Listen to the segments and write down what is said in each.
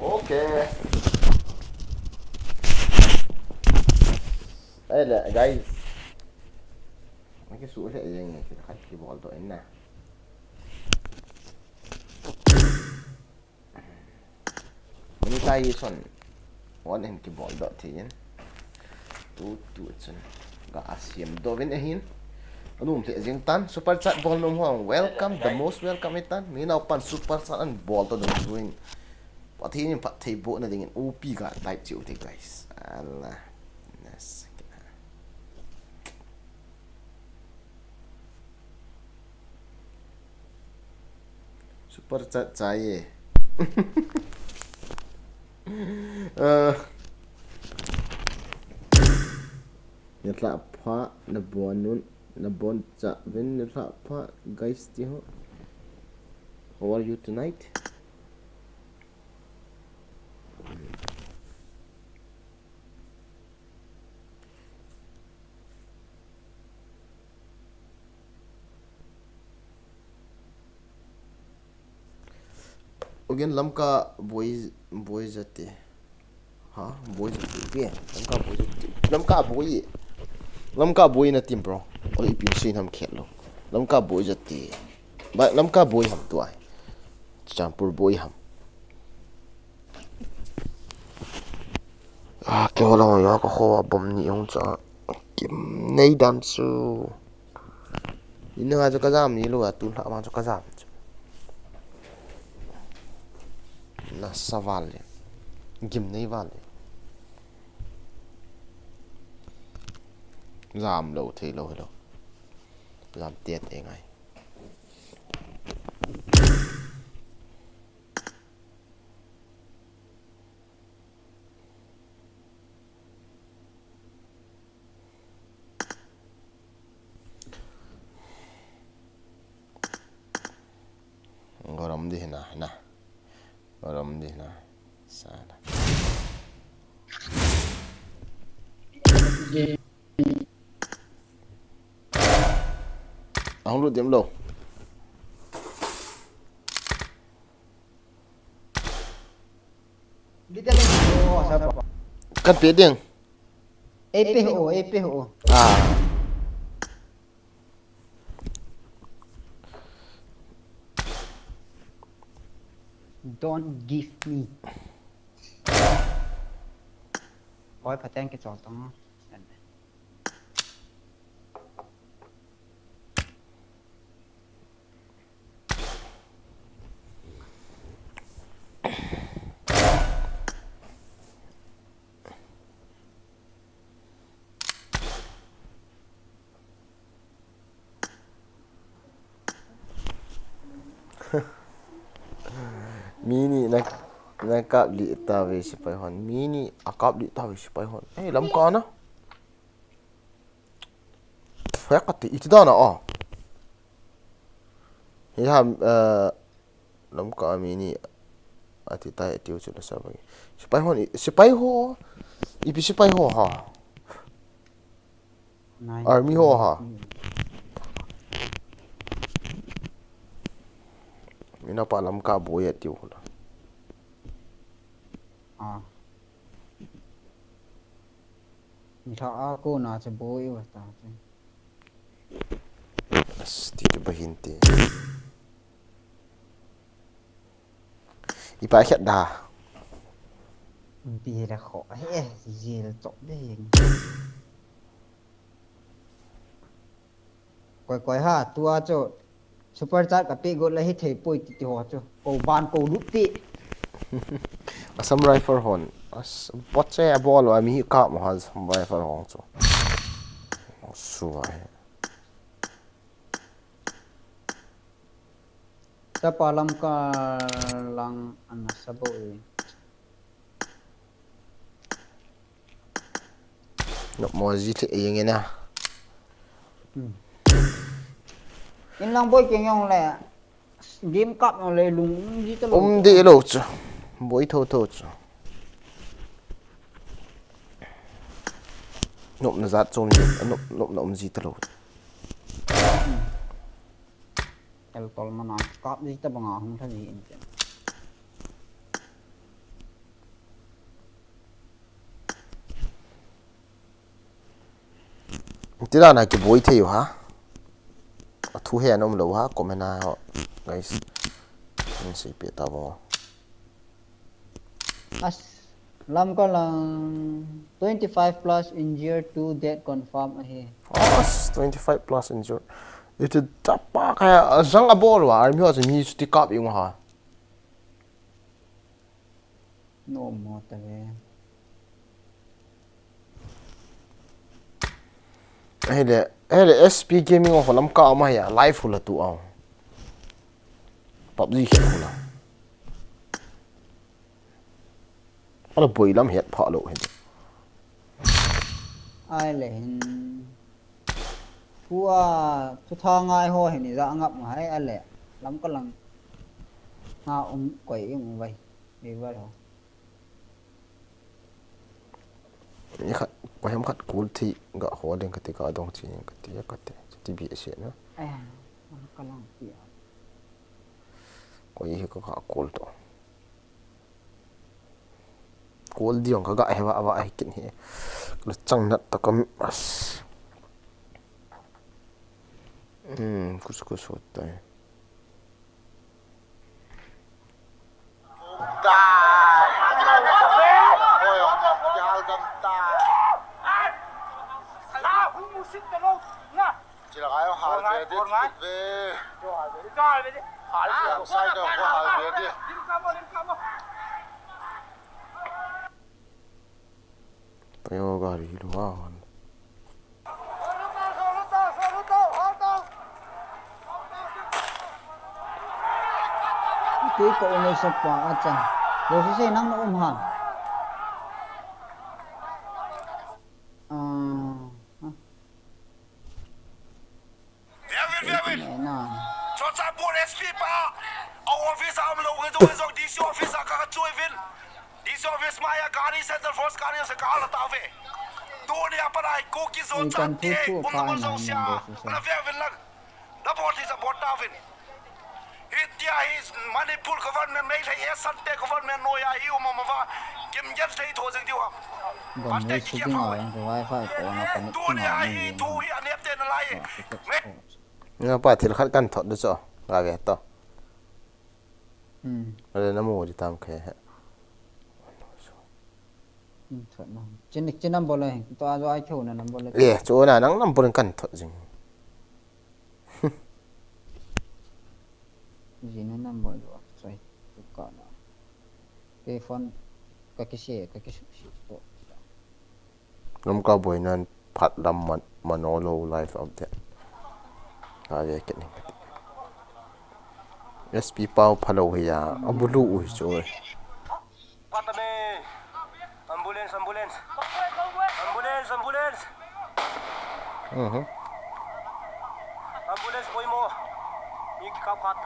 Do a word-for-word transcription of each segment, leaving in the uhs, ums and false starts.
Okay. Ei le, guys. Naki su le yeng nge khat kibol doh in na. Monetization on in kibol doh thei in. Tu tu chun ga asiam doh vin ahin. Anum le jing tan super chat bol nom ho welcome, the most welcome itan. Mi nau pan super chat an bol to dong juin. Pathen in phatthei bohna dingin O P ga type cheu te, guys. Allah. Nas. Super chat chai e. Ah. Nilhah pha, nabon un, nabon cha vin nilhah pha, guys ti ho. How are you tonight? Again, Lamka boi, boi jate. Ha, boi jate. Lamka boi jate. Lamka boi. Lamka boi na tim, bro. Oi, ipi sin ham khet lo. Lamka boi jate. Ba, Lamka boi ham tua. Champur boi ham. Ah, keiho lang ya ka kho a bom ni ong cha. Kim nei dan su. Ina ha cha ka jam ni lo a tu la ma cha ka jam. Na sa val le. Gim nei val le. Jam lo thei lo helo. Jam tiat e ngai. Gorom di hina, hina. Gorom di hina. Sana. Ahung lut diam lo. Kan pe ding. Ei pe ho, ei pe ho. Ah. Don't give me. Oi, pateng ke chol tong. Mi ni na, na kap li ta ve sipai hon. Mi ni a kap li ta ve sipai hon. Ei, Lamka na. Hek ati, iti dana a. Hi ham, eh, Lamka mi ni ati tai atiu chu na sa bagi. Sipai hon, sipai ho. Ipi sipai ho ha. Army ho ha. Mina pa Lamka boi atiu la. Ah. Tha a ko na che boi wa ta che. As, ti tu bahin ti. Ipa khat da. Pi la kho. He, jil chop de. Koi koi ha, tua chu. Super chat ka pe got la hi thei poi ti ti ho chu. Ko ban ko lut ti. Assam Rifle hon. As, bot che a bol a mi hi ka mo ha Assam Rifle hon chu. Su ai. Chapa Lamka lang ana sa bo e. Nok mo ji the yeng ina. Hmm. In lang boi keng yong le. Game kap yong le lung um ji ta lo. Um de lo chu. Boi tho tho chu. Nopna jat chom ji, nop, nopna um ji ta lo. Hmm. El tol mana kap ji ta banga hung tha ji in chen. Tira na kiboi thei u ha. Athu he anom lou ha, comment a ho, guys. Min sei pe ta bo. As, Lamka lang twenty-five plus injured, two dead confirm ahi. As, twenty-five plus injured. Iti tapa kaya, jang abol wa, army ho chu mi chuti kap ing ha. No mo ta ve. Hele, hele S P Gaming ho Lamka ama ya, live hula tu au. PUBG khi hula. Ala boi lam het pha lo hen. Ai le hin. Tua, thu tha ngai ho hin i ja ngap ma hai ale. Lamka lang. Nga um koi i um vai. Ei vai ho. Ni khat, ko hem khat kul thi ga ho ding kati ka dong chi ning kati kati. Ti bi se na. Ai, Lamka lang ti. Ko i hi ka ka kul to. Kol diong ka ga he wa wa he kin he. Lu chang nat ta kam as. Hmm, kus kus hot tai. Tayo gari luan. Tui ka um ei sapa a chan. Lo si sei nang na um ha. Ah, ha. Vevin, vevin. Ne na. Chonsa bol S P pa. A office a um lo nge jong jong D C office a ka ka chui vin. D C office ma ya gari Central Force gari se ka la ta ve. Tuni a pa nai ko ki zone Ei, chan kan thu te. thu Um pa na na zone sia. nang bo su sa. Na vevin lang. Na bol ti sa bol ta vin. Hitia hi Manipur government mei lhei e sante government noi a hi um ma va. Kim jet lhei tho jing diu ha. Bom le su ding a ko wifi ko na connect na ni. Thu hi a nep te na lai. Wa, Me. ko. Nga pa thil khat kan thot du cho. Ga ve to. Hmm. Ale na mu di tam khe he. Hmm, thot na. Chin chin number le. To a jo ai kho na number le. Le, chu na nang number kan thot jing. Ji na number jo. Sorry. Tu ka na. Ke phone ka ki se ka ki su si ko. Lamka boinan phat lam man, mano lo live update. A ve ke ni. S P pau phalo hi ya, a bulu u hi chu. Phat ta me. Ambulance, ambulance. Ambulance, ambulance. Mhm. Ambulance poimo. Mi ki kap khat.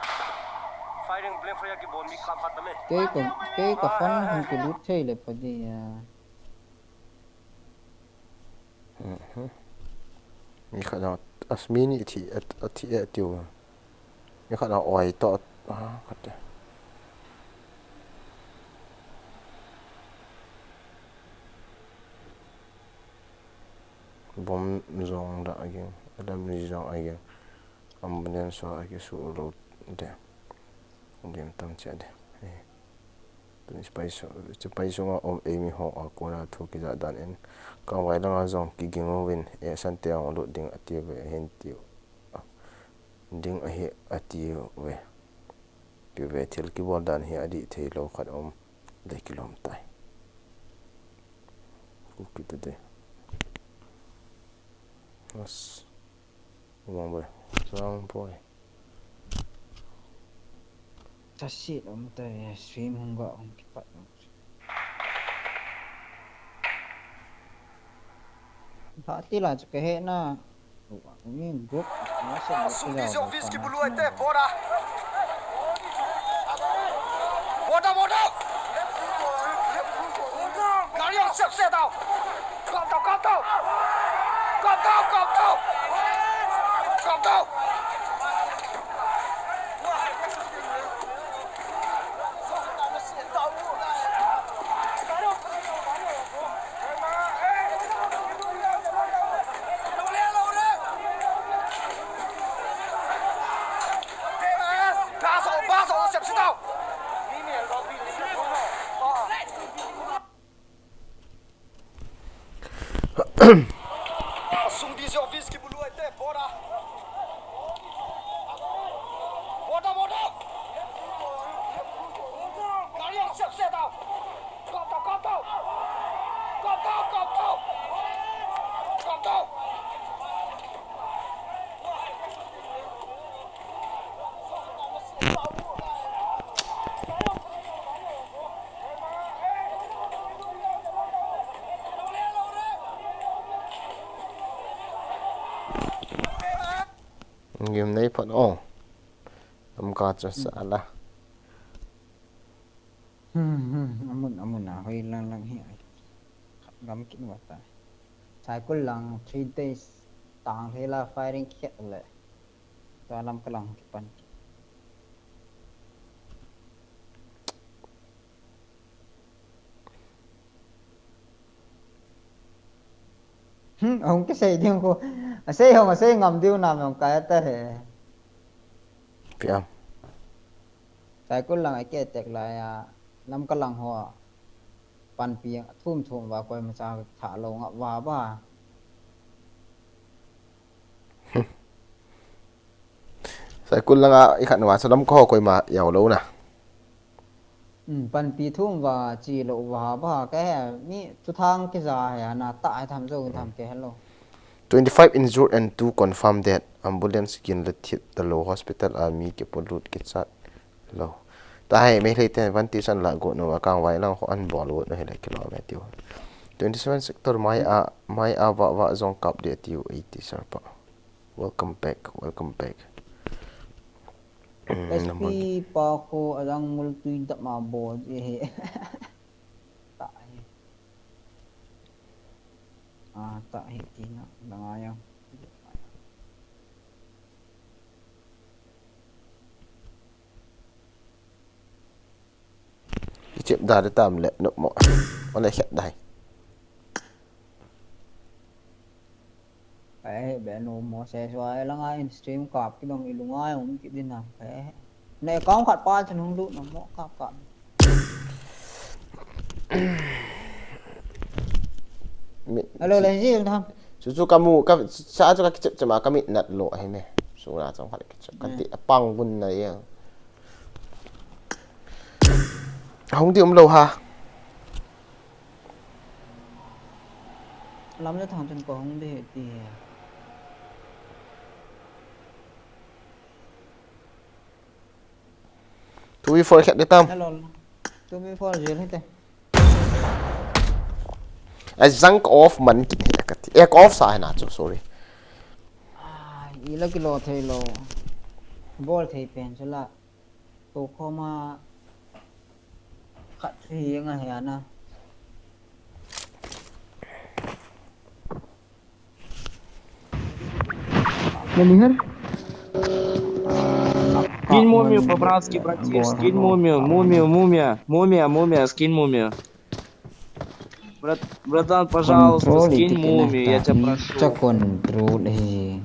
Firing blank fire ki bol mi ki kap khat ta me. Kei ko, kei ko phone hung ki lut thei le pa di ya. Mhm. Ni khat na asmi ni thi at, at thi at tiu. Ni khat na oi to, ah, khat te. Bom jong da agin, adam ni jong agin. Ambulance a ki su lo de. Dim tam che de. Eh. Tuni sipai su, sipai sunga um eimi ho a kona thu kija dan in. Kangvai langa jong kiging uvin, eh, sante ang lut ding ati ve, hin ti. Ding ahi ati ve. Ti ve thil kibol dan hi adih thei lo khat um. Le kilom tai. Ku kita de. As. Wrong boy. Wrong boy. Tasit om ta ya stream hung ga hung kipat. Hati la chu ka he na. Ni group. Suti se office ki bulu ai te bora. Bora, bora. Gari ang sep se tao. Kap tao, kap tao. Kap tao, kap tao. Kap tao. Sung D C office kibulu ahi te, border. Border, border. Gari ang sep, sep daw. Kap daw, kap daw. Kap daw, kap daw. Kap daw. Ngim nei phat o. Lamka chu sa la. Hmm, hmm, amun, amun a, hoi lang lang hi ai. Gam kin wa ta. Saikul lang three days tang thei la firing khet le. Tua Lamka lang kipan. Hmm, ahung kisei ding ko. Asei hong, asei ngam diu nam hong kai ta he. Piam. Saikul lang a ke tek lai a, Lamka lang ho. Panpi thum thum va koima cha tha lo nga va ba. Saikul lang a i khat wa sa Lamka ho koima yau lo na. Hmm, panpi thum va chi lo va ba ka he mi thu thang ki za he na ta ai tham zo tham ke hello. Twenty-five injured and two confirmed dead. Ambulance kin le thip ta lo, hospital a mi kipolut kichat lo. Ta hai Meitei ten van ti san la go no akang vai lang ho an bol go no he le kilometer. Twenty-seven sector mai a, mai a va va zong kap de tiu eighty sir pa. Welcome back, welcome back. Hmm, S P pa ko adang mul tui dap ma bo je he. Ta he. A, ta hi ti na, na nga yang. Kichep da de tam le, no mo. Ole khet dai. Ai, be no mo se so ai la nga in stream kap ki dong i lunga um ki din na. Ai. Na account khat pa chun hung lut na mo kap kap. Mi, hello, si, le ji na. Chu chu kamu, ka, sa chu ka kichep chep ma ka mit nat lo ahi me. Su na chong khat kichep. Ka ti apang bun na ya. Hung di um lo ha. Lam le thang chun ko hung di he ti he. Two v four khat de tam. Hello. Two v four jail hite. A junk off man kin he ka ti. Ek off sa he na chu, sorry. Ah, i la kilo thei lo. Bol thei pen chu la. To khoma khat hi nga he na. Nani har? Скинь мумию по-братски, братиш, скинь мумию, мумию, мумия, мумия, мумия, скинь мумию. Брат, братан, пожалуйста, скинь мумию, я тебя прошу. Control hi.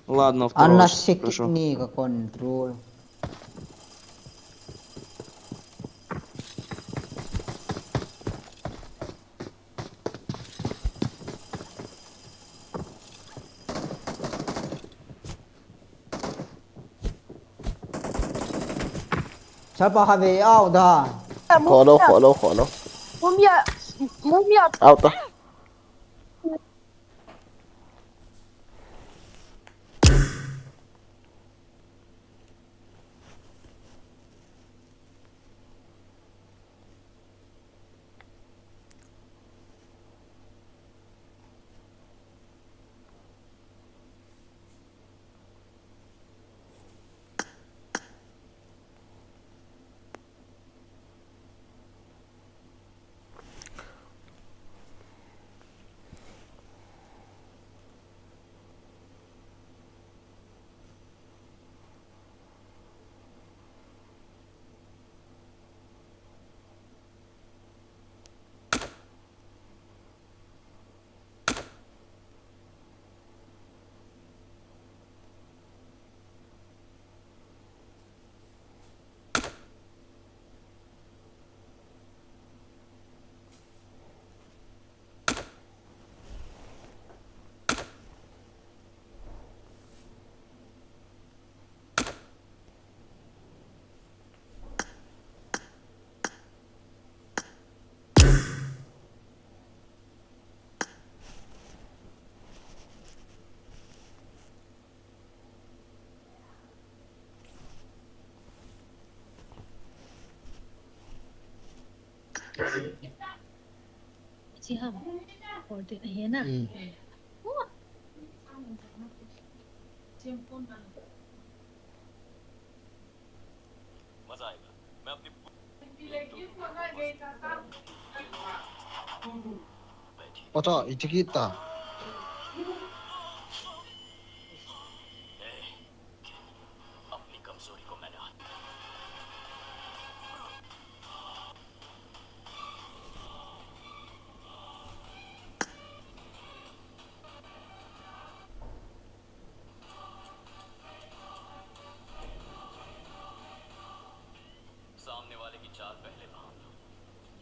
Ладно, второго сейчас попрошу. Ana sikit ni ka control. Sapa have out da. Kholo, kholo, kholo. Mumia, mumia. Out da. Chi ham. Or ti ahi na. Hmm. मजा आएगा। मैं अपनी Ocha, iti kita. अपनी कमजोरी को मैंने सामने वाले की चाल पहले भांप लो।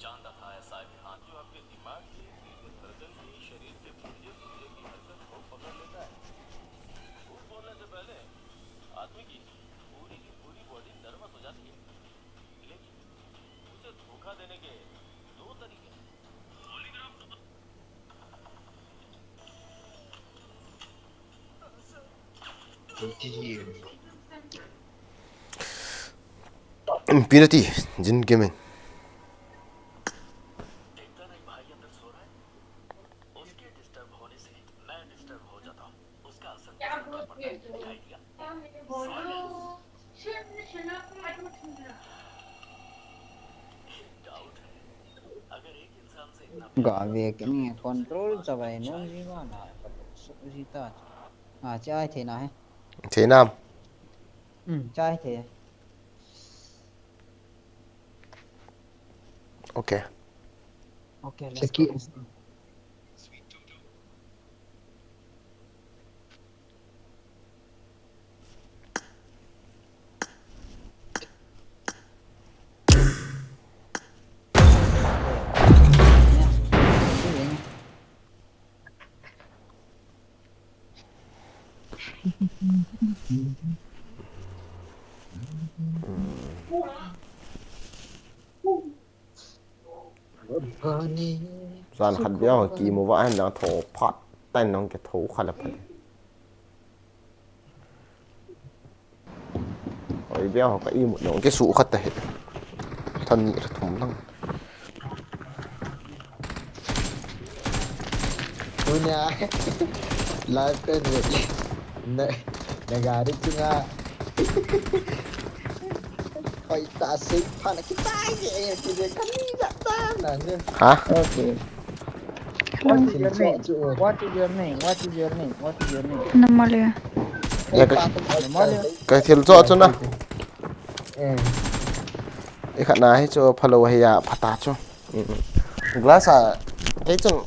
जानता था ऐसा एक हाथ जो आपके दिमाग की एक एक धड़कन की, शरीर के पुर्जे पुर्जे की हरकत को पकड़ लेता है। झूठ बोलने से पहले आदमी की पूरी की पूरी बॉडी नर्वस हो जाती है, लेकिन उसे धोखा देने के दो तरीके हैं। Infinity, Jin Gaming. Ga ve kini control chavai nom ji va na, su ji ta. A, chai thei na he. Thei nam? Hmm, chai thei. Okay. Okay, let's go. Jan khat bia ho kimu va hen lang tho phat tan nong ke tho khala phat. Oi, bia ho ka imut nong ke su khat ta he. Than ni ra thum lang. Tunia live ka ni na, na gari chunga. Oi, ta sei pha na kitai ke, ke ke kani ja ta na ne. Ha? Okay. What is your name? What is your name? What is your name? What is your name? Namalia. Ya ka, Namalia. Ka thil cho cho na. Eh. I khat na hi chu phalo hi ya phata chu. Glass a, kei chun,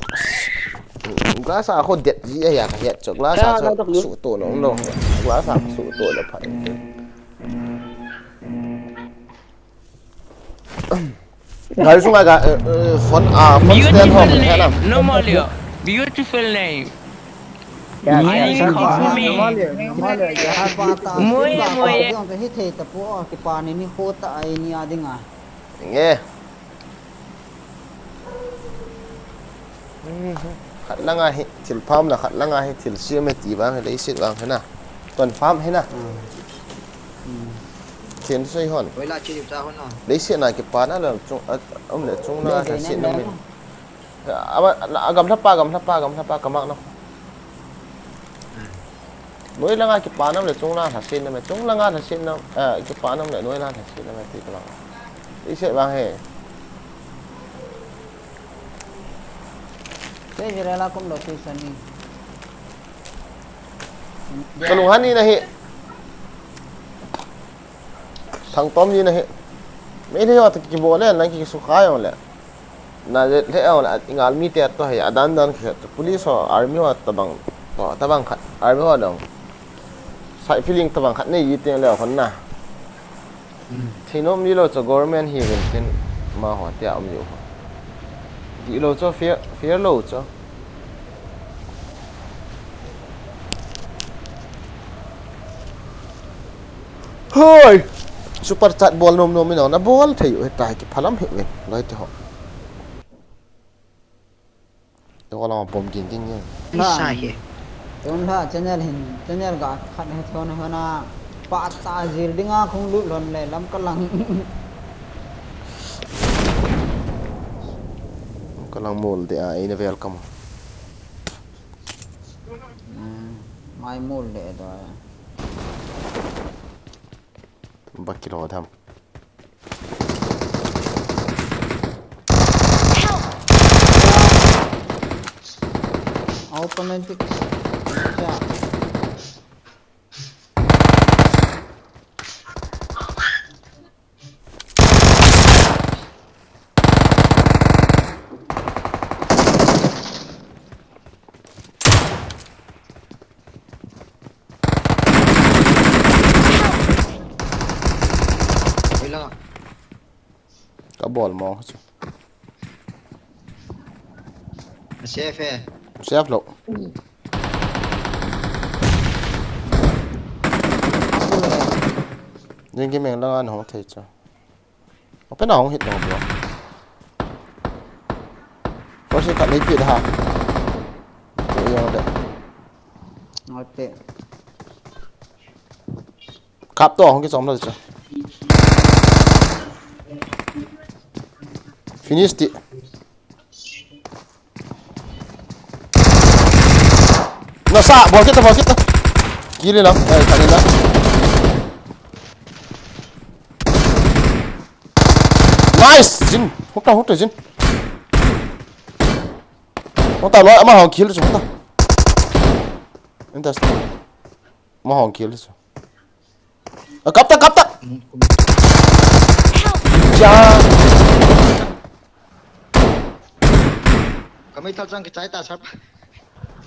glass a kho det ji a ya ka het chu. Glass a chu su to lo lo. Glass a su to lo pha. Ngai sunga ka, eh, eh, phone, ah, phone stand ho, beautiful name. Namalia. Beautiful name. Moye, moye. Nge. Khat langa hi thil pham la, khat langa hi thil siam e ti vang hi leiset vang hi na. Ton pham hi na. Thil sei hon. Leiset na kipana la chung, a, um le chung na thil siam na min. A, a, a gamla pa, gamla pa, gamla pa, kamak na. Noi langa kipa nam le chung langa lhasetna me, chung langa lhasetna, eh, kipa nam le noi langa lhasetna me ti kalang. Leiset vang he. Te Israel a kum location ni. Kalung hani na hi. Thangtom ni na hi. Meitei ho ta kibol le, nang kisukha jong le. Na le, le, a, ngal mite to hi, adan dan khi to, police ho, army ho tabang, to, tabang khat, army ho dong. Side feeling tabang khat nei ji teng le hon na. Hmm. Thei nom ji lou chu government hi ven tin, amaho tia um lou. Dih lou chu, fear, fear lou chu. Hoi! Super chat bol nom nom in na bol thei u hita, kiphalam hi ven, loi te ho. Te ko lama bom ging ging ye. Isa he. Tun la channel hin, channel ga khat he thon he na pa ta jil dinga khong lut lon le lam ka lang. Lang mol de a, eina welcome. Hmm, mai mol de do. Bakilo tham. Automatic. Oi la. Ka bol mo chu. A safe e. Safe lo. Ding ki meng lang an hong thei chu. Open a hong hit lo bro. First ka nei pi da ha. Yo de. Ngote. Kap to hong ki chom lo chu. Finish ti. Nasa, bol kit ta, bol kit ta. Kill in lang, eh, khan in lang. Nice, Jin. Huk ta, huk ta, Jin. Huk ta, loi, ama hong kill chu, huk ta. Interesting. Ama hong kill chu. A, kap ta, kap ta. Ja. Ka meithal chang kichai ta sap.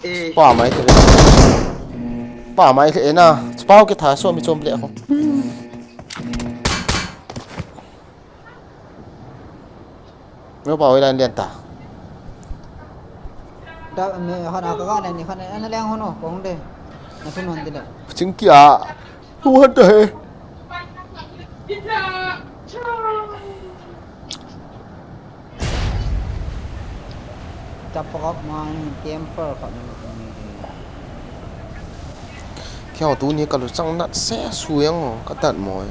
Eh. Pa mai te. Pa mai te na. Pa ho kitha so mi chom le ko. Meu pa hoi line lian ta. Da, me, hana ka ga line ni khana, ana leng hono, kong de. Na sun hon de le. Ching kia. Hu han ta he. Chapakap mai, camper khat ni. Kya tuni ka lu chang nat se su yang ka tat mo.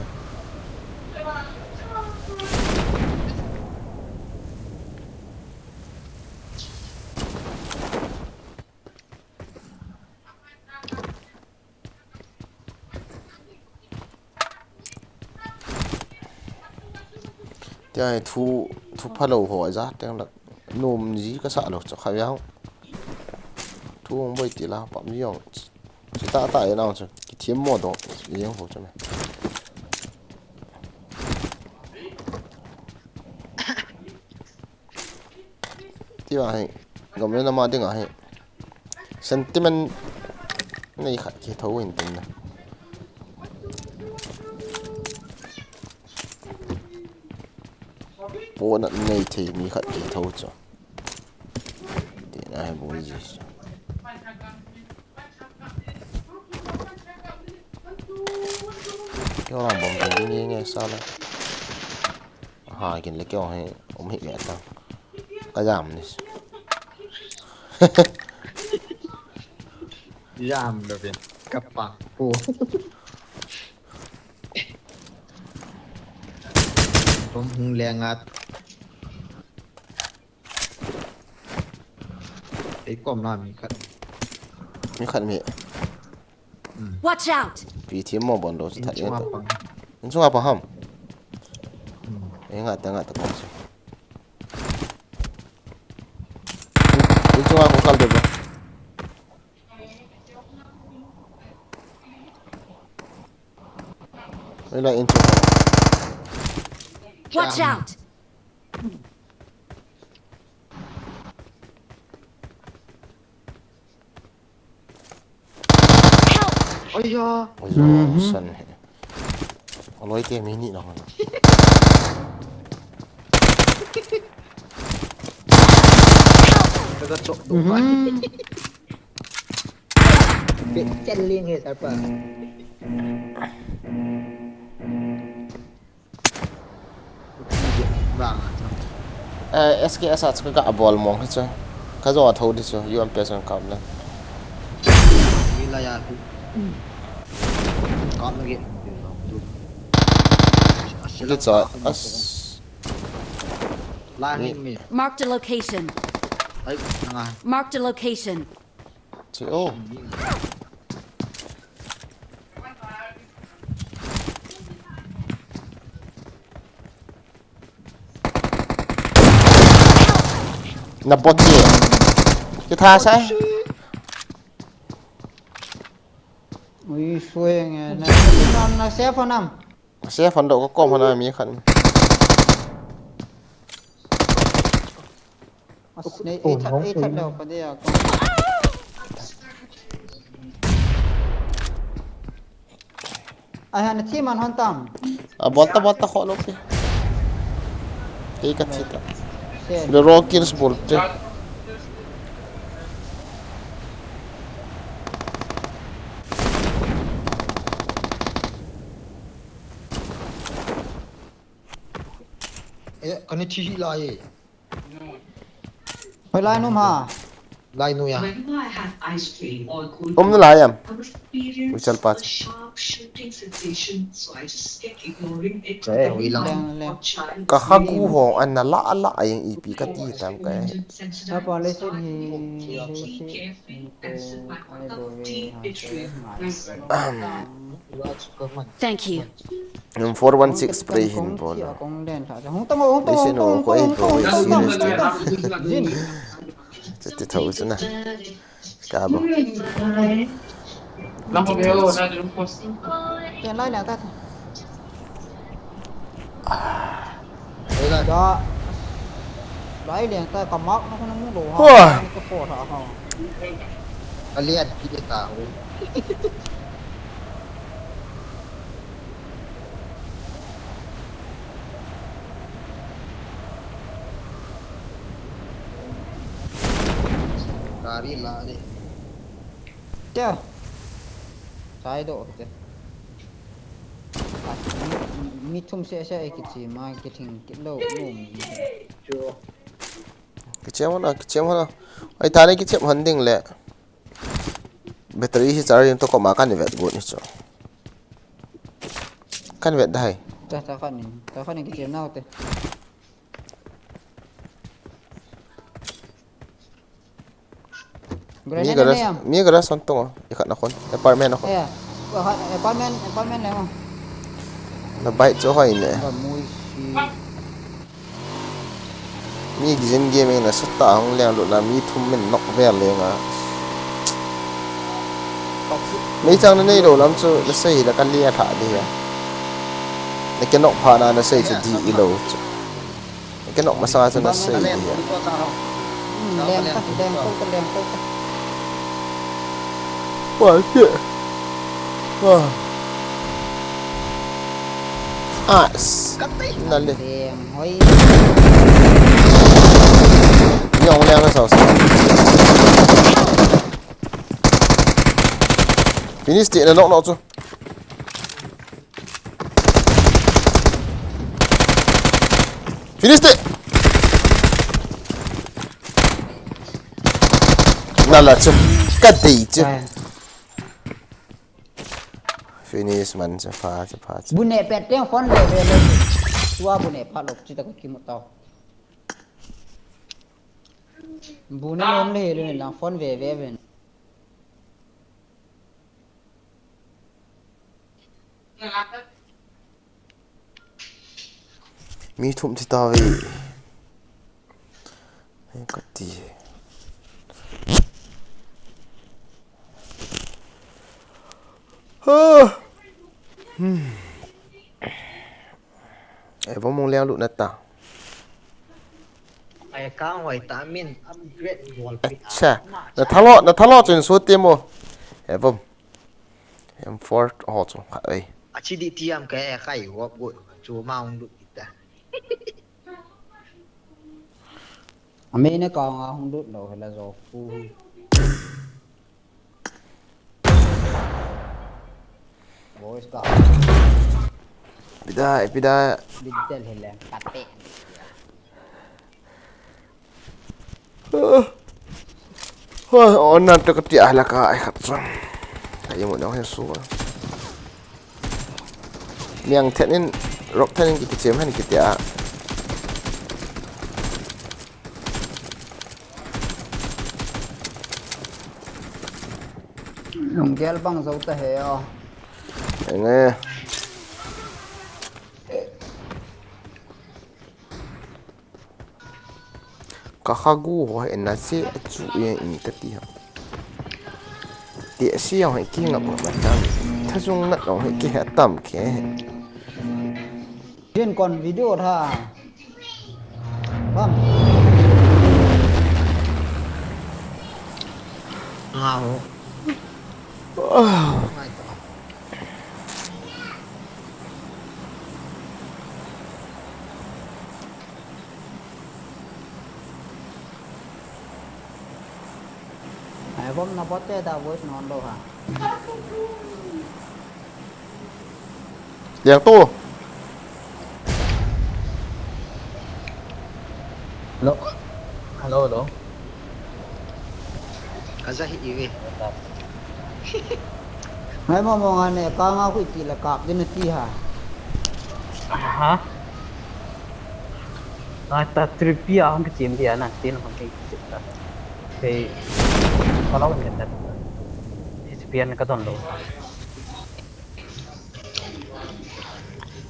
Tia thu, thu phalou ho ja teng lak. Nom ji ka sa lo cha kha yang. Thu hong boi ti la pam ji yong. Chi ta ta e nang chu. Ki thiam mo do. Yang ho cha me. Tia hi, gam le nam a dinga hi sentiment nei khat kitho in tin na. Pona nei thei mi khat kitho chu. Tina hi boi ji chu. Keu lang bom ding nge nge sa la. Ha, kin le keu hi um hi me ta. Ka jam ni. Jam lo vin. Ka pa ko. Bom hung le ngat. Ei kom na mi khat. Mi khat mi. Hmm. Watch out! Pi thiam mo bon lo chu. In that chunga yet. Pang. In chunga pang ham. Hmm. Ei nga ta nga ta kom chu. In, in chunga ko kal de ba. Ei la in chu. Watch out! Aya. Aya, mhm. San he. Aloi te mi ni na hon. Ka chok do pa. Mhm. Chen ling he sar pa. Eh, S K S a chu ka bol mong hi chu. Ka jo tho di chu, U M P S on kap le. Mi la ya. Kap na ge. Di chu, as. La ni mi. Marked a location. Ai, nanga. Marked a location. Che o. Na bot ye. Kitha sa. Ui, sueng e. Na, na, na safe nam. Safe hon do ko kom hon a mi khan. As nei, ei that, ei that leo pa dia ko. Ai han thi man hon tam. A bol ta, bol ta kho lo pe. Kei ka thi ta. Sen. The raw kills bol te. Eh, kani thi hi lai e. Hoi lai nu ma. Lai nu ya. Whenever I have ice cream or cold Um, drink, lai em. I would experience Wichal Pat. A sharp shooting sensation, so I just kept ignoring it. Che, wi lang. Leng, leng. Ka kha gu ho an na la la a yang ipi ka ti tam ka. Sensitive. Apa le se hi, hi si. Be careful and sip my cup of tea between my Thank you. Um, four one six spray hin bol. Hung tamo, hung tamo, hung tamo, hung tamo, hung tamo, hung tamo. Listen, oh, ko ei bro, serious. Jin. Chati thau chuna. Ka bo. Ken lai na ta. Da. Lai leng ta ka mark na ko na mu lo ha. Hua. Ka po tha ha. Ka lian ki de ta ho. Gari la de. Tia. Sai do te. Mi, mi thum se se e kichi ma kithing kit lo lo mi. Kichep hon a, kichep hon a. Ai, tha le kichep hon ding le. Battery hi charging to koma kan vet got ni chu. Kan vet dai. Ta, ta kan ni, ta kan ni kichep nau te. Mi garage, mi garage hon tong a, i khat na khon, apartment na khon. Eh, apartment, apartment le mo. Na bike chu hoi ne. Ba mui si. Mi gijin game na sa ta hung leng lut na mi thum min nok vel leng a. Meichang na nei lo lam chu na sei la ka lia tha di ya. Na ke nok pha na na sei chu di i lo chu. Ka nok masa chu na sei hi. Hmm, leng ta, leng ko ta, leng ko ta. Wa ke. Wa. As. Na le. Leng hoi. Nyong leng na sao sao. Finish ti na nok nok chu. Finish te. Na la chu. Ka dei chu. Ai. Finish man chu, pha chu, pha chu. Bu ne pet teng phone ve ve le. Tua bu ne pha lok chi ta ko kimu tau. Bu ne nom le le lang phone ve ve ve. Mi thum thi ta ve. Hei ka ti. Ha. Hmm. Ei, vom mong leng lut na ta. Ai kang hoi ta min upgrade wall pick. Acha. Na thalo, na thalo chun su ti mo. Ei, vom. M four ho chu kha ei. Achi di tiam ka e kai wop go. Chu ma hung lut ta. Ame na ka nga hung lut lo hela zo pu. Boys ka. Pida, pida. Bidel hele kate. Hoi, on nan to kati a la ka ai khat chun. Ai mo dong he su. Miang then in, rock then in ki chem han ki tia. Lunggel bang jou ta he o. Enge. Ka khagu ho he na se a chu e in ka ti ha. Ti a si ho he ki ngap ma tam. Tha jung nat ho he ki ha tam ke. Jin kon video tha. Bam. Nga ho. Ngai ta. Ai, bom na pote da voice non lo ha. Yang tu. Hello. Hello, hello. Kaza hi iwe. Hai mo mo nga ne ka nga khu ti la kap din ti ha. Aha. Ata tripi a hong ka chim dia na tin hong ke chim ta. Ke ka lo ka ta. H P N ka don lo.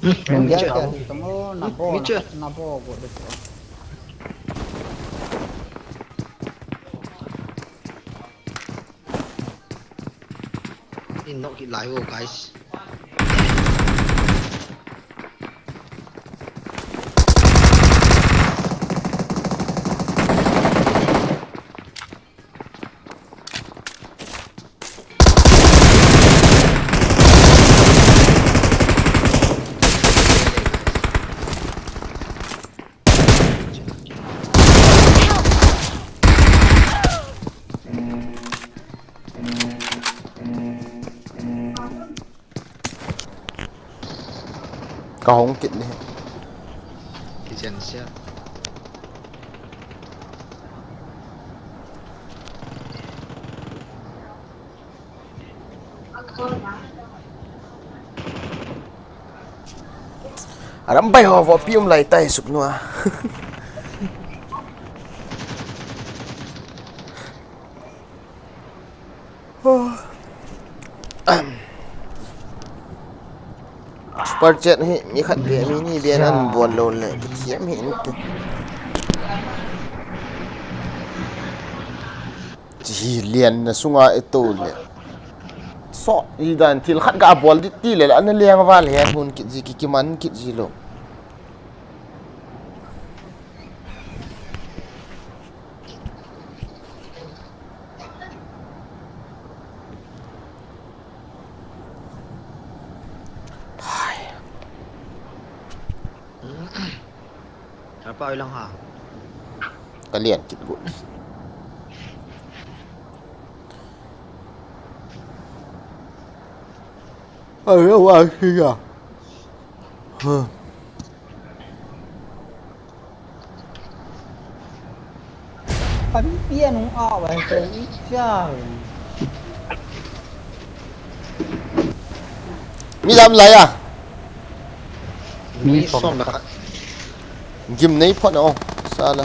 Nung dia ka ti tamo na bo na bo go de. In nok ki lai wo, guys. Ka hong kit ni. Kichen sia. Aram bai ho vo pi um lai tai suk nua. Super chat hi mi khat be mi ni be nan bon lo le thiam hi inte. Chi hi lian na sunga e to le. So, i dan thil khat ka bol di ti le, ana leng val he, hun kit ji, ki, ki man kit ji lo. Hai. Apa ilang ha? Kalian kit bu. Ai, wa, siya. Huh. Abi pian hung a wa ko i cha. Mi lam lai a. Mi som na khat. Gim nei phot na o. Sala.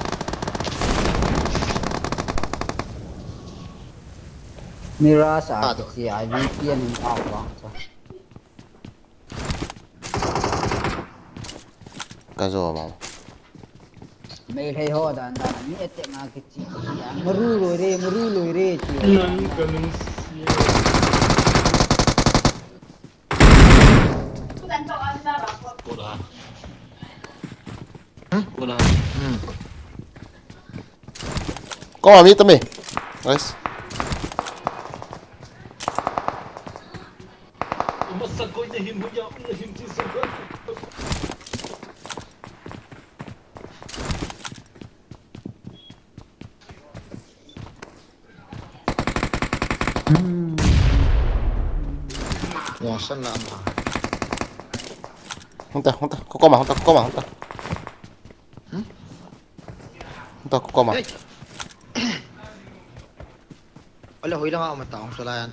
Mira sa si ai vi pian hung a wa. Ka zo ma. Meilhei ho dan dan mi ete nga kichi. Maru loi re, maru loi re chi. Nan ka nung si. Kola. Hmm? Kola. Hmm. Kola mi tami. Nice. Hung ta, hung ta, kokoma, hung ta, kokoma, hung ta. Hmm? Hung ta, kokoma. Hey. Ole, hoi langa uma ta, hung sala yan.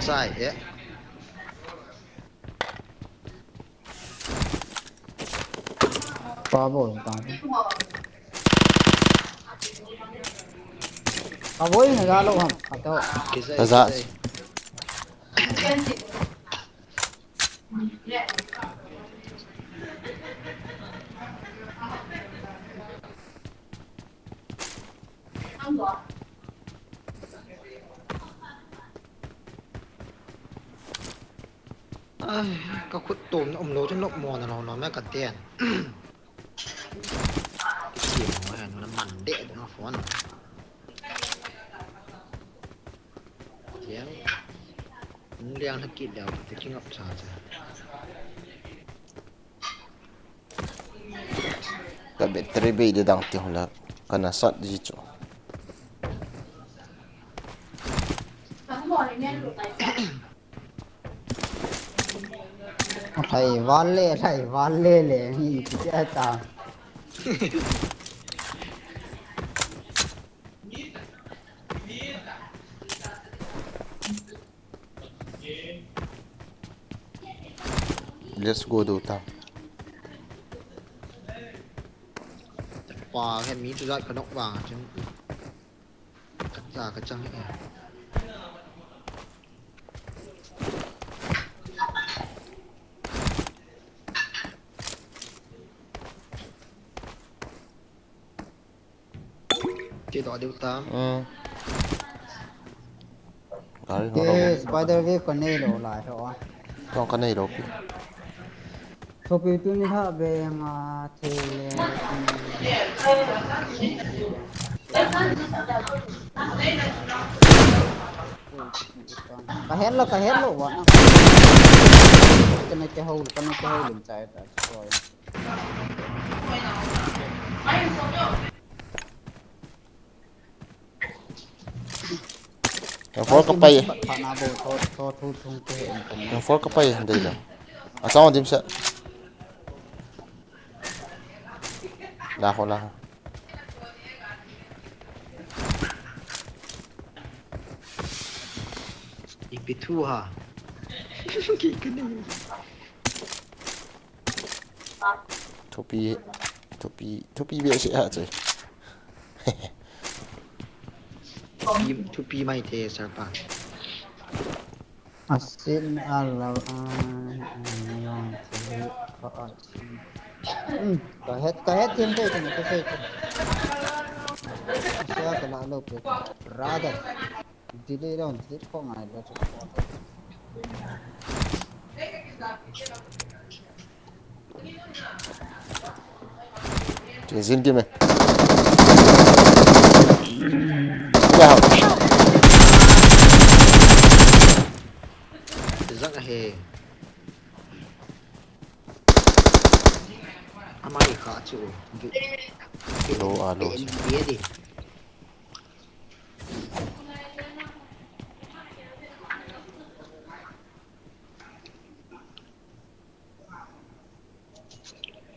Sai e. Pa bo, pa bo. Pa bo, na ga lo ham, pa to. Kizai, kizai. Ai, ka khut tum na um lo chun lok mo na lo lo me ka ten. Ki mo he na man de na phone. Liang, liang na kit dau, picking up sa sa. Ka battery bei di dang ti hula, ka na sat di chu. Lai vale, lai vale le, mi ti ta. Let's go, Dota. Pa he mi tu jat ka nok vang chun. Ka cha ka chang e. Ti do diu ta. Hmm. Gari no. Ke spider web ka nei lo lai ho. Tong ka nei lo pi. Thopi tuni ha be nga thele. Ka het lo, ka het lo wa. Ka nei ke ho, ka nei ke ho lim chai ta. Yang four ka pai. Yang four ka pai, dei la. A chang dim sa. La ho la. Ipi thu ha. Ki kani. Thupi, thupi, thupi behseh a che. Thupi, thupi mai te sir pa. Asin alau a, a, a, hmm, ka het, ka het thim te, ka het thim te. Asia ka la lo pe. Brother. Delay down, delay ko ngai lo chu. Che zin ki me. Ya. Zang he. Amai kha chu. Lo a lo. Be, be di.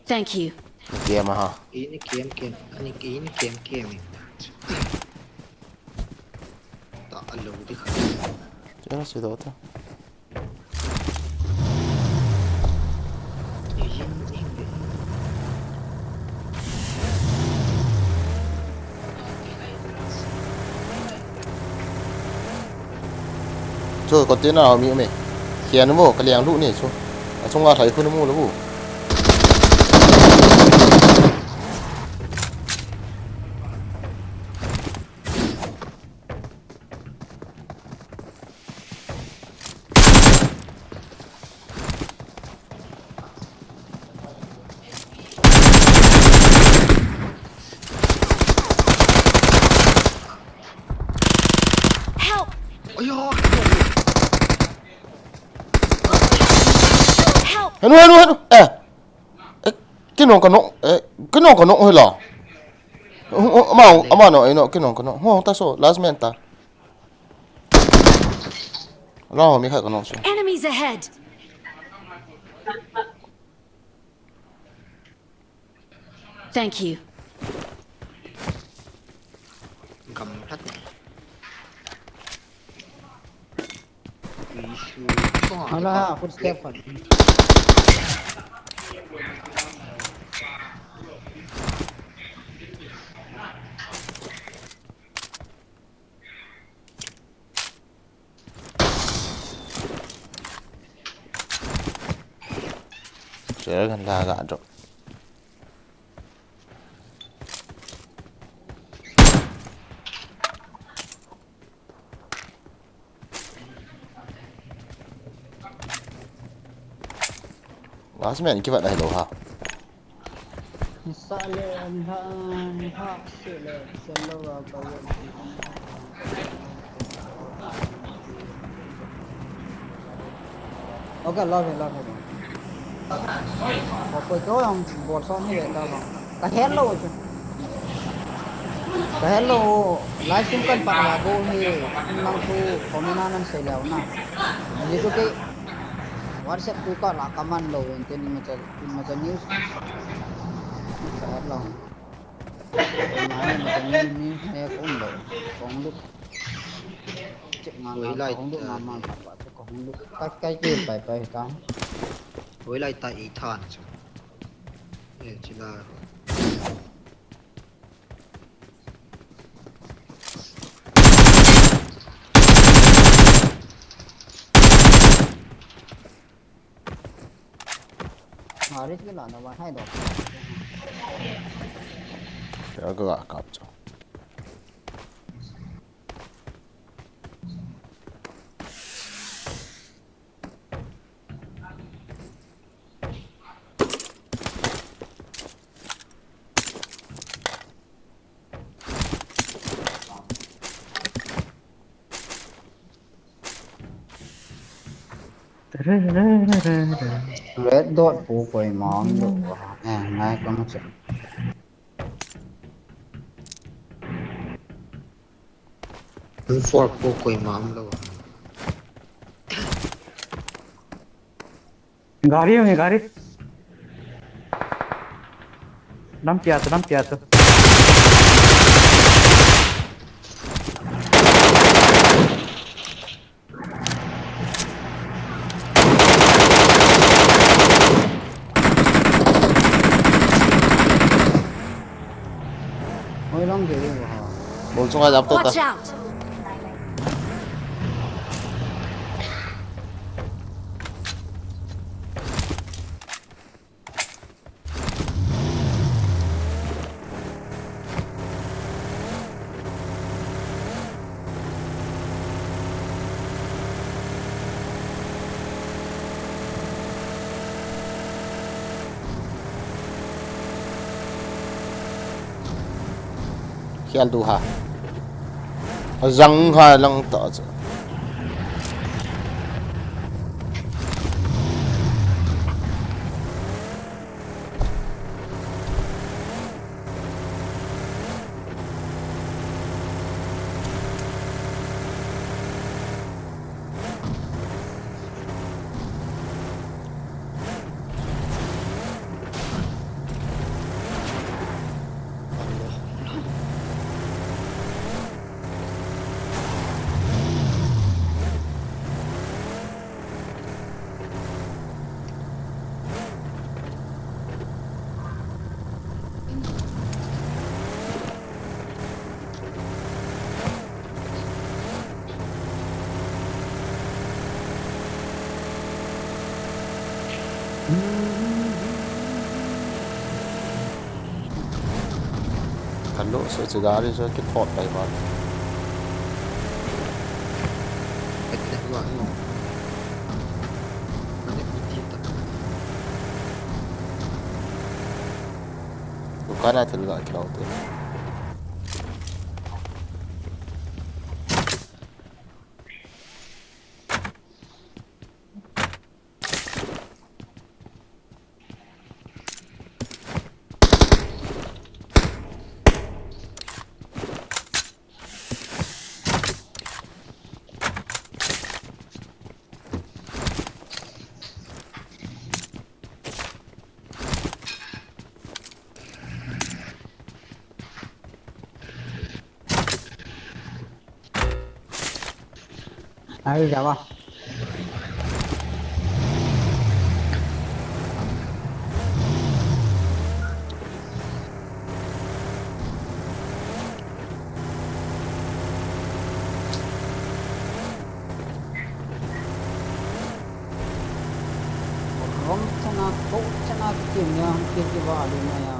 Thank you. Kem a ha. Ini kem kem. Ani ini kem kem. Ta alo di kha. Chera si do ta. Chu container a mi ume. Khian mo, ka liang lu ni chu. A chunga thai khu na mu lo bu. Help! Aya! Help! Hanu, hanu, hanu. Eh. Eh, kinong kano, eh, kinong kano hila. Ama, ama no, ino, kinong kano. Ho, ta so, last man ta. Lo, mi kha kano so. Enemies ahead! Thank you. Gam phat ne. Hala, footstep khat. Dragon la ga drop. Last man kivat ahilou ha. Nisa le, nisa, nisa, se le, se lo va ka. Okay, love you, love you. Ko, ko, ko, ang bol son hi ve ta ba. Ka hello chu. Ka hello, live stream kan pat la go hi, nang chu comment a nan sei leu na. Ni chu ke WhatsApp tu ka la ka man lou, ente ni ma cha, ni ma cha news. Ka hello. Ni ma cha news ni he ko lo. Kong lu. Chik nga nga kong lu nga ma ka ba chu kong lu. Ka kai ke pai pai ka. Hoilai ta i than chu. Eh, chila. Haris ke la na wa hai do. Kya ga kap cho. Red dot pu koima um lou. Eh, ngai ka mu che. Four pu koima um lou. Gari, gari. Lampi a chu, lampi a chu. Hoi lang de ha. Bol chunga jap to ta. Watch out! Khial du ha. Ajang ha lang ta cha. Kan lo so che gari so kithot pai ba. Dukan a thil ga kilo te. Ai, ja ba. Kim ya, kim ki ba lu na ya.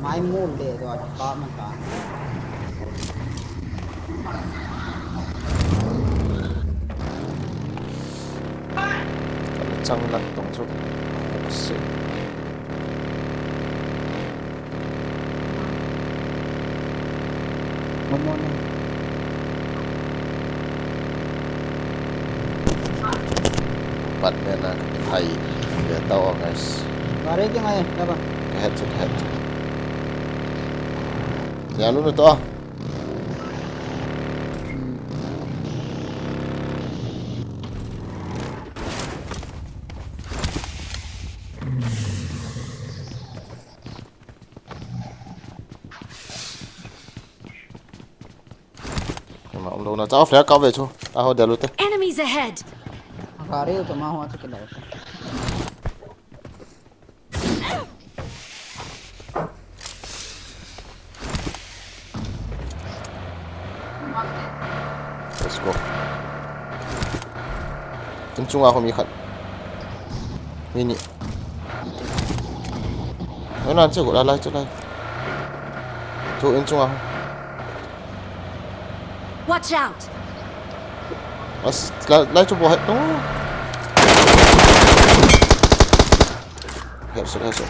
Mai mu le do a pa ma ta. Chang lat tong chu. Ase. One more now. Pat me na ka pi thai. Ya tao, guys. Gare ke ngai, ya ba? Ka het chu, ka het chu. Ya lu na to. Kema um lo na cha off le ka ve chu. A ho de lu te. Enemies ahead! Gari u to ma ho chu ke lo. Let's go. In chunga ho mi khat. Mi ni. Oi, nan che go la lai chu lai. Chu in chunga ho. Watch out! As, lai, lai chu bo het no. Headshot, headshot.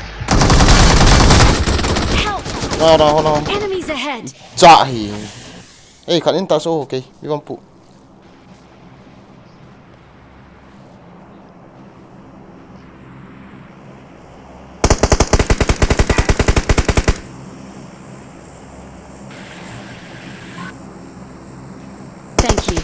Help! No, no, no. Enemies ahead! Cha hi. Ei, khat in ta so, okay. Mi bang pu. Thank you.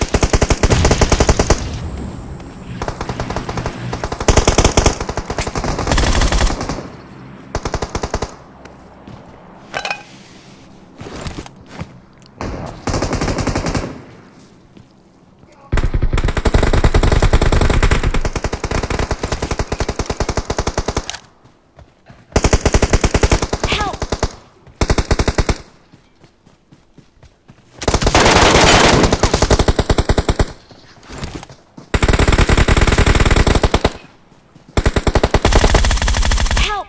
Help! Help!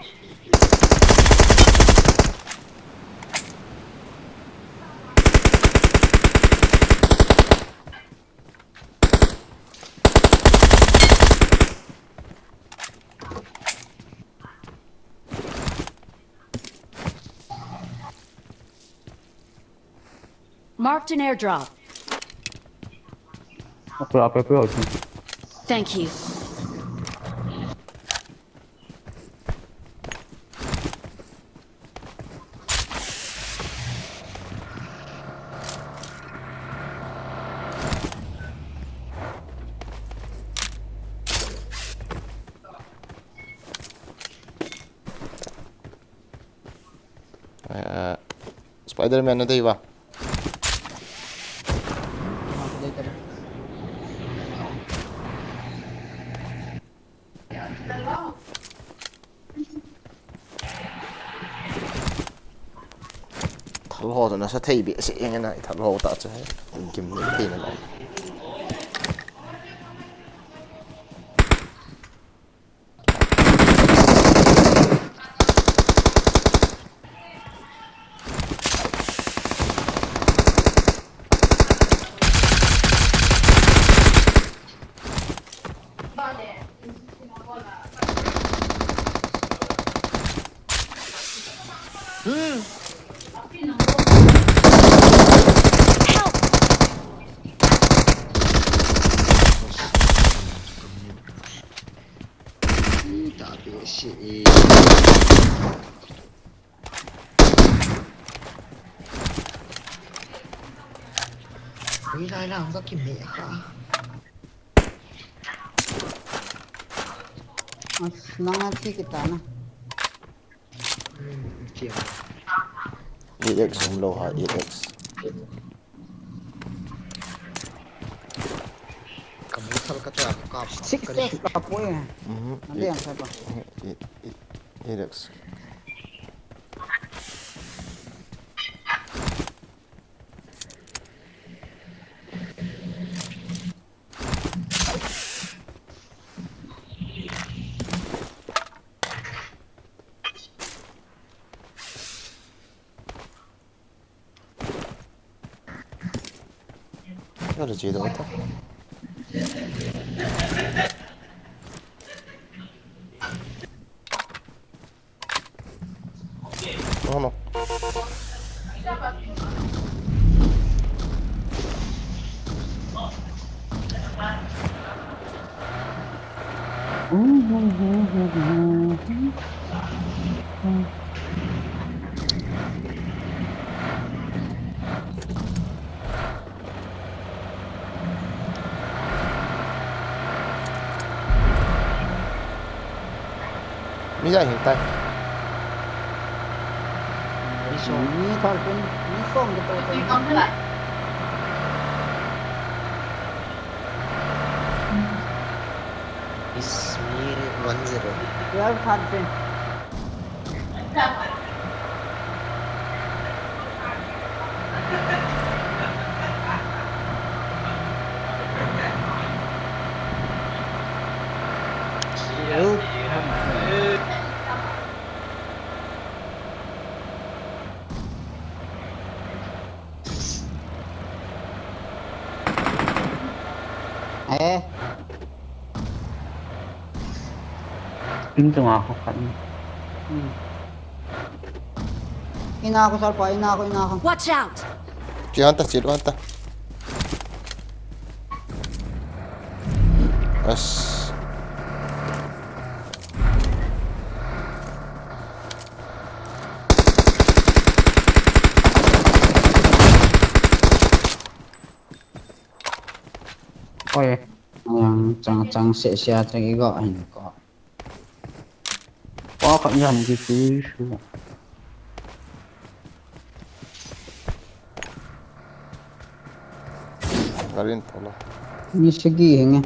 Marked an airdrop. Thank you. Eh, Spider-Man na dei ba? Thal ho chu nasa thei behseh jeng in a, i thal ho tah chu he. Kim ni thei na lo. Ui, lai lang, ba ki me kha. As, nang a thi kita na. Hmm, okay. Eight X hum lo ha, eight X. Kamu thal ka ta, ka, six X ka pu e. Mhm. Ante ang sa pa. Mhm. Eight, eight, eight X. Kya le che do ta. Oh no. Mi ja hin tai. Mi som. Mi thar pun, mi som ke to to. Is mi one zero. Twelve thar pun. Eh. Ping tu nga ko kan. Hmm. Ina ko sar pa, ina ko, ina ko. Watch out! Che hanta, che hanta. Bas. Oi. Yang chang chang se sia chang i go hin ko. Ko ka yang ki ki su. Garin pala. Ni sigi hinge.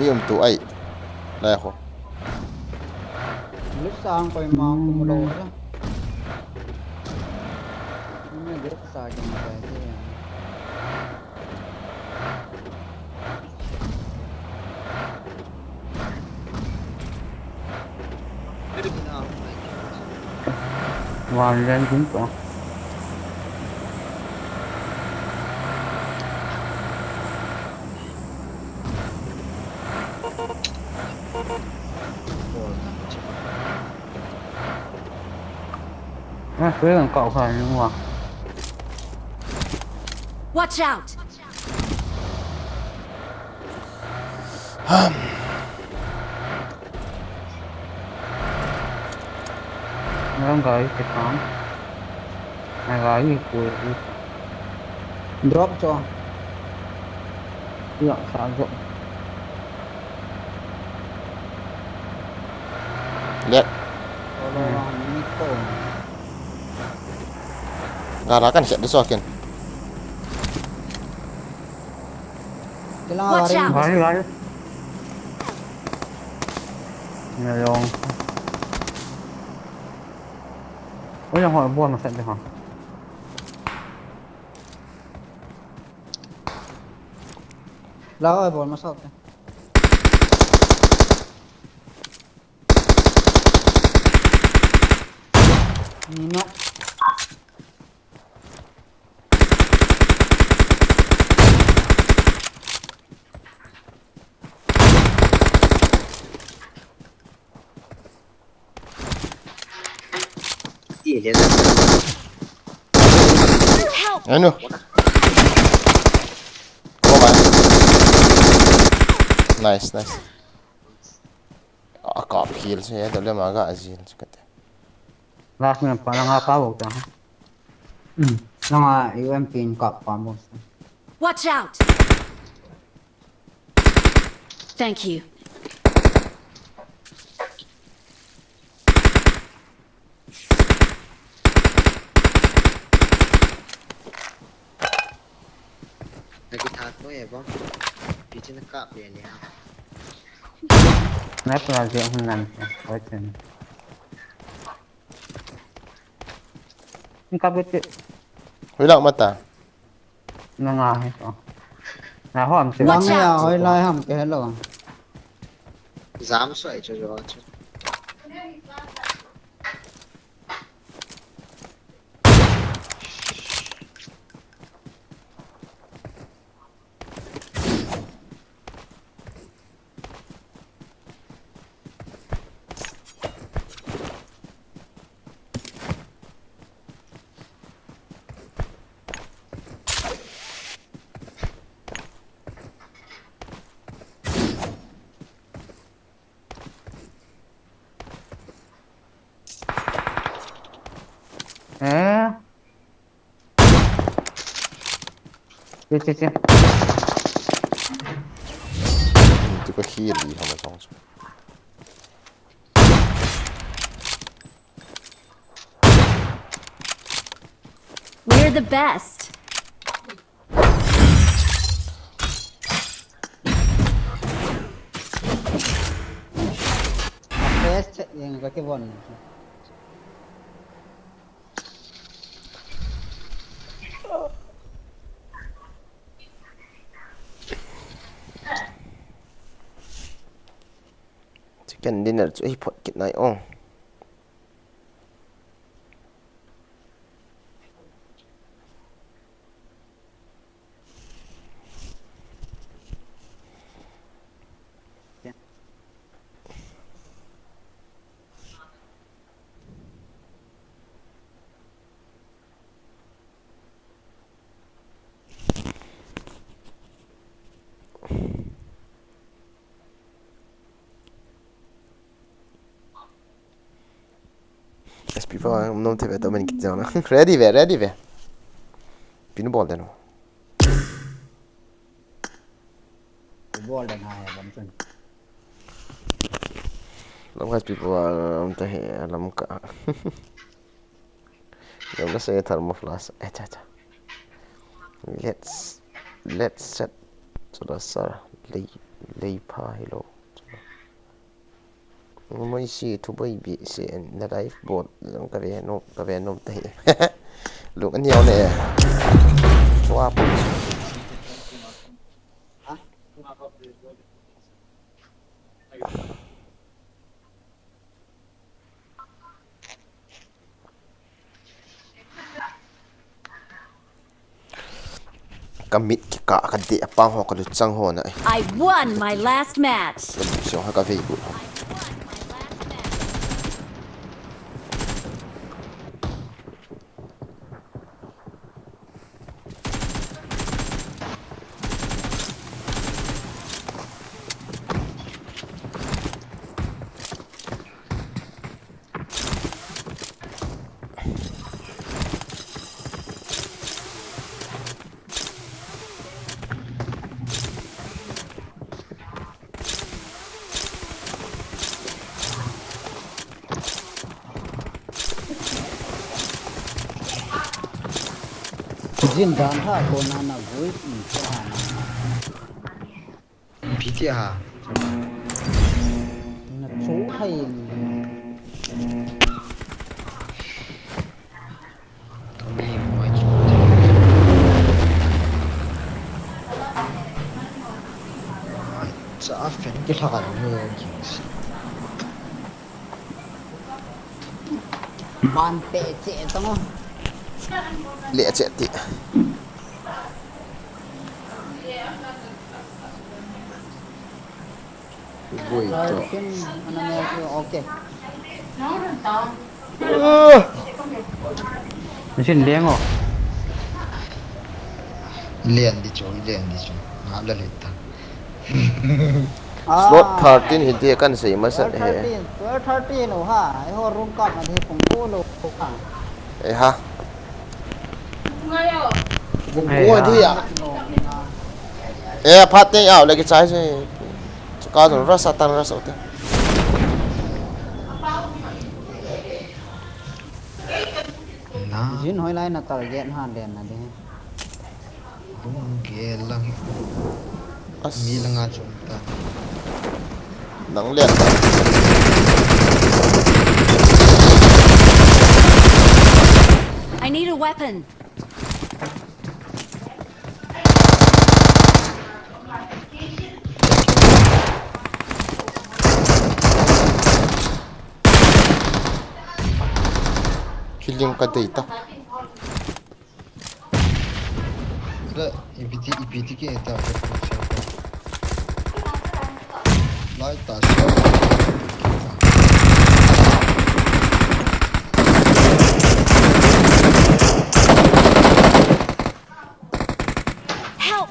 Mi um tu ai. Lai ho. Lu sang koi ma kum lo ja. Ni lu sa ke ma kai te. Wan len ding ko. Ah, kau kau ni wa. Watch out! Nang gai ke tang. Nang gai ke. Drop cho. Iya, sa drop. Let. Kalau Hmm. Orang ni kau. Gala kan siap dia sokin. Watch out! Gari, gari. Ni long. Oi, yang hoi buat masat dia ha. Lah, oi, buat masat dia. Ni nok. Ti le. Help! Anu. Nice, nice. A kap heal se, to le ma ga azil se kate. Last man pa nga pa bo ta. Hmm. Nga U M P in kap pa bo. Watch out! Thank you. Lagi satu ya, Bang. Di sini kap ya, ni. Kenapa lagi aku nanti? Oke. Ka bete. Hoilang mata. Nanga he ko. Na hom se. Lang ya hoi lai ham ke hello. Jam soi cho jo cho. Eh? Che, che, che. Tua ka khi li hama song chu. We're the best. Best yang ka ke bon. Chicken dinner chu ei phot kit nai o. S P pa, um, nom te ve, to men kit jao na. Ready ve, ready ve. Pin bol den o. Bol den ha, bol den. Lam ka S P pa, um, te he, lam ka. Lam ka se thermo flask. Eh, cha, cha. Let's, let's set. Chula sir. Lei, lei pha hi lo. Moi si thu boi bi se na live bol jong ka ve nom, ka ve nom ta hi. Lung ani au ne. Chua pu. Ka mit kikah ka deh a pang ho ka luchang ho na. I won my last match. Ka luchang ha ka vei bu. Jin dan ha ko na na vui i ko ha na. Pi ti ha. Na chu hai. Tumi mo chu. Cha a fen ki lha ka ni ki. Ban te che tong. Le che ti. Boi to. Ken ana mo okay. Machine leng o. Len di chu, len di chu. Nga la le ta. Ah. Slot thirteen hi dia kan sei masa he. Twelve thirteen, twelve thirteen o ha. Eiho room kap na di pung ko lo ha. Eh ha. Bung ko di ya. Eh, phat te ya, le ki chai se. Chu ka jong rush a tan rush a te. Na. Jin hoi lai na target ha den na de. Bung ge lang. As. Mi langa chom ta. Nang le. Need a weapon. Killing ka data. Sila, ipi ti, ipi ti ke ta, ke ta, ke ta. Lai ta, sila. Help!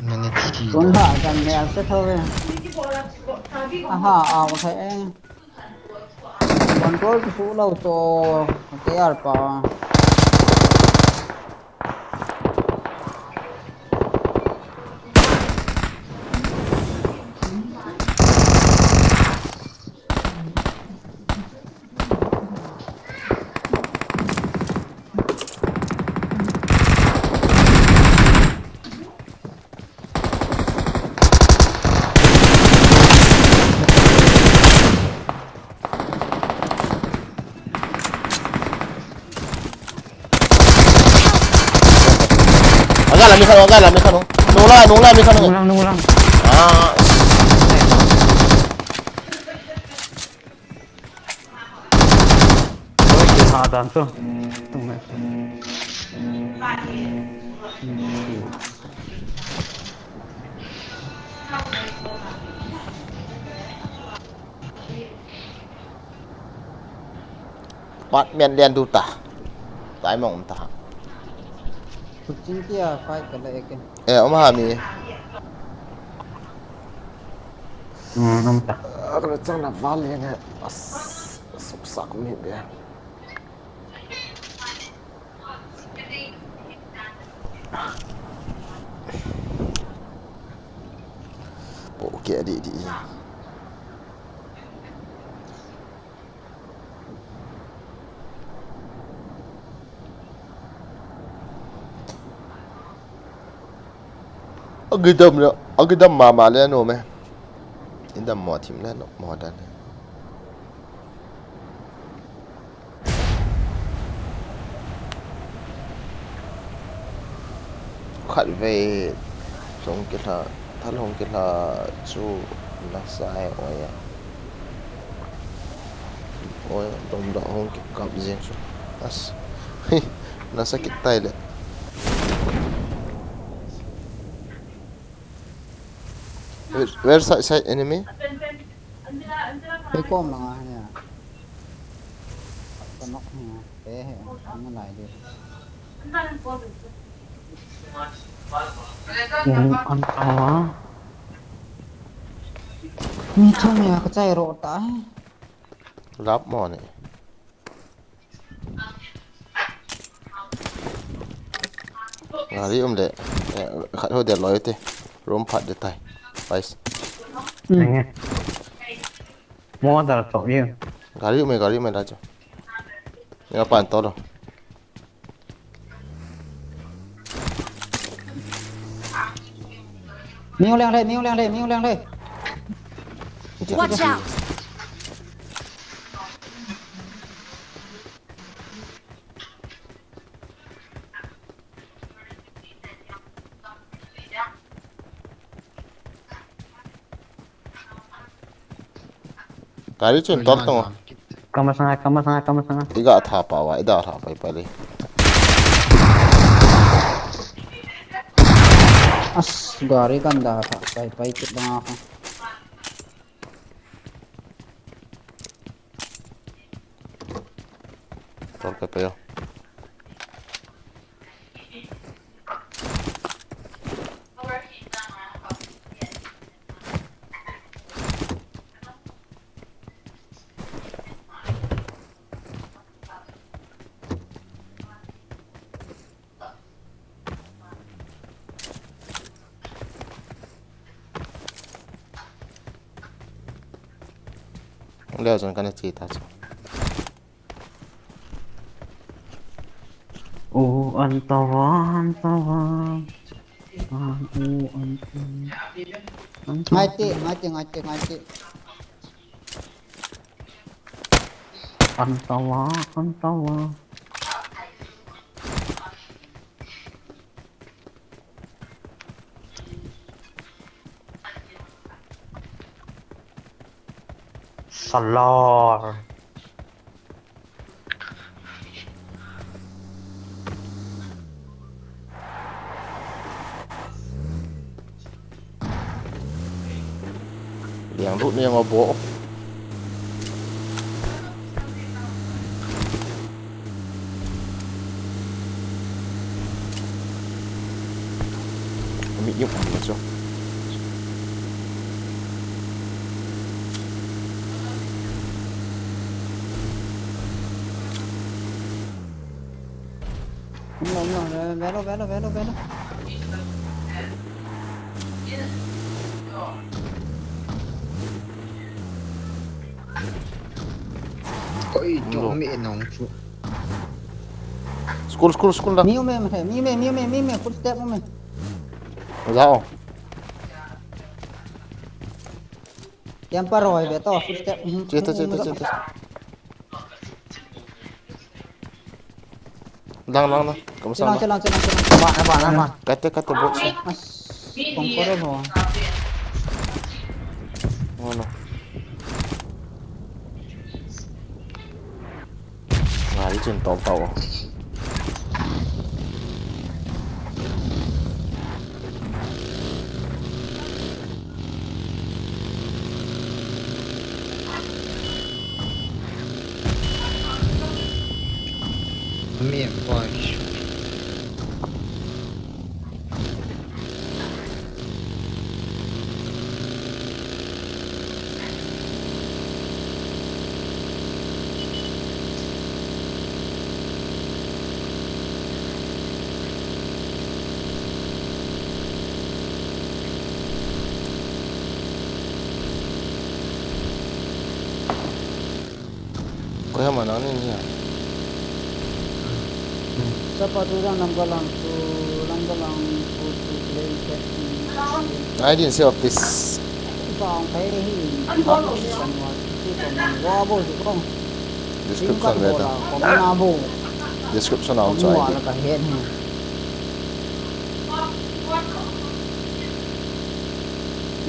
Mane thi. Tun ha, kan me ase thove. Aha, au the. Control ki su lo to, K R pa. Aga la mi khat, aga la mi khat. Nung la, nung la mi khat. Nung lang, nung lang. Ah. Oi, ha dan tu. Apartment lian du ta. Tai mong ta. Kucing kia fight ka la ek. Eh, om ha mi. Hmm, om ta. Akala chang na val lian he. As, suksak mi be. Po ke di di. Agidam le, agidam mama le no me. Idam mo thim le no mo dan. Khatvei, hung kila, thal hung kila chu nasa e, oi e. Oi, dom da hung kikap jeng chu. As. Nasa kit tai le. Where, where side, side enemy? Koi kom langa he. Ka nok he. Te he. Ana lai de. Ung an awa. Mi thum ya ka chai ro ta he. Lap mo ni. Gari um le. Eh, khat ho de loi te. Room phat de tai. Guys. Nge. Mo dal to ye. Gari um e, gari um e la cho. Ni pan to lo. Miu leng le, miu leng le, miu leng le. Watch out! Gari chun tol tong. Kama sanga, kama sanga, kama sanga. Iga tha pa wa, ida tha pa pa le. As, gari kan da tha pa pa kit da nga. Tol pa pa yo. Leo chun kana che ta chu. O, an tawa, an tawa. Ngai te, ngai te, ngai te, ngai te. An tawa, an tawa. Salar. Liang lut ni ang abo. Umi yung ang macho. Umlo, umlo, velo, velo, velo, velo. Oi, umlo. Tong mi nong chu. School, school, school da. Mi ume, mi ume, mi ume, mi ume, footstep ume. Jao. Yang paroi be to, footstep. Cheta, cheta, cheta. Lang, lang, lang. Kamu sana. Chelang, chelang, chelang, chelang. Aman, aman, aman. Kate, kate, bot sa. Mas, kong koro ho. Ano? Ngai chin tau tau. Amigo, Koi ham a nang ni ni a. Sapa tu jang lam ka lang tu, lam ka lang tu tu play chat. I didn't save this. Ipa ang kai hi. Description ve ta. Description a um chu I D.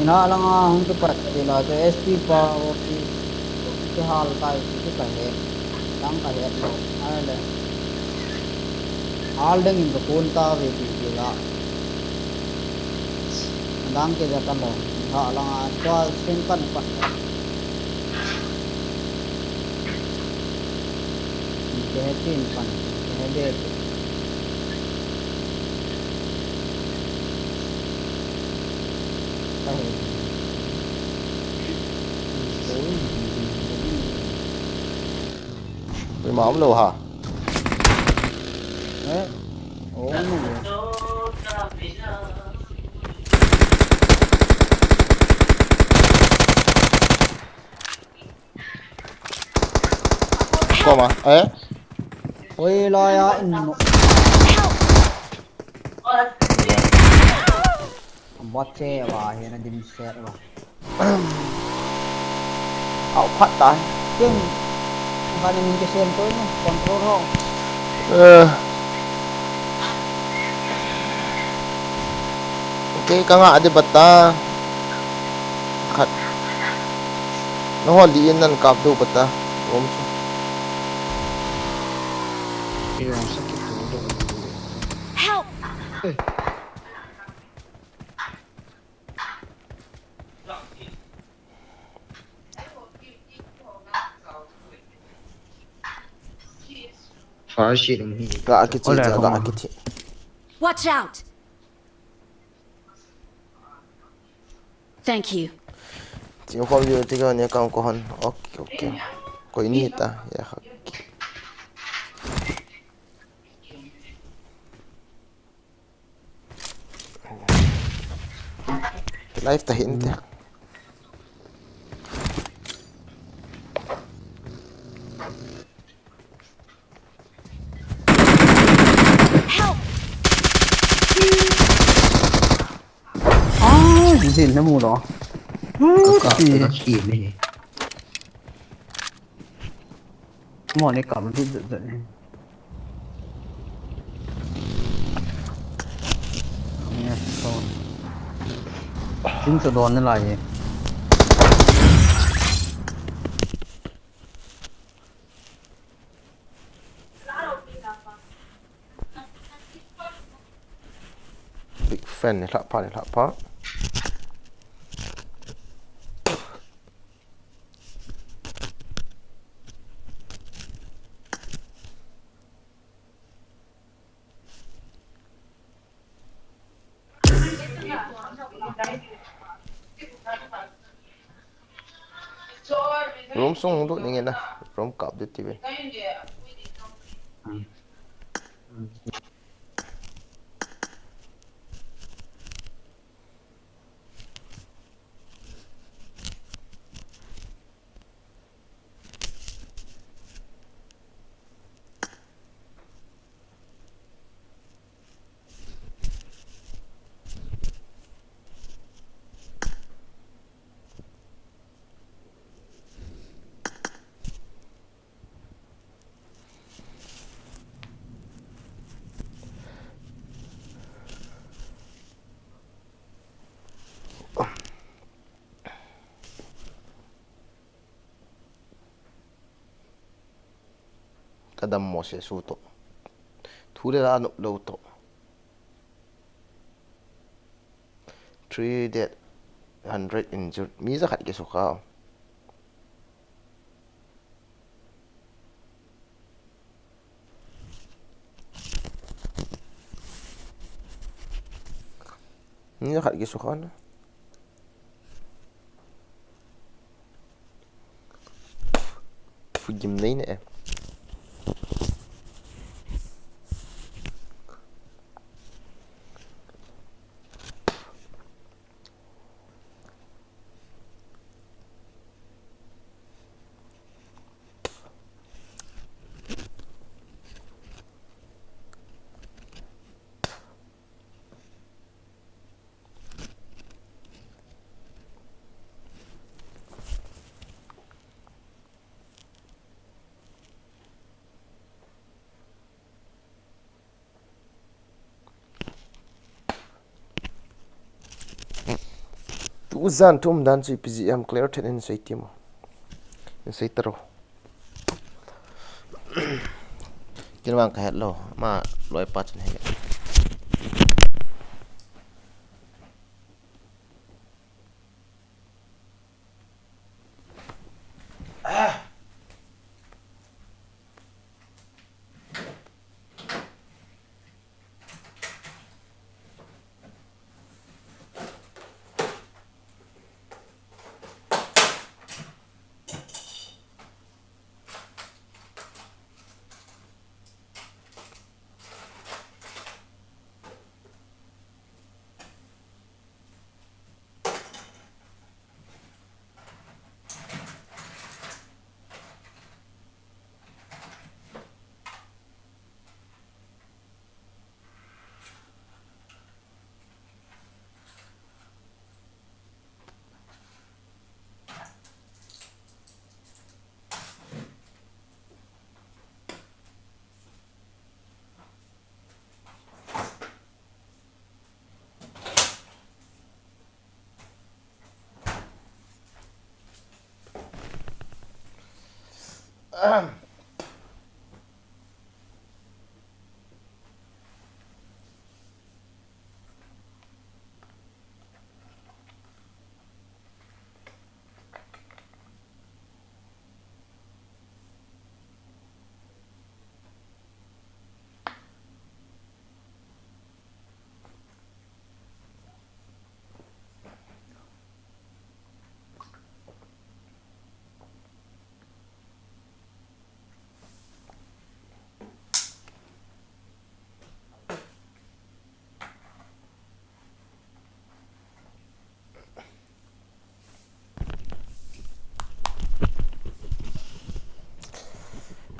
Ina langa hung kipat tila chu S P pa office kihal tai ti chu kahet, dang kahet lou. Ahile hal ding in kakon tave ti tila. Dang kija talou. Ina langa chua sin pan pan. Kahe chin pan, kahe be chu. Kahe. Koima umlou ha. Eh? Oh, umlou. Koma, eh? Oi, la ya, in mo. Bot che wa, he na dim set wa. Au, phat ta. Ken, ba ni min ke sen to ni, control ho. Eh. Okay, ka nga adi bata. Khat. Nangho li in nan kap diu bata. Om chu. Help! Far sheet um hi. Ga kichi. Ole, cha, ga koma. Kichi. Watch out! Thank you. Ching khom ju ti ko ne kam ko hon. Okay, okay. Koi ni ta. Ya, okay. Live ta hin te. Help! Tin na mu lo. Ka, ka khi ni. Mo ni kam di di di. Tin to don na lai. Big fan ni lhah pha, ni lhah pha. Room sung hung lut ning e na. Room kap ding ti ve. Ka dammo se su to. Thu le la nop lou to. Three dead, hundred injured. Mi jakhat kisukha. Mi jakhat kisukha na. Phu gim nei ne. Tu jan thum dan chu ipi jeh ham clear then in sei ti mo. In sei taro. Kin vang ka het lou. Ma loi pa chun he.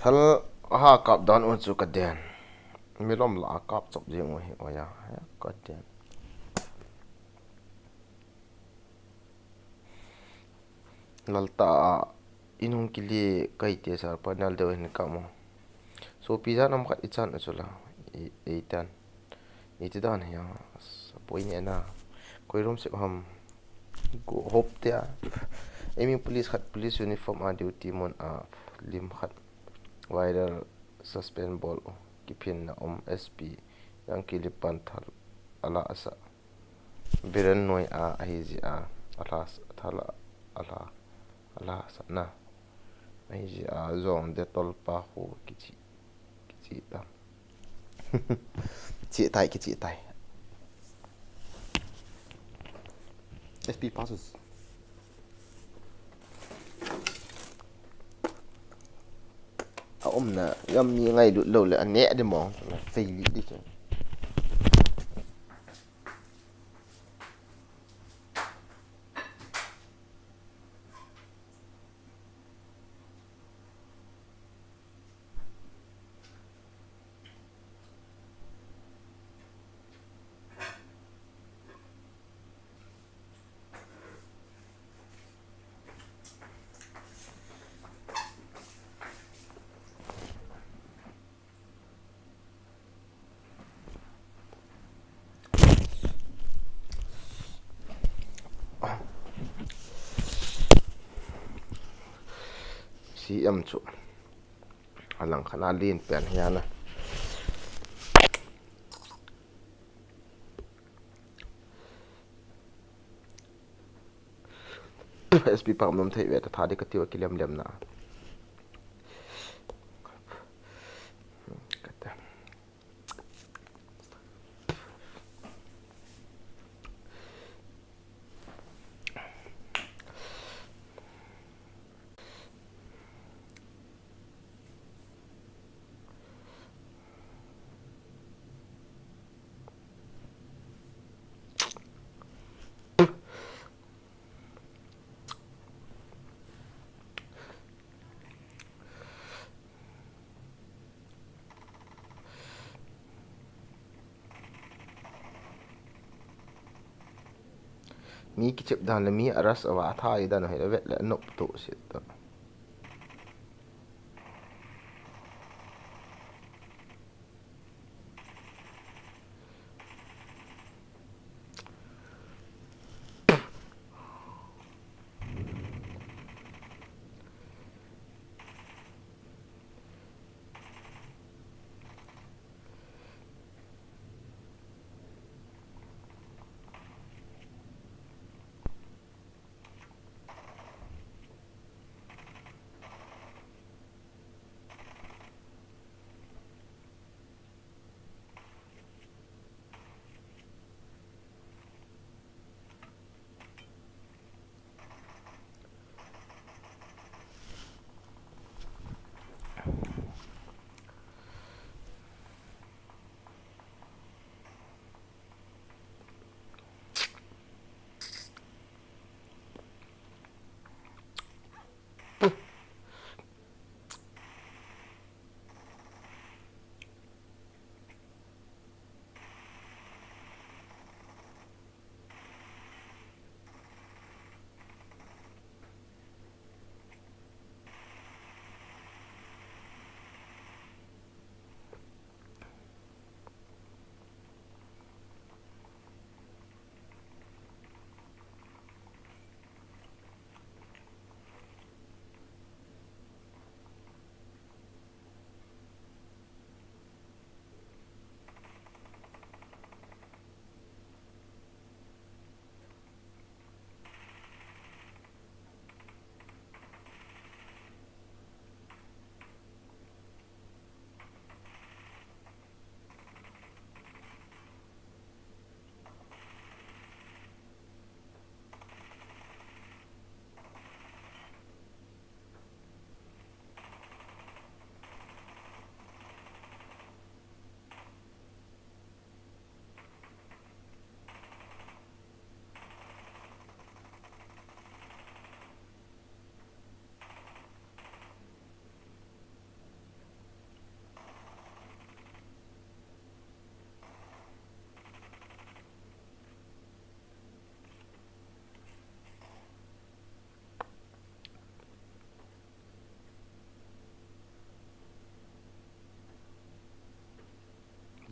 Thal ha kap dan u chu ka den. Milom la kap chop jing u hi oya. Ka den. Lalta a inung kile kai te sir panel deu hin ka mo. Sopi jan am khat ichan a chula. I, i tan. Iti dan hi a. Sapoi ne na. Koi room sep ham. Go hop te a. Emi police khat police uniform a duty mun a lim khat. Viral suspend bol u. Kiphin na um S P. Yang kilipan thal ala asa. Biren noi a ahi ji a. Ala s-, thala ala. Ala sa na. Ahi ji a jong detol pa khu kichi. Kichi ta. Kichi tai, kichi tai. S P passes. A umna, gam mi ngailut lou le, a neh di mong, fail di chu. C M chu. A lang khat a lin pen hi a na. S P pa um nom thei ve ta tha di ka tiu a kilem lem na. Ka ta. Mi kichep dan le mi a rush a va a tha i dan hi le vet le a nop to si to.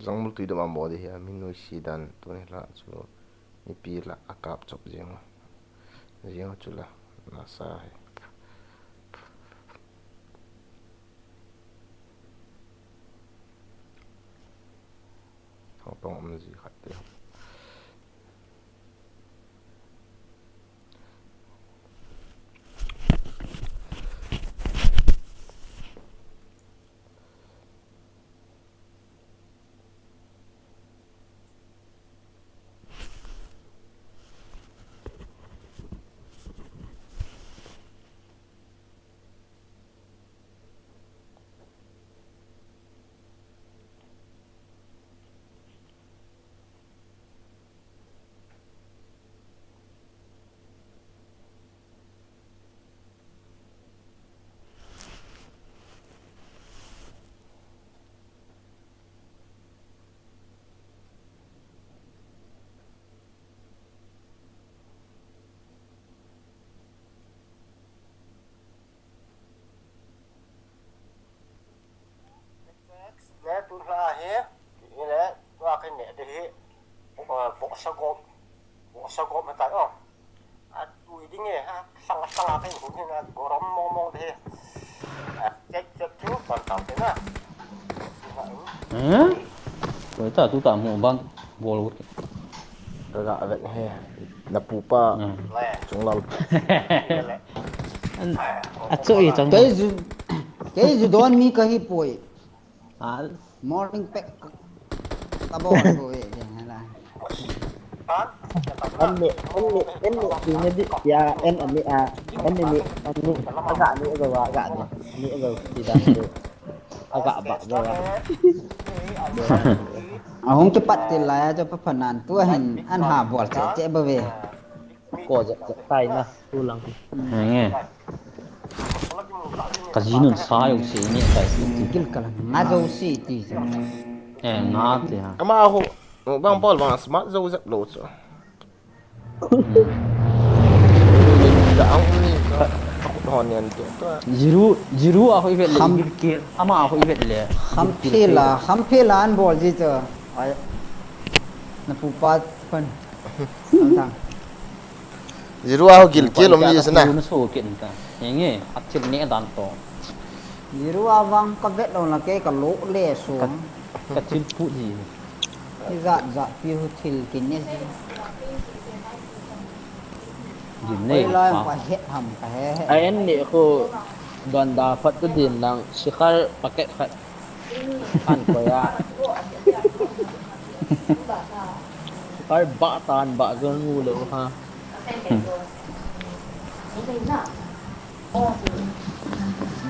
Jangmul tui dam a mo di hi, a mi nuisi dan tuni la chu mipi la a kap chop jeng. Jeng chu la nasa hi. Thangpang um ji khat te. Ne tu hla hi, hi le, tua kan ne de hi, eh, vohsa gop, vohsa gop matai o. A tui ding e, ha, sang, sang a kan hun hi na, gorom mong mong de hi. A, check, check chu, kan tau te na. Eh? Koi ta, tu ta mu ban, bol. Ka ga vet he. Na pupa. Hmm. Chunglal. An, a chu i chang. Kei ju, kei ju don mi ka hi poi. Ah. Morning pack ka bol ko ve, jeng hala. An ne, an ne, an ne, ti ne di, ya, an, an ne, a, an ne, ne, an ne, a ga ne, a ga, ga ne, ne, a ga, ti dan ne. A ga ba, ga ba. Ahung kipat til lai a chu pa phanan tu ahin an ha bol che che ba ve. Ko ja, ja tai na tu lang. Nge. Ka ji nun sa yo si ni tai. Gil ka la nga jo si ti. Eh, nga ti ha. Ama ho, bang bol bang smart jo jep lo chu. Jiru, jiru a hoi vet le, kham, gil kel, ama a hoi vet le. Kham phela, kham phela an bol ji chu. Ai, na pupa pan. Jiru a ho gil kel um ji sana. Na so ken ta. Henge, a thil ne dan to. Jiru a vang ka vet lo na ke ka lo le so. Ka, ka thil pu ji. Ijat jat pi hu thil kin ne ji. Gin nei. Oi, loi pa. Ka het ham ka he he. A en ni khu don da phat tu din lang sikhar packet khat. An ko ya. Sikhar ba tan ba zon mu lo ha.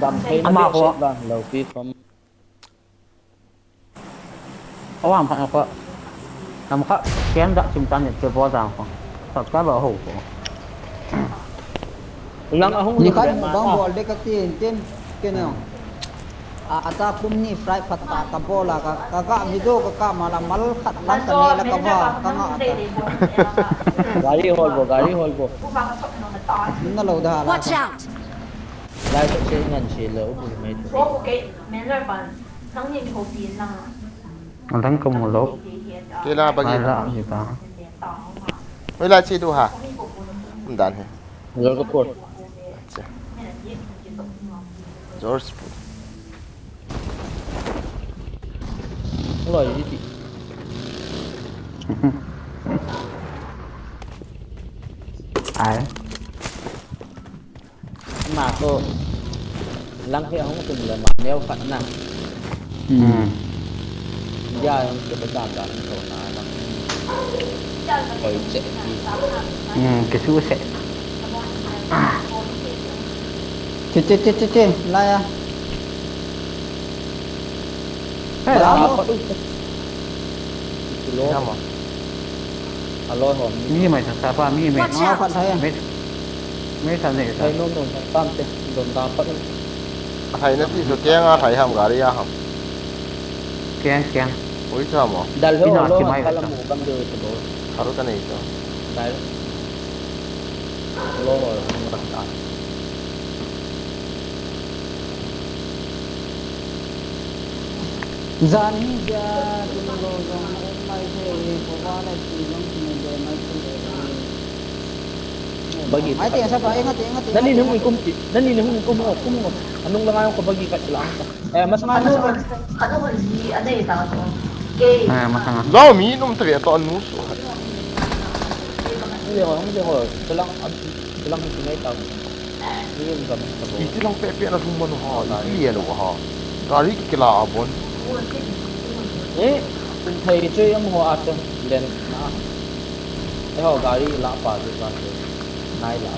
Dam thei na. Ama ko. Lo pi khom. Awang pha ko. Nam kha kem da chim tan ni che bo dang ko. Sat ka ba ho ko. Lang a hung ni khat bang bol de ka tin tin ke no. A, ata kum ni fry phat ta ka bol a ka, ka, ka video ka ka ma la mal khat lang ka ne la ka ba ka nga ta. Gari hol bo, gari hol bo. Na lo da la. Watch out. Lai sa se ngan se le u bu mai tu. Ang thang ka mu lo. Kila bagi. Mai la ni ta. Oi, la chi tu ha. Um dan he. Lo ka por. Acha. George. Lo yi ti. Ai. Ama ko lang he hung tum le ma neo khat na. Hmm. Ya hung ke ba dan dan ko na lang. Koi che ki. Hmm, ke su se. Che, che, che, che, che, la ya. Hey, la mo. Lo. Alo ho. Mi mai sa sa pa mi mai. Watch out. Mi, mi sa ne sa. Ai no no, tam te don da pa. Hai na ti so keng a hai ham gari a ham. Keng keng. Oi cha mo. Dal ho lo ha kala mo kam de to. Haru ta nei to. Dal. Lo ho. Jan hi ja, kin lo jong, um mai the, ko ba le ki jong, kin be mai the. Bagi. Mai te, sa pa, enga te, enga te, enga te, enga te. Nani nung kum ki, nani nung kum ho, kum ho. Anung langa ko bagi ka chila. Eh, masanga, masanga. Ano, ano ji, ano ita to. Ke. Ah, masanga. Lo mi num te to anu so. Ni le ho, ni le ho. Selang, selang ni ta. Iti lang pepe na thum manu ha, iti lian u ha. Gari kila abon. Eh, thei chui am ho a te len na. Eh ho gari la pa tu kan tu. Nai la.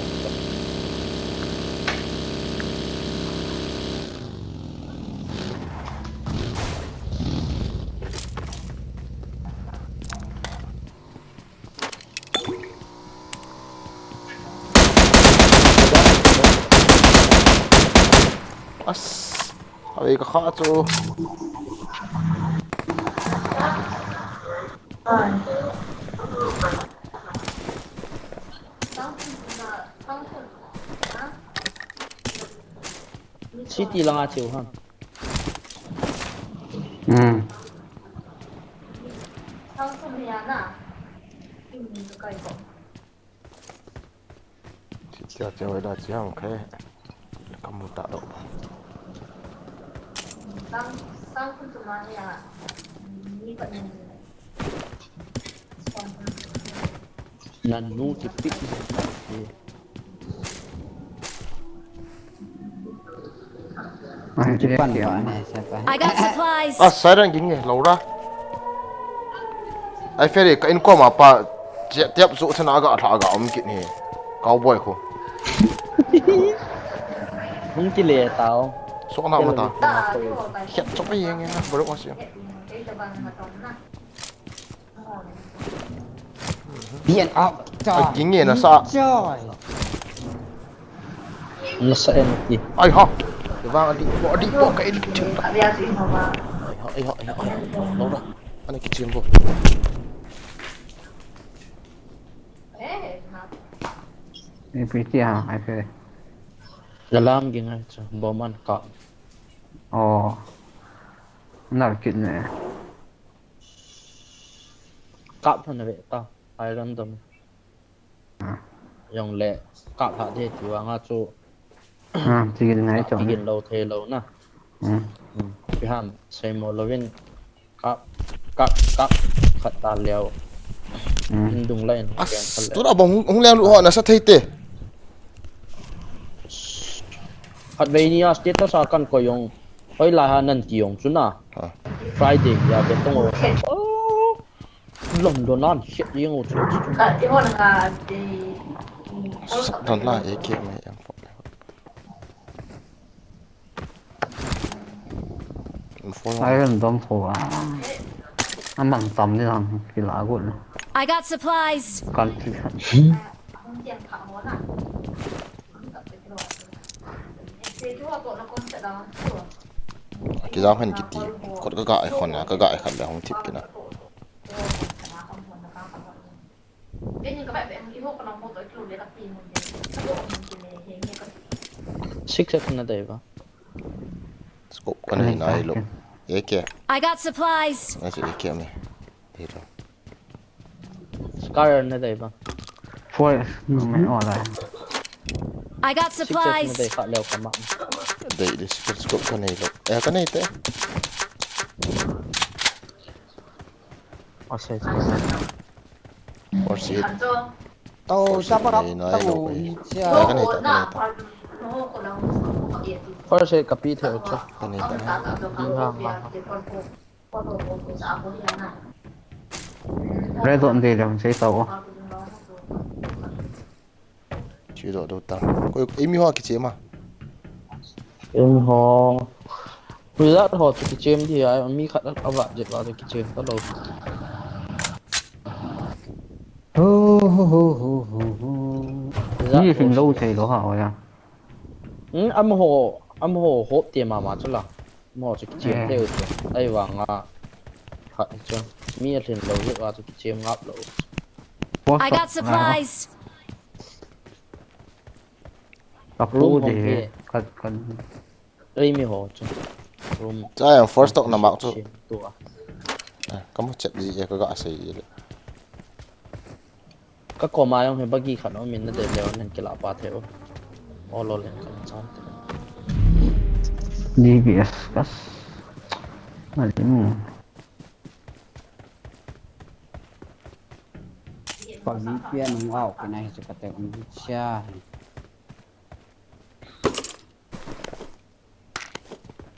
As, avei ka kha chu. City langa cheu ham. Hmm. City a cheu da chi ham khe. Kamu ta do. Nanu ti pick. Ai, kipan ba ne, sa pa. I got supplies. Ah, siren ging e, Laura. Ai, Ferry, ka in koma pa, tiap, tiap, su thana ga, tha ga, um kit ni. Cowboy ko. Hung kile tao. So na ma ta. Khet chok ai yeng na, bro, mas yo. Bien up. Ai, ging e, nasa. Nasa en ti. Ai ha. Ke bang adi, bo adi, bo ka en ti. Ai ha, ai ha, ai ha, ai ha. Laura. Ana ki chim bo. Ni pi ti ha, ai pe. Galam ging ai chu, bo man ka. Oh. Nar kit ne. Kap thon ve ta, ai random. Ah. Jong le, kap ha de ti vang a chu. Ah, tigin ngai chong. Tigin lo thei lo na. Hmm. Hmm. Pi ham, sei mo lovin. Kap, kap, kap, khat ta leo. Hmm. In dung line. As, tu na bong hung, hung leng lu ho, nasa thei te. Khat vei ni a status a kan ko jong. Hoi la ha nan ti jong chu na. Ha. Friday, ya ve tong o. Oh. London an, shit, jeng u chu. Ka, ti hon nga, ti, Sap don la, A K mai em fo. Em fo. Ai, random fo a. Amang tam ni lang, kila got le. I got supplies. Kan ti. Kijam hen kiti. Kot ka ga ai khon na, ka ga ai khan le hong thip kina. Six at na dai ba. Scope ka nei nai lo. A K. I got supplies. Ngai si A K me. Dei lo. Scar na dai ba. Four, no, me, oh, dai. I got supplies. Six na dai kha leo ka ma. Dei, dei, six scope ka nei lo. Eh, ka nei te. Oh, sai, sai. Four si. To, sa pa rap, nei, nei, ta lo, ko, eh. Ni cha. Eh, ka nei ta, ka nei ta. Four si ka pi the cha. Ka nei ta, ka nei ta. Di ha, ha, ha. Red zone dei le hung sei tau. Chi do do ta. Koi, imi ho kiche ma. Imi ho. Wizard ho chu kichem di a, mi khat a va jet va chu kichem ta lo. Hu, hu, hu. Wizard ni ho hin lo chu. Thei lo ha, oya. Hmm, amaho, amaho hop te mama chu la. Mo chu kichem thei u chu. Ahivanga khat chu. Mi alhin lou jeh a chu kichem ngap lou. I got supplies. Ka pu de he. Ka, ka. Ei mi ho chu. Room. Chai ang first talk na mak chu. Sim tu a. Eh, kamu chat ji e ka ga sei ji le. Ka koma jong hi bagi khat um in na de le on hin kila pa the o. O lo le kan chan. D B S kas. Mali mu. Pag V P N hung au ka na hi chu ka te um cha.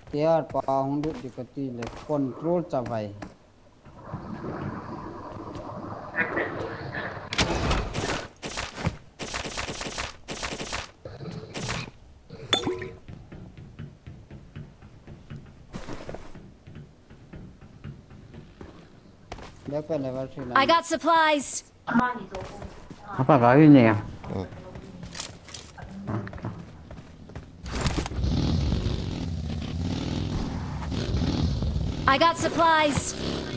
Tiar pa hung lut di ka ti le control chavai. Backpack level three I lang. Got supplies. Apa gari ni ya? Hmm. I got supplies.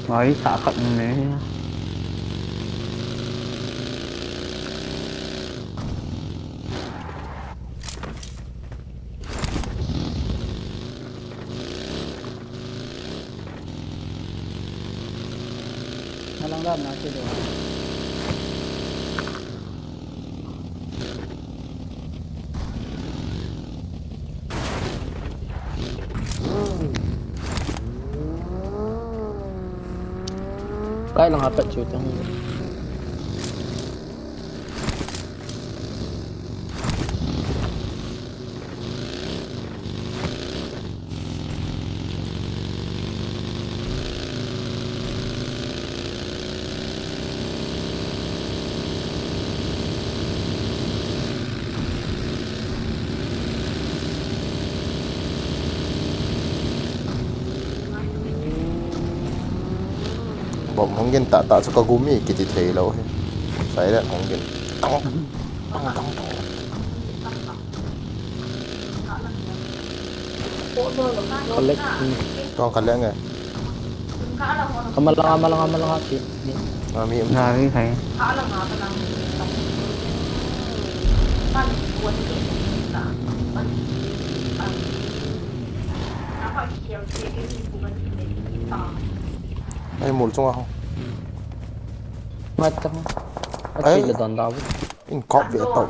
Gari sa khat ni. Alang lam na ke do. Kai lang apat chu tang. Bom hung gin tah tah chu ka gum e kiti thei lou hi. Silent hung gin. Tang, tang, tang, tang. Collect. Tong collect nge. Kamalanga, malanga, malanga si. Ni. Ah, mi um. Na, mi khai. Ai, mul chunga ho. Mat ta. Ai. Achi le don da bu. In kop ve tau.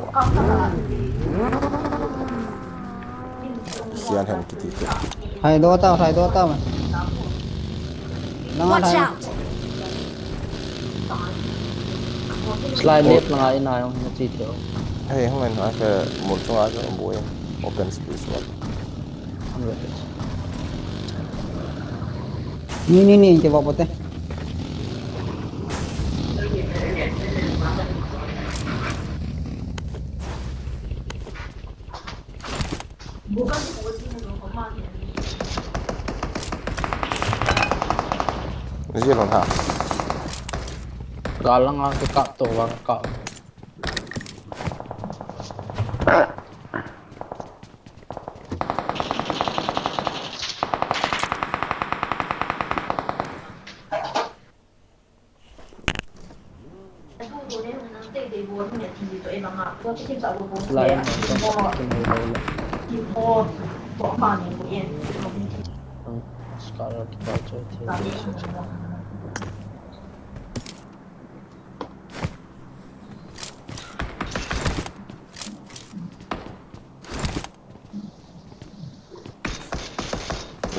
Sian hen kiti te. Hai do tau, hai do tau. Langa Watch hai. Out! Slide left langa in a jong na chi teo. Hei, hung en, a ke mul chunga jong boi. Open space one. Hundred. Ni, ni, ni, ke va bote. Zia lon ha. Gal langa ke kap to vang kap.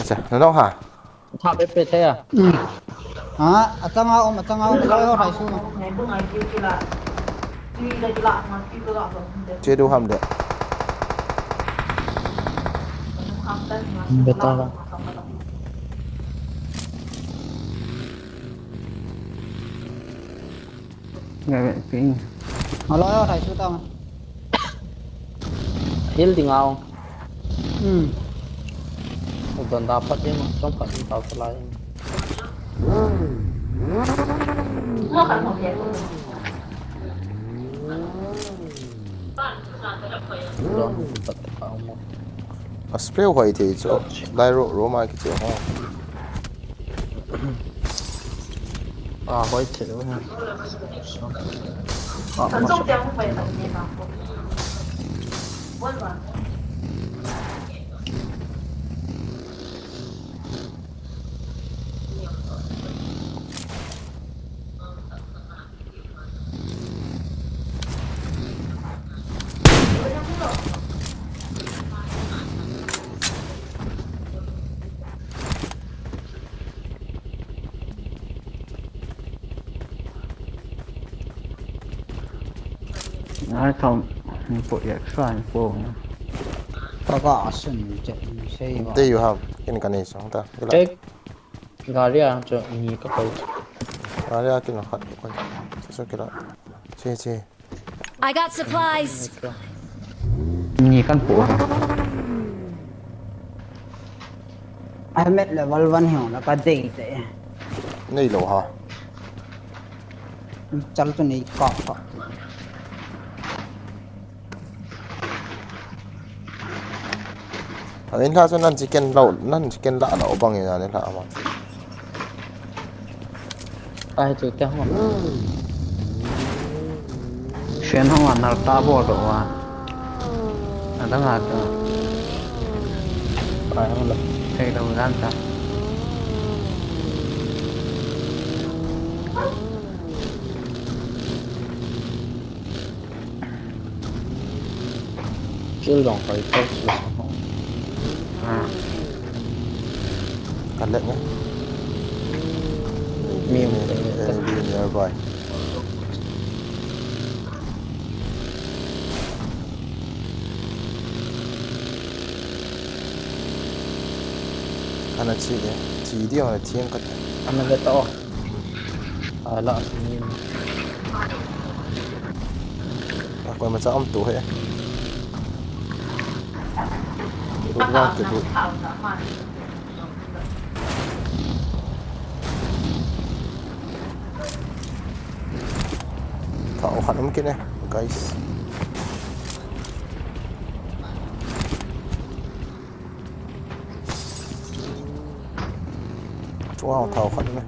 Acha, na nong ha? Tha pe pe thei a. Hmm. Ha, achanga um, achanga um, loi ho thai su. Che du ham de. Beta la. Ngai ve ping. Alo, alo, thai su tang. Hil ding au. Hmm. Don da pat ding, chong pat ding tau salai. Don pat tau mo. A spray hoi thei chu. Lai ro, ro ma ki che ho. A hoi thei lo ha. A, ma. Sa. Ai thom, ni po yak sa ni po. Ka ga sun che ni sei ba. There you have. Ken ka nei song ta. Gila. Tek. Gari a chu ni ka koi. Gari a kin khat koi. Che che kila. Che che. I got supplies. Ni kan po. Ai met level one hi na ka dei te. Nei lo ha. Chal tu nei ka ka. Amin la chu nan chicken lo, nan chicken la lo bang ina ni la ma. Ai chu te ho. Shen ho na ta bo do wa. Adang a ta. Ai ho lo. Thei lo dan ta. Kill jong koi koi. Ah. Kan let nge. Mi, mi, mi, mi, mi, mi, mi, mi, mi. Ana chi e, chi di ana thiang ka. Ana ve ta o. Ala ni. A koi ma cha um tu he. Tu la ke tu. Thao khat um kit e, guys. Chua thao khat um e.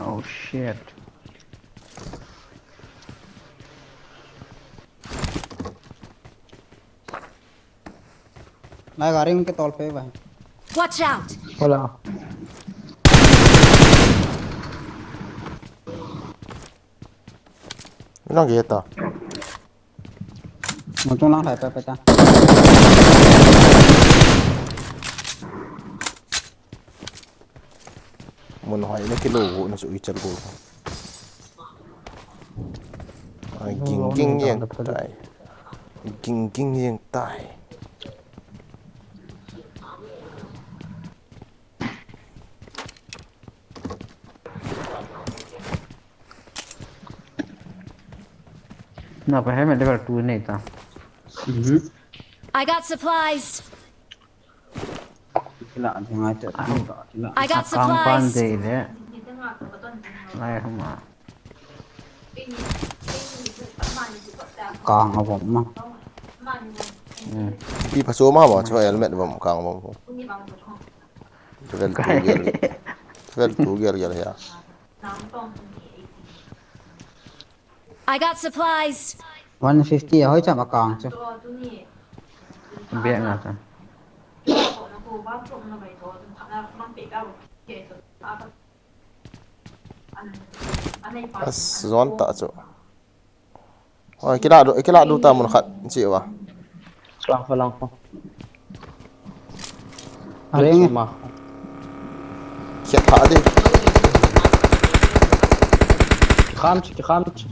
Oh shit. Nai gari unke tol pe bhai. Watch out! Hola. Ilang ge ta. Mo tung lang hai pa pa ta. Mun hoi na kilo go na su ichal go. Ai, ging ging jeng tai. Ging ging jeng tai. Na pa helmet level two nei ta. Mhm. I got supplies. Kila, kila, kila. I got supplies. Kang pan de le. Lai huma. Kang a bom ma. Hmm. Pi pa so ma ba, cho helmet bom, kang bom. Level two gel. Level two gel gel ya. I got supplies. One fifty, hoi cham akang chu. Bia nga ta. As zone ta chu. Oi, kila du, kila du ta mun khat chi wa. Lang kho, lang kho. Areng. Ma. Khiat pha di. Kham chi, kham chi.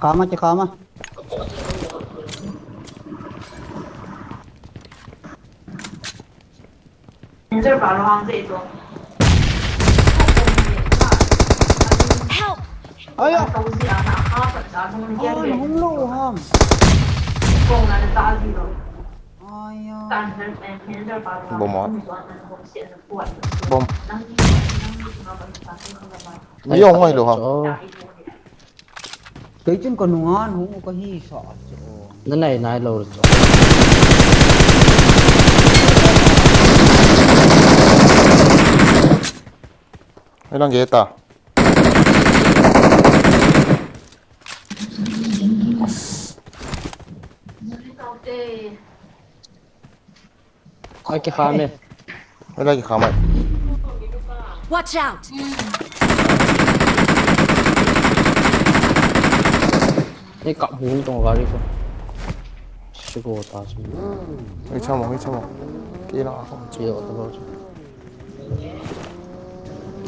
Kham a chi, kham a. Help! Aya! Oh, hung lo ham. Aya. Bom a. Bom. Mi jong ngai lo ham. Kei chun ka nunga hung u ka hi sa chu. Na nai nai lo chu. Ai lang ge ta. Ai, kikham e. Ai, kikham e. Watch out! Ni kap hung tong gari ko. Sigo ta chu. Hei chamo, hei chamo. Kila ko. Chi do to lo chu.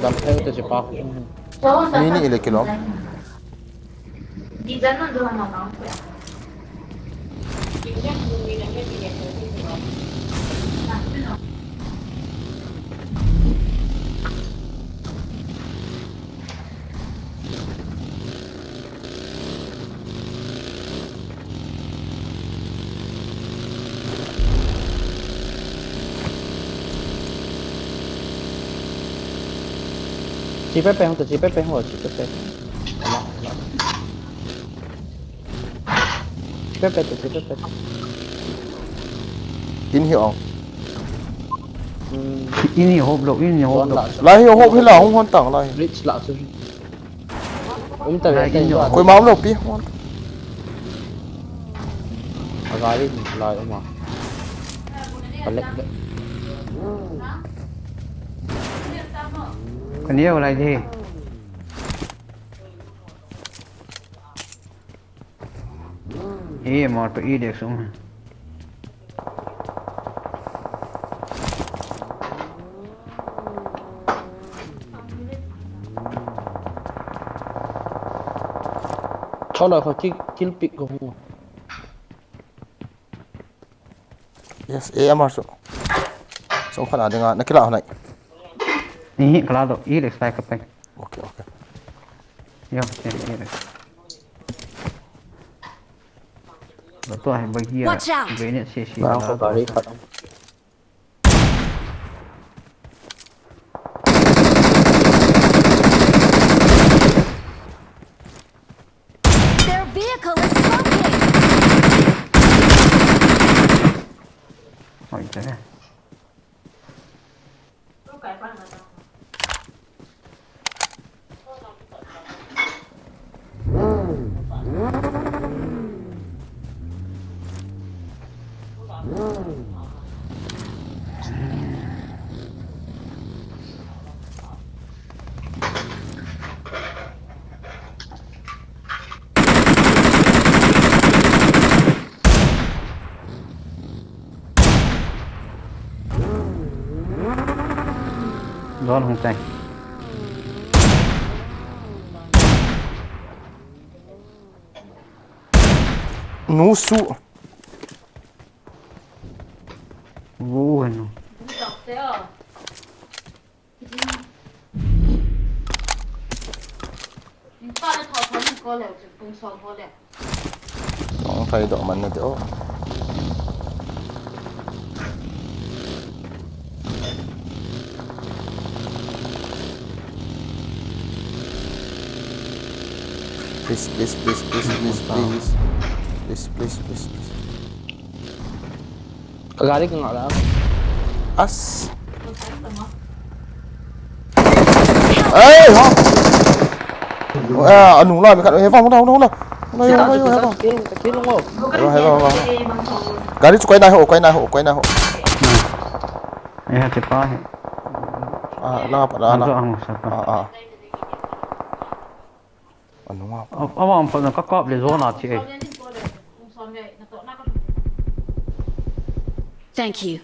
Dam thei te chi pa. Ni ni ile kilo. Chi pepe hung ta, chi pepe hung, chi pepe. Chi pepe ta, chi pepe. In hi ong. Hmm. In hi hop lo, in hi hop lo. Lai hi hop hi la, hung hon tang lai. Bridge la chu. Um ta ve, ta in. Koima um lou pi. A gari ni lai um a. Ka lek lek. Ka neo lai de. Hi, mor pe i dek sung. Cholo ko kill, kill pick ko hu. Yes, A M R so. So khana dinga, na kila honai. Ni kala do, i le sai ka pai. Okay, okay. Yo, che, i le. Lo to hai bagi. Watch out! Grenade se se. Na ko gari khat. Their vehicle is smoking! Oi, te. Zone hung chai. Nu su. Vu hanu. Ong thai do man na te o. Please, please, please, please, please, please. Please, please, please, please. Ka gari ka ngah la. As. Ei, ha. Ah, anu la, mi khat, eh, vang, hung la, hung la, hung la. Hung la, hung la, hung la, hung la. Takin, takin, hung la. Hung la, hung la, hung la. Gari chu koi nai ho, koi nai ho, koi nai ho. Eh, ha, che pa he. Ah, la, la, la. Ang to ang sa pa. Ah, ah. Anu nga. Awa ang pa na kakap le zona che. Thank you.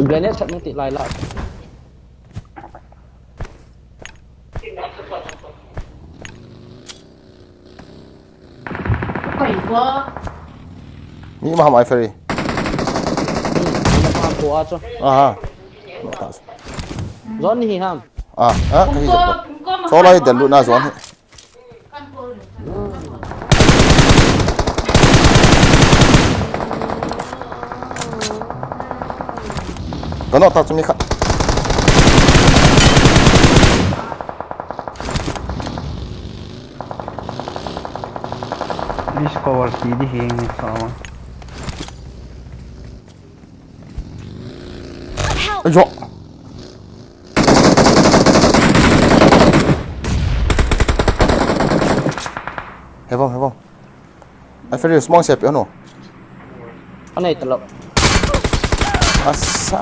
Grenade chat mung ti lai la. Mi ma ham ai ferry. Hmm, mi ma ham ko a cho. Aha. Zone hi ham. Ah, ah, kahi jep. Cho lai del lu na zone hi. Ka no ta chu mi khat. Discover ki di hi ni sa. Ayo. Heaven, heaven. Ai, Ferry, smong se pe no. Anei talo. Asa.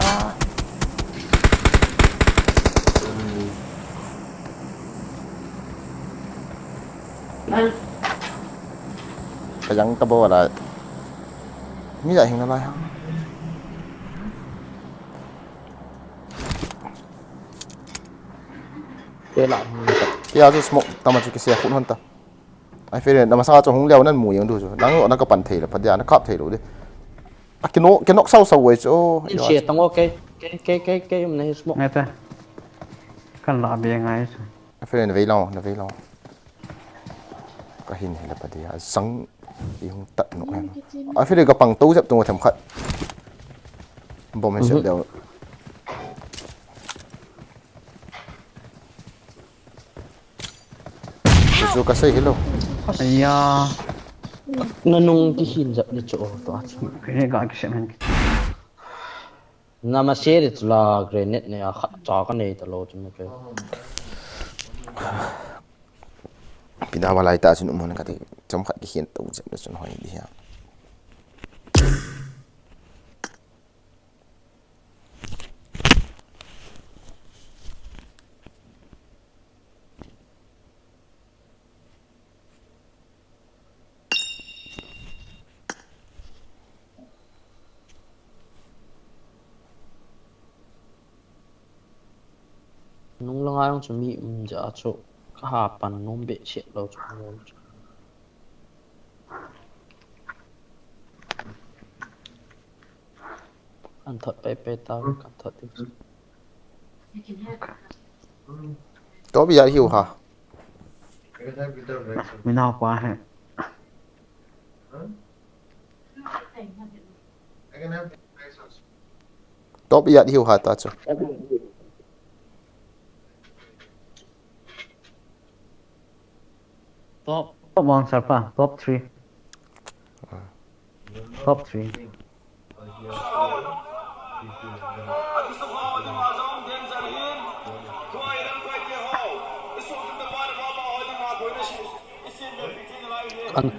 Kajang tabo la. Mi ja hing na lai ha. Tela. Kia chu smoke tama chu kisia khun hon ta. Ai, Ferry, na masa chu hung leo nan mu yang du chu. Nang na ka pan thei la, pa dia na kap thei lo de. A kino, kinok sau sau wei chu. Sia tang o ke. Ke ke ke ke um na hi smoke. Ngata. Kan la be ngai chu. Ai, Ferry, na vei lo, na vei lo. Ka hin hi la pa dia. Sang i hung tat no em. Ai, Ferry, ka pang to jep tu themkhat. Bom he sep deu. Chu ka sei hilo. Aya. Na nung ki hin jap ni chu o to a chu. Khe ga ki sem hen. Na ma se ri chu la grenade ne a khat cha ka nei talo chu me ke. Pida wa lai ta chu nu mon ka ti. Chom khat ki hin to jep ni chu hoi di ha. Nung langa jong chu mi um ja chu ka ha pan nom be che lo chu. Kan thot pai pai ta, kan thot ti. To bi ya hiu ha. Mi nao pa he. To bi ya hiu ha ta chu. Top, top one, sir pa. Top three. Top three. Kan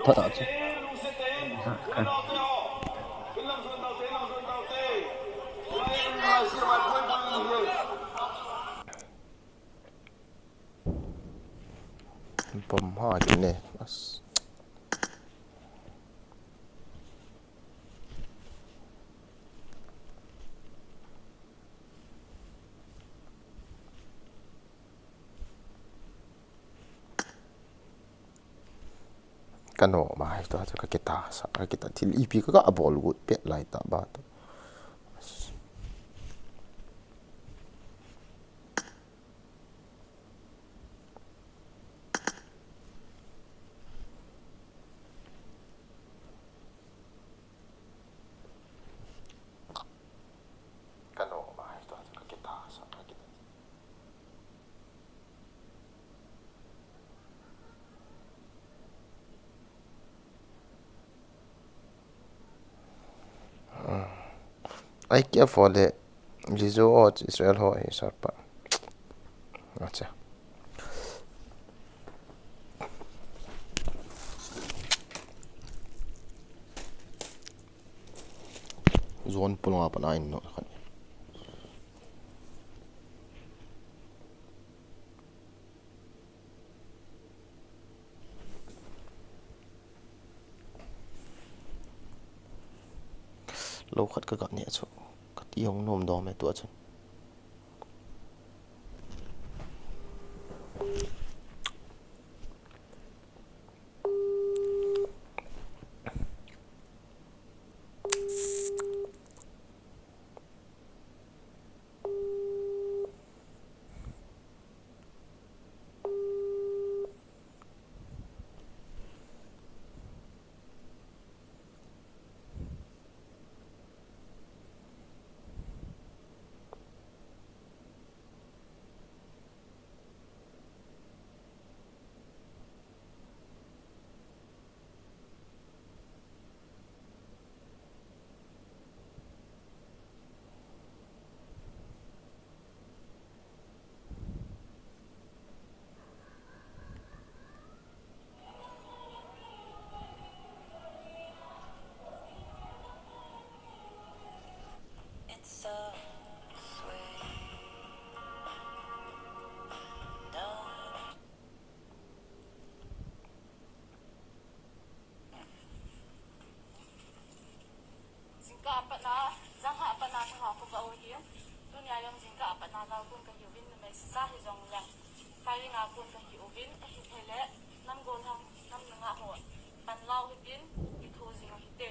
thot a chu. Bom ha ki ne. As. Ka no ma hai to, ka kita sa, ka kita thil ipi ka, ka bol gut pet lai ta ba to. Ka no ma hai to, ka kita sa, ka kita. Ai kia fo le Lizo o Israel ho hi sar pa. Acha. Zone pulanga pana in no khan. Lo khat ka ga ne chu. Ka ti hong nom dom e tu a chun. Ayong jingkah a pat na lau kun kahiuvin, numei sisa hijongle firing a kun kahiuvin, ahithei le nam gollhang, nam nungah ho pan lau hitin, kitho jing ahite.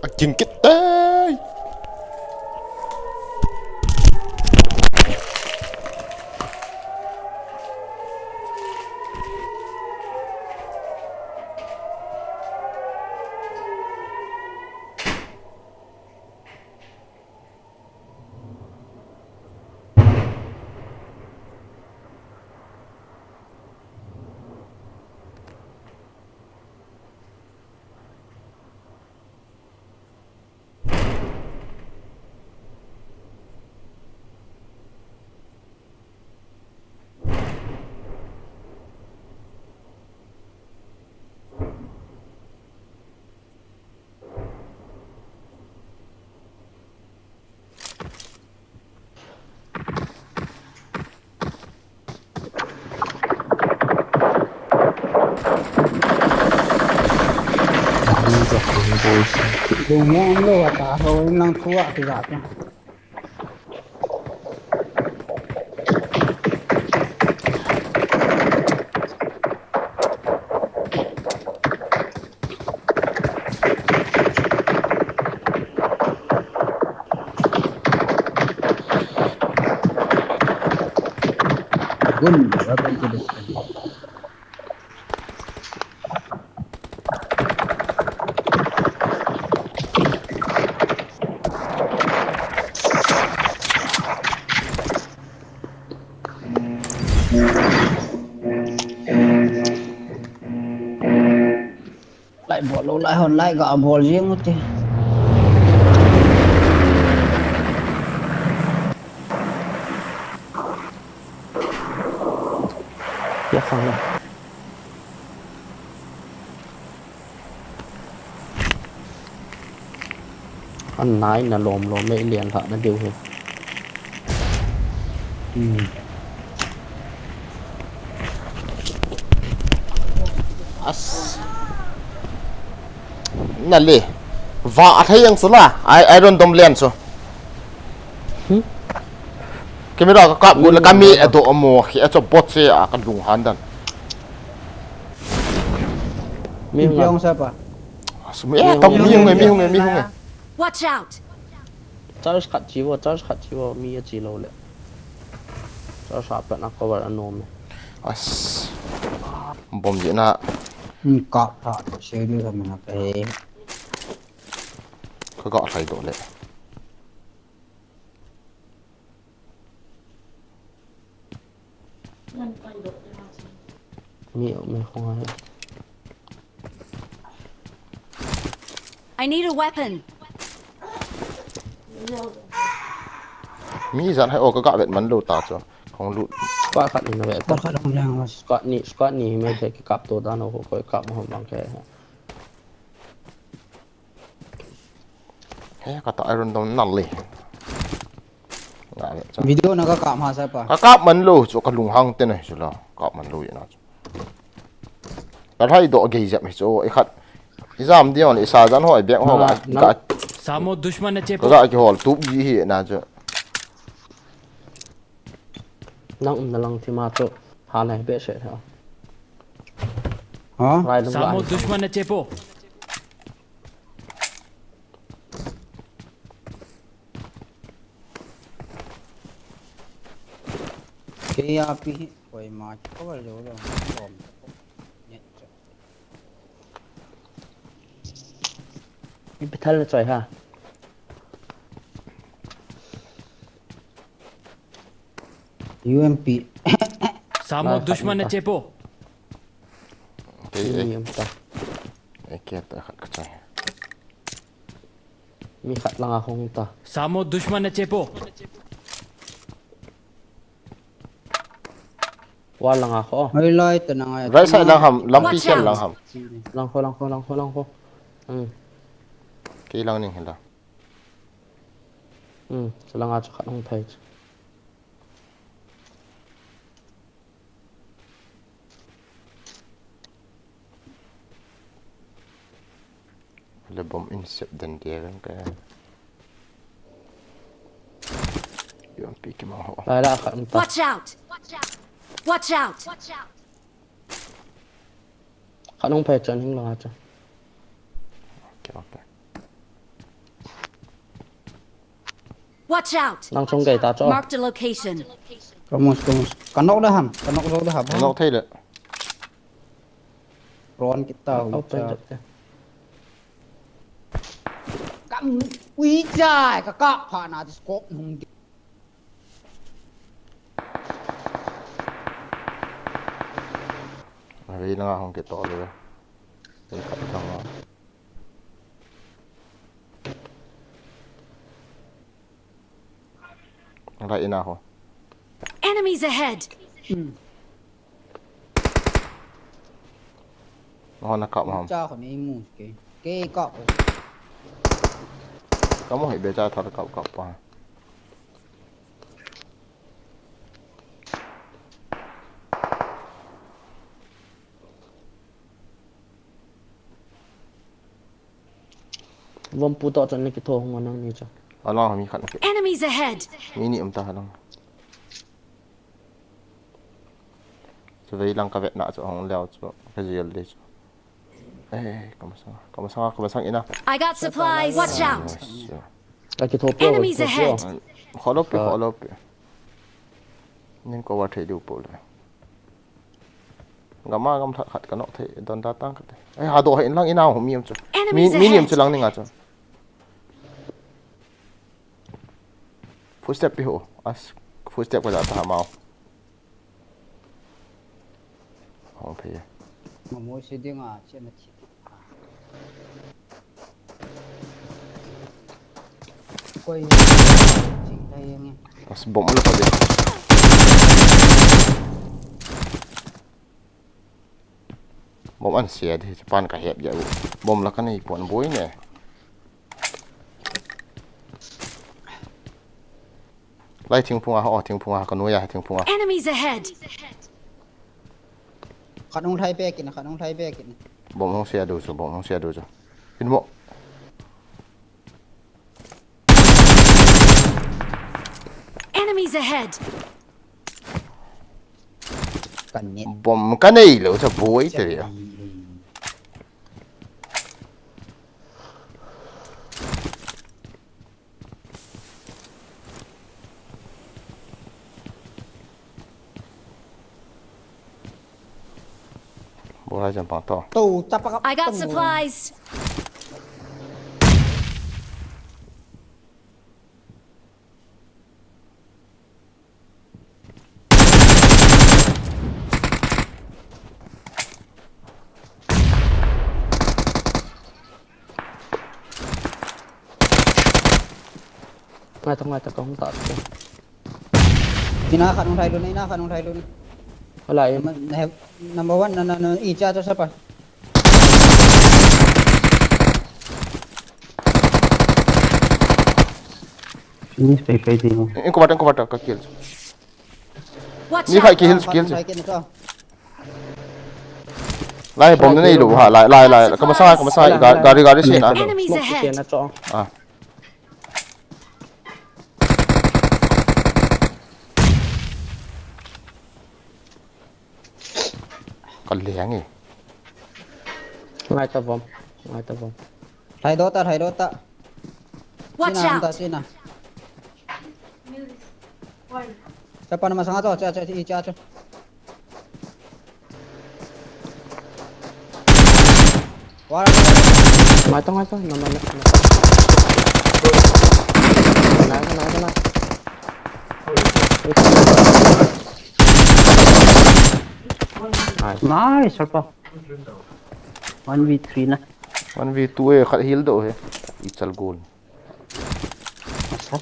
Aking kit tai. Lungmong lou ata ho in lang thu a kija te. Gun, ra gun, gun. Lai bol lou, lai hon, lai ga bol jing u te. Ya khang na. An nai na lom lom, mei lian lha na diu hi. Hmm. As. Na le. Va a thei yang su la. Ai, ai don dom lian su. Hmm? Camera ka kap gu le ka mi a do mo khi a cho bot se a ka lung han dan. Mi hung a. Sa pa. Asum, eh, tong mi hung e, mi hung e, mi hung e. Watch out! Charge khat chi vo, charge khat chi vo, mi a chi lou le. Charge a pat na cover a nom e. As. Bom ji na. Hmm, ka pha, se di ka mina pe. Ka ga lhai doh le. Mi, mi khong hai. I need a weapon. Mi jan hai o ka ga vet man lou ta chu. Khong lut. Squad khat ni na ve ta. Squad khat hung lang. Squad ni, squad ni hi me the ki kap to da no ko kap mo bang ke. He, ka ta iron dom nal le. Nga le, cha. Video na ka kap ma sa pa. Ka kap man lou, chu ka lunghang te na hi chu la. Kap man lou ina chu. Ka lhai doh gei jep hi chu, i khat. I jam di on, i sa jan hoi bek ho na, ka, na. Ka. Samo dushman na chepo. Ka ki hol tup ji hi na chu. Nang um na lang thima chu. Ha na hi be se ha. Ha? Rai lung. Samo dushman na chepo. Kei a pi hi, koi ma ki cover jo lo, bom. Mi pethal na choi ha. U M P. Samo dushman na chepo. Kei, eh. Mi um ta. Eh, kei ta khat ka choi. Mi khat langa hung ta. Samo dushman na chepo. Wa langa kho. Hai lai ta na ngai. Right side lang ham, lampi kel lang ham. Lang kho, lang kho, lang kho, lang kho. Hmm. Kei lang ning hila. Hmm, sa langa chu khat hung thai. Le bom in sep den dia kan ka. Yo pi ki ma ho. Lai la khat um ta. Watch out! Watch out! Khat hung phai chan hing la cha. Okay, okay. Watch out! Nang chung gei ta cho. Marked a location. Kamus, kamus. Ka nok da ham, ka nok da ham. Ka nok thei le. Ron kita ui cha. Kam ui cha, ka ka pha na scope nung di. Ari na hong ke to le. Ni ka ta ma. Right ina ho. Enemies ahead! Hmm. Ho na kap ma ham. Cha ko ni mu ke. Ke kap. Ka mo hi be cha thar kap kap pa. Vom pu to chan le ki tho hung nang ni cha. Alang mi khat. Enemies ahead! Mi ni um ta halang. Chu vei lang ka vet na chu hong leo chu ka jel de chu. Eh, ka masang, ka masang, ka masang ina. I got supplies. Watch out! Nice. Ka ki tho pe. Enemies ahead! Kholo pe, kholo pe. Nin ko wa thei diu po le. Gama gam that khat ka nok thei, don da tang khat. Ai, ha do hai in lang ina ho mi um chu. Mi, mi ni um chu lang ni nga chu. Footstep pi ho. As footstep ka ja ta ha mau. Hong phei. Ma mo se ding a, che na thi. Koi. Ching thei nge. As bom la pa de. Bom an sia de, Japan ka hep ya u. Bom la ka nei pon boi ne. Lai thingphung a, oh, thingphung a, ka nuai a, thingphung a. Enemies ahead! Khat hung lhai bek in, khat hung lhai bek in. Bom hung sia du chu, bom hung sia du chu. In mo. Enemies ahead! Ka net. Bom ka nei lou cha boi te ya. Horizon pang to. To, tapa ka. I got supplies. Ngai ta, ngai ta, ka hung ta. Ina khat hung thai lun, ina khat hung thai lun. Hala, eh. Number one, na, na, na, i cha cha sapa. Finish pai pai ding. In cover, in cover, ka kill. Watch out! Ni khai ki heal, ki heal. Lai, bomb na nei lou ha, lai, lai, lai. Ka masang, ka masang, ga-, gari, gari se na. Enemies ahead! Ah. Ka leng e. Ngai ta bomb, ngai ta bomb. Thai do ta, thai do ta. Watch out! Sina, sina. Cha pa na masang a cho, cha, cha, i cha cho. Wala. Ngai ta, ngai ta, na, na, na, na. Ngai ta, ngai ta, ngai ta. Nice. Nice, sir pa. One v three na. One v two e, khat heal do he. I chal gol. Asa.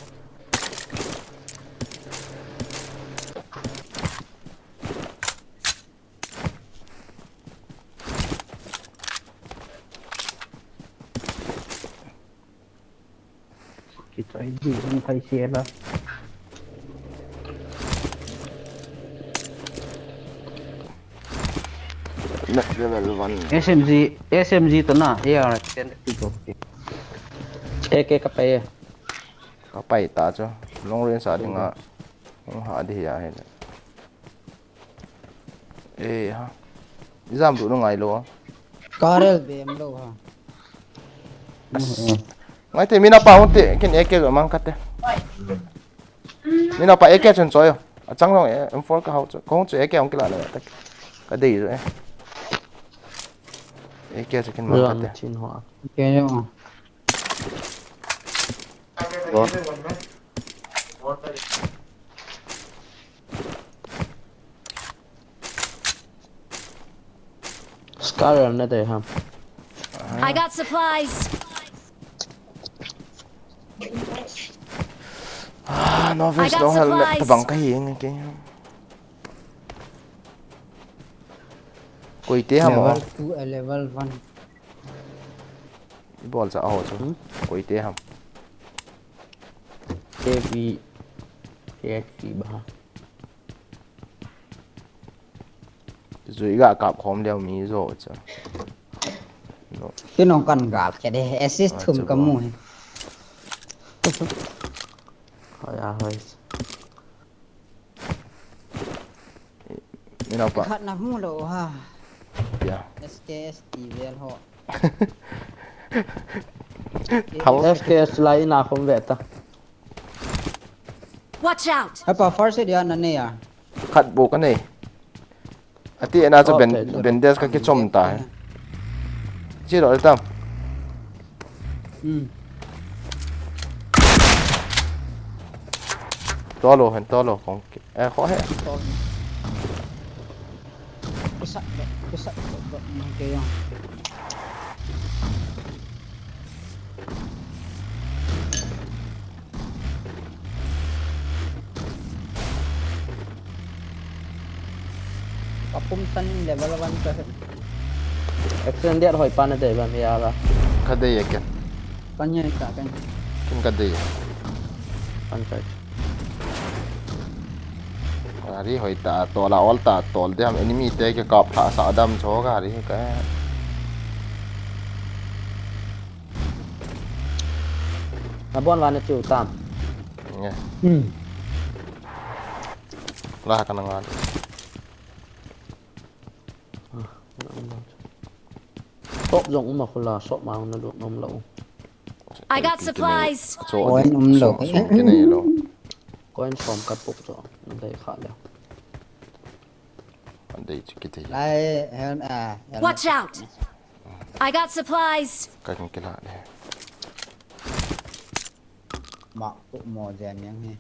Kichoi ji jing phai se la. Next level one. S M G, S M G to na, A R ten ti ko. A K ka pai e. Ka pai ta chu. Long range a dinga. Hung ha di ya he. Eh, ha. Exam du ngai lo. Karel bem lo ha. Ngai te mina pa hung te, kin A K lo mang ka te. Mina pa A K chun choi. A chang long e, M four ka hau chu. Kong chu A K hung kila la ta. Ka dei ro e. A K chu kin mang ka te. Chin ho. Ke yo. Go. Scar na dei ham. I got supplies. Ah, no, I got supplies. Bang ka hi nge ke. Koi te ham. Level two, eh, level one. I bol cha ho chu. Hmm? Koi te ham. A V K T ba. Zui ga kap khom leo mi zo cha. No. Ti nong kan ga ke de assist thum ka mu he. Hoi a hoi. Mina pa. Khat na mu lo ha. Ya. S K S ti vel ho. Thal. S K S lai na khom ve ta. Watch out! Apa first aid ya na ne ya. Khat bu ka nei. Ati ena chu ben, bandage ka kichom ta. Chi lo tam. Hmm. To lo hen, to lo kong. Eh, kho he. Kusa, kusa, kusa, kusa. Kapum tan in level one ka he. Extended hoi pa na dei ba mi ala. Ka dei ken. Kan ye ka kan. Ken ka dei. Kan ka. Gari hoi ta tol a ol ta tol de ham enemy te ke kap pha sa dam cho gari ka. Na bon wa na chu tam. Nge. Hmm. La ka na ngan. Ah, na um la. Top jong um a khula sop ma na du um la um. I got supplies. Coin um lo. Coin som ka puk cho. Na dei kha le. Dei chu kiti. Lai, hel, ah, hel. Watch out! I got supplies. Ka kong kila le. Ma, tu mo jen yang hi.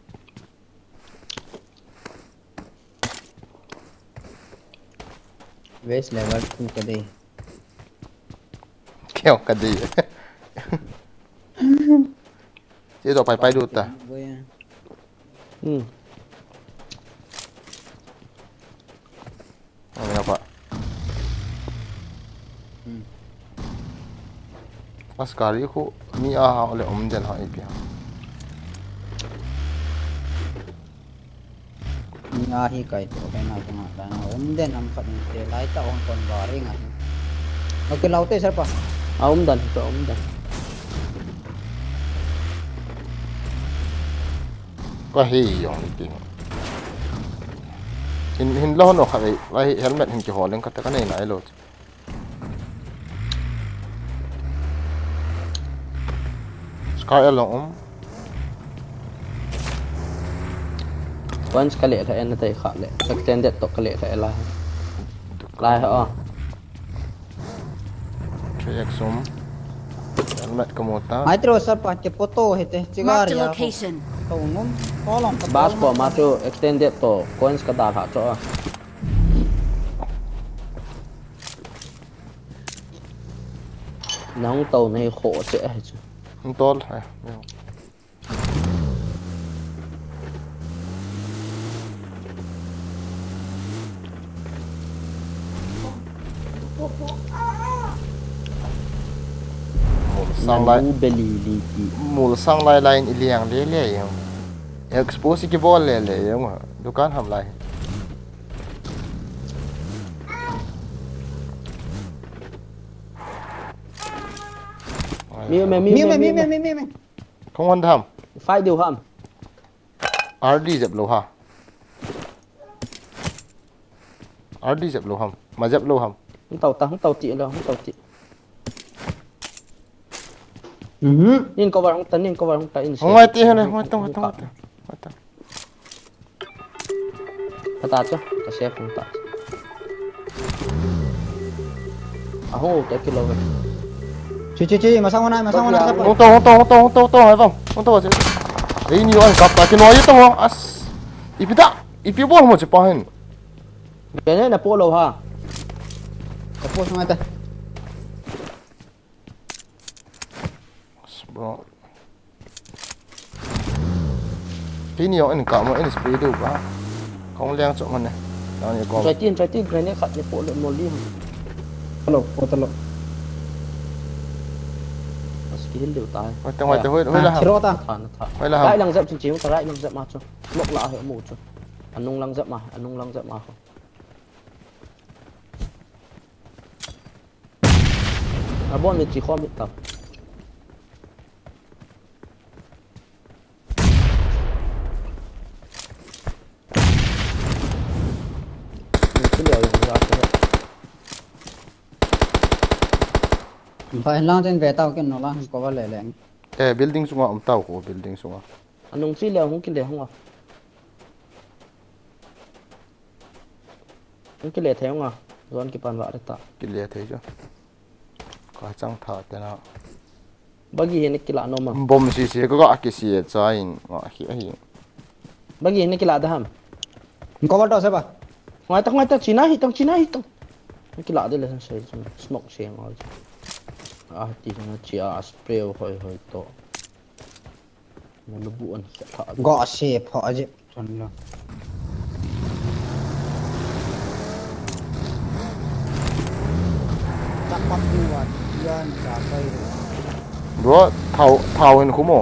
Base level two ka dei. Keo ka dei. Che to pai pai du ta. Boya. Hmm. Ang na pa. Hmm. Mas kari ko mi a ha ole um den ha ipi ha. Ni a hi kai to kai na ko nga ta na um den ham khat ni te lai ta on kon ba ri nga. Okay, lau te sir pa. A um dan to um dan. Ka hi yong ni ting. Hin, hin lo no kha ei, lai helmet hin ki holen ka ta ka nei nai lo. Scar along um. Once ka le tha en tai kha le. Extended to ka le tha la. Lai ha. Three X um. Helmet ka mu ta. Mai tro sir pa ke photo he te. Chigar ya. Marked a location. To ngum. To long ka. Bas ko ma chu extended to coins ka da kha cho. Nang to nei kho che ai chu. Hung tol ai. Mul sang lai. Nang u beli li ki. Mul sang lai lai in i liang le le yong. Expose ki bol le le yong. Dukan ham lai. Mi me mi me mi me mi me. Kong hon tham. Fight diu ham. R D jep lo ha. R D jep lo ham. Ma jep lo ham. Hung tau ta, hung tau ti lo, hung tau ti. Mhm. Nin cover hung ta, nin cover hung ta, in. Hung ai ti hene, hung ai tong, hung ai tong, hung ai tong. Hung ai tong. Ka ta chu, ka save hung ta chu. Aho, ka kilo. Chi, chi, chi, masang mana, masang mana, masang mana. Hung to, hung to, hung to, hung to, hung to, hai bang. Hung to, chi. Ei, ni wan kap ta, kilo, ai to, as. Ipi ta, ipi bol mo chi pa hin. Kene na po lo ha. Ka po sung ata. Bro. Hini jong in kamo in spray diu ba. Kong leng chom ne. Nang ni kong. Try tin, try tin, grenade khat ni po le mo li. Talo, po talo. Mas kihil diu tai. Hoi ta, hoi ta, hoi, hoi la. Thiro ta. Tha, tha. Hoi la. Rai lang jep chin chin, rai lang jep ma chu. Lok la he mu chu. Anung lang jep ma, anung lang jep ma ko. Abon ni chi khom hita. Ni chi leo jong ja ko. Bai lang den ve tau ken no la ko va le leng. Eh, building sunga um tau ko, building sunga. Anung chi leo hung kile hung a. Hung kile thei hung a. Zon kipan va re ta. Kile thei chu. Ka chang tha te na. Bagi hi na kila nom a. Bom si si ka ga ki si e cha in. Nga hi ahi. Bagi hi na kila da ham. Cover to se ba. Ngai ta, ngai ta, china hi tong, china hi tong. Na kila de le san sei smoke se ngai. Ah, ti na chi a spray hoi hoi to. Mo lu bu an kha tha. Ga se pha je. Chun lo. Chak pat ni wa, yan cha kai ro. Bro, thao, thao hin khu mo.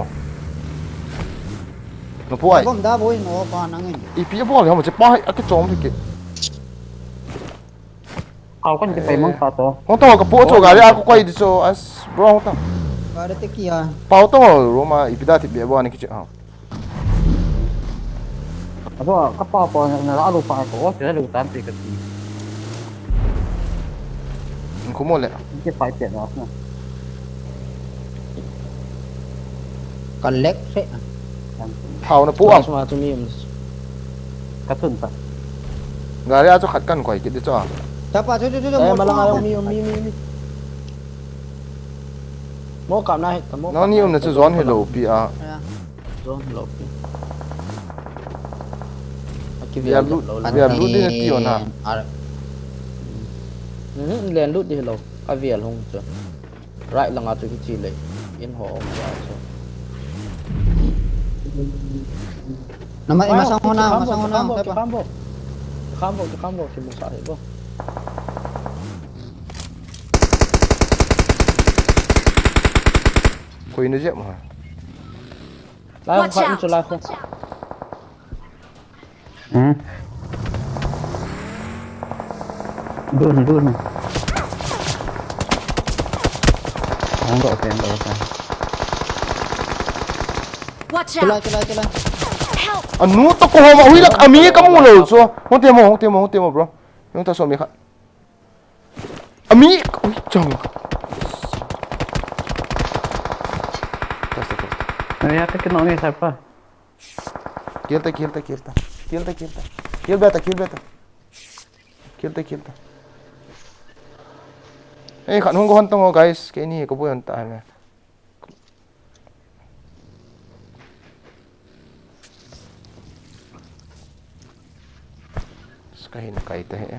Na pu ai. Bom da boi no pa nang in. Ipi bol ham che pa a ki chom ki. Kau kan kipai mang ta to. Hong to ka po cho gari a ko koi di cho as bro hong to. Gari te kia. Pau to ro ma ipi da ti be bo ani ki che ha. Abo ka pa pa na la lu pa ko o te lu tan te ka ti. Ko mo le. Ke pai te na. Ka lek se. Thao na po ang. Sma tu mi. Ka tun ta. Gari a chu khat kan koi kit di chu a. Tapa chu chu chu chu. Eh, mo malang chu. Ayo, mi, mi, mi, mi. Mo kam na he, mo. Nangni umna chu zone hilou pi a. Ya. Zone hilou pi. Akivial lut, lou. Vial lut di na ti on ha. Ar. Mhm, len lut di lou. Avial hung chu. Right langa chu kichi le. In ho um ja chu. Nama, masang ho na, masang ho na, kikham bo, kikham bo. Kikham bo, kikham bo, kimu sa he bo. Koi na jep ma. Lai hung khat chu lai hung. Hmm. Dun, dun. Ang doh, ang doh. Watch out! Kila, kila, kila. Help! Anu to ko homa hui lak ami ka mu lo so. Hong te mo, hong te mo, hong te mo, bro. Yung ta so mi kha. Ami, ui, chang. Test, test. Ai, ya, te kino ni sa pa. Kill ta, kill ta, kill ta. Kill ta, kill ta. Kill beta, kill beta. Kill ta, kill ta. Ei, khat hung ko hon tong o, guys. Keini ko boi hon ta hai me. Sky hin kai ta he.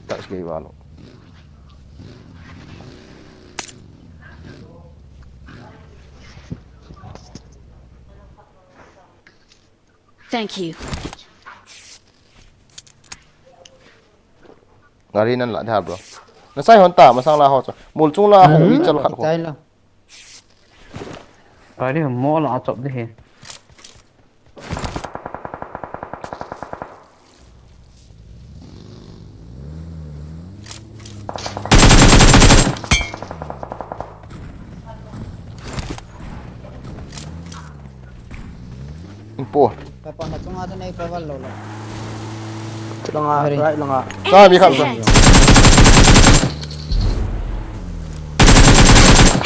Ta sky walo. Thank you. Gari nan la da, bro. Na sai hon ta, masang la ho chu. Mul chung la ho, i chal khat ho. Chai la. Gari mo la chop de he. Inpo. Kapa na chunga chu nei cover lo lo. Chulanga, right langa. Sa mi khat sa.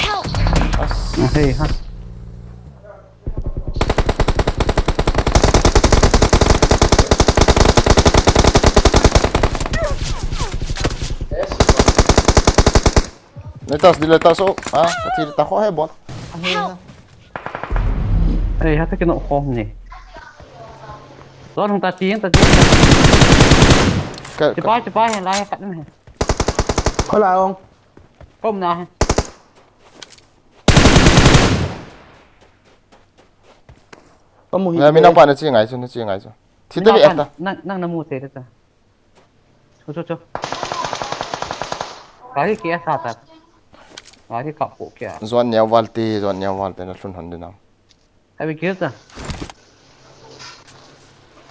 Help! Hey, ha. Letas di letas o. Ah, kati ta ko he bot. Help! Ei, ha ta kino khom ni. Zon hung ta ti, ta ti. Ka, ka. Chipai, chipai, he lai, kat ni. Ko la ong. Kom na he. Ko mu hi. Na, mi na pa na chi ngai chu, na chi ngai chu. Thi ta bi ata. Nang, nang na mu te ta. Chu, chu, chu. Gari kia sa ta. Gari kap ko kia. Zon neo val te, zon neo val te na lhun hon de na. Abi kia ta.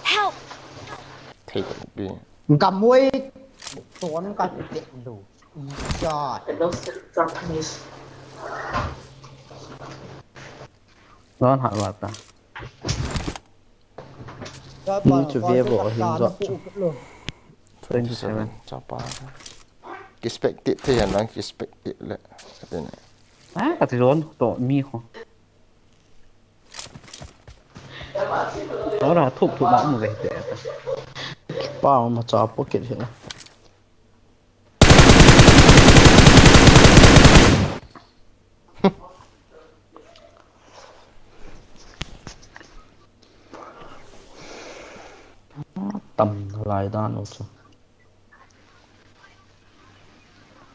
Help! Thei ta bi. Gamoi. Ton ka te lu. Ja. Zon ha wa ta. Ni chu ve vo hin zo chu. Twenty seven. Chapa. Kispek ti thei han lang kispek ti le. Ati ne. Ah, kati zon to mi ko. Ora thup thup ma mu ve te. Pa ma cha pocket hi la. Tam lai dan u chu.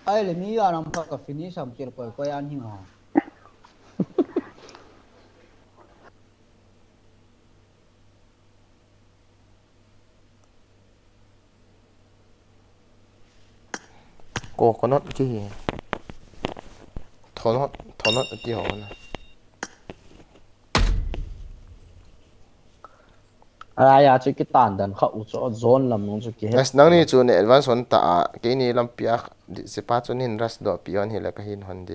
Ai le mi ya nam kha ka finish am kir koi koi an hi ma. Coconut ki hi. Thonot, thonot ki ho na. Ala ya chu kitan dan kha u chu zone lam nung chu ki he. Yes, nangni chu ne advance hon ta a, keini lampi a, di, sipa chu nin rush doh pi hon hi le ka hin hon di.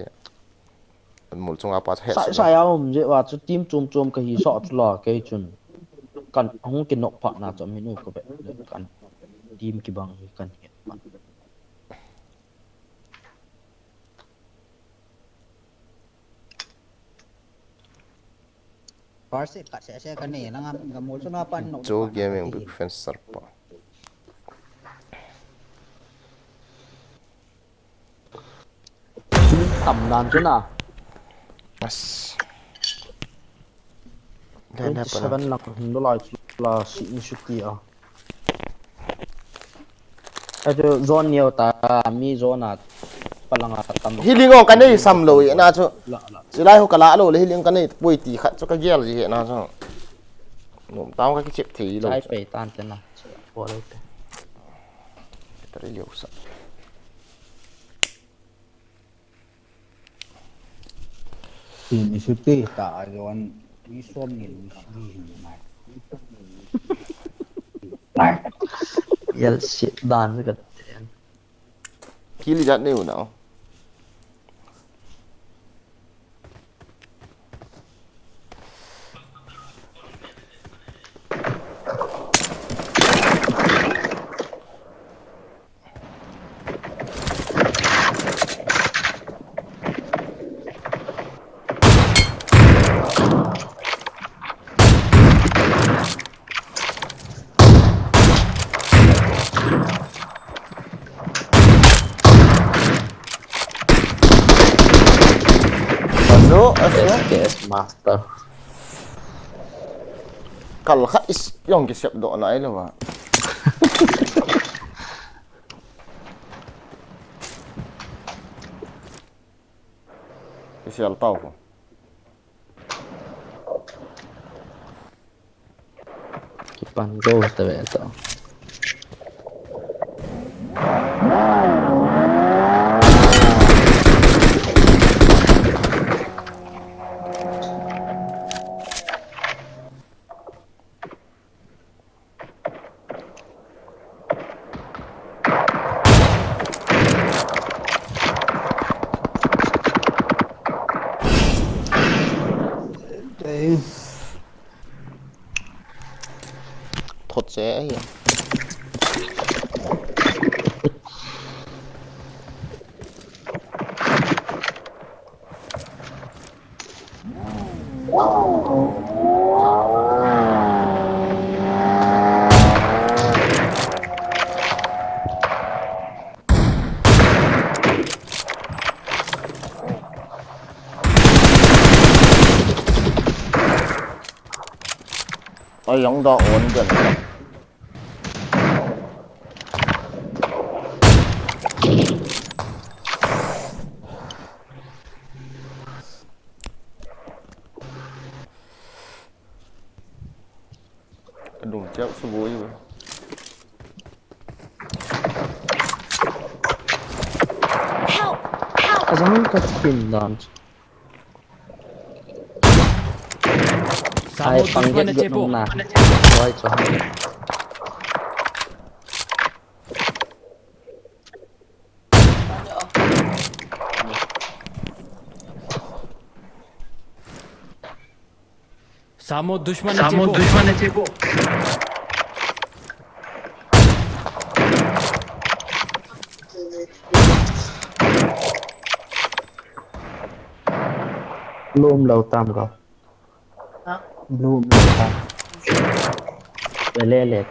Mul chunga pa chu he. Sai, sai a um je wa chu team chom chom ka hi so chu la kei chun. Kan hung ki nok pha na chu min u ko be kan team ki bang hi kan he. First kat se se ka nei langa ka mul chuna pan no. Joe Gaming big fan sir pa. tam dan chu na. As. Twenty seven lang hung do lai chu la si ni su ti a. Achu zone neo ta mi zone a palang a tam. Healing ong ka nei sam lou e na chu. La la. Chilai ho ka la lou le healing ka nei poi ti khat chu ka gel ji na chu. Nom tao ka kichep thei lou. Chai pe tan te na. Bo le te. Tari leu sa. Tin isu te ta a yon mi som ni mi si ni mai. Yel shit dan ka ten. Kili jat ne u na. Asu, asu. S K S Master. Kal khat is yong ki sep do na ai lo wa. Ki sial tau ko. Kipan go ta ve to. Thot che ahi. Ai, yang da on den. Ka dum cheu su bu yu. Help! Help! Ajang ka tin dan. Ai, pang get na. Wai cho. Samo dushman ne chepo. Lum lou tam ko. Blue umlou ta. Le, le, le.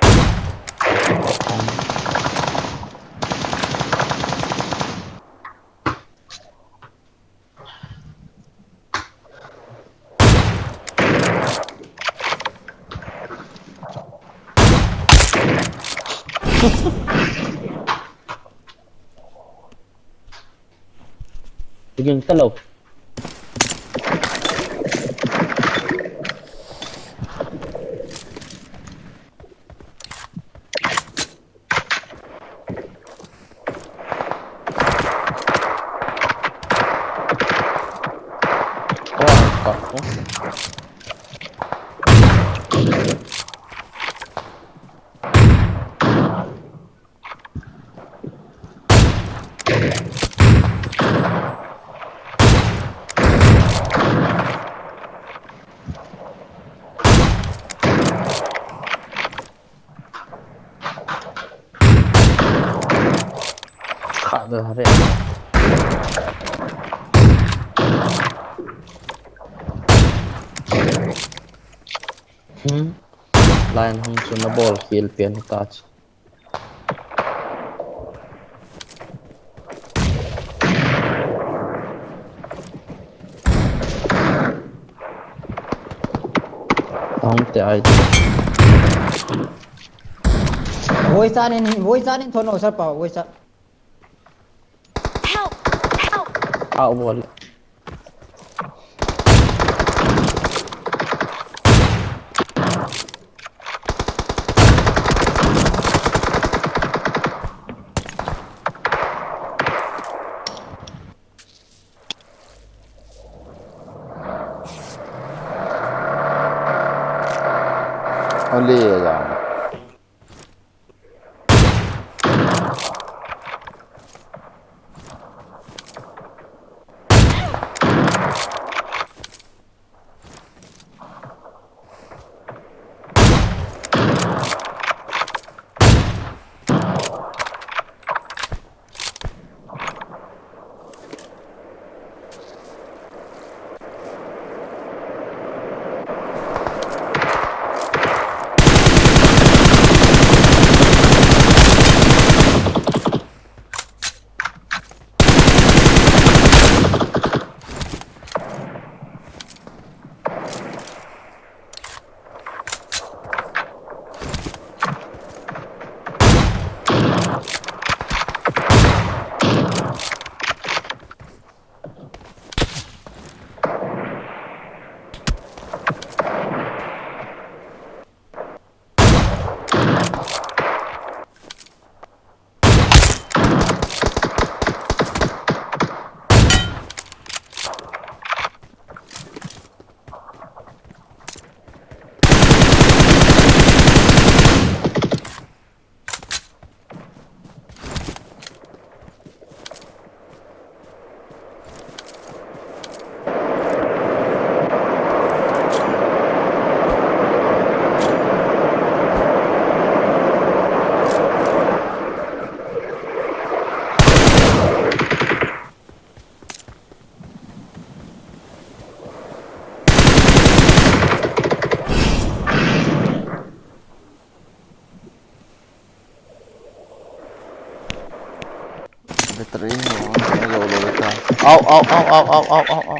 Tiging talou. Kha da hare. Hmm. Line hung chu na bol kill pen ta chu. Te ai. Voice an in, voice an in thono sir pa, voice an. Help! Help! Out bol. Ole ya. Battery no, no, no, no, no. Au, au, au.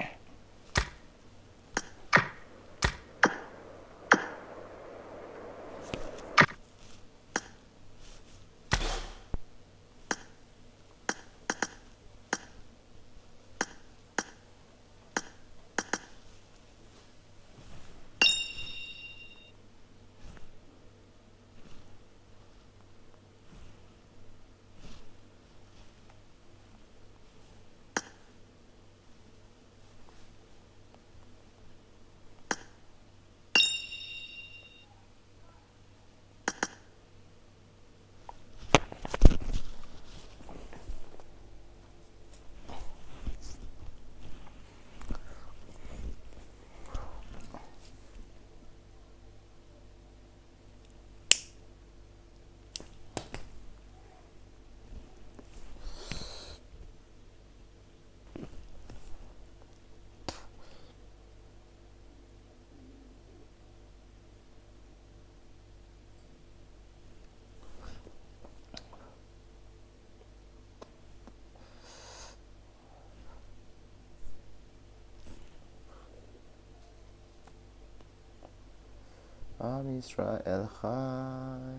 Am Israel Chai.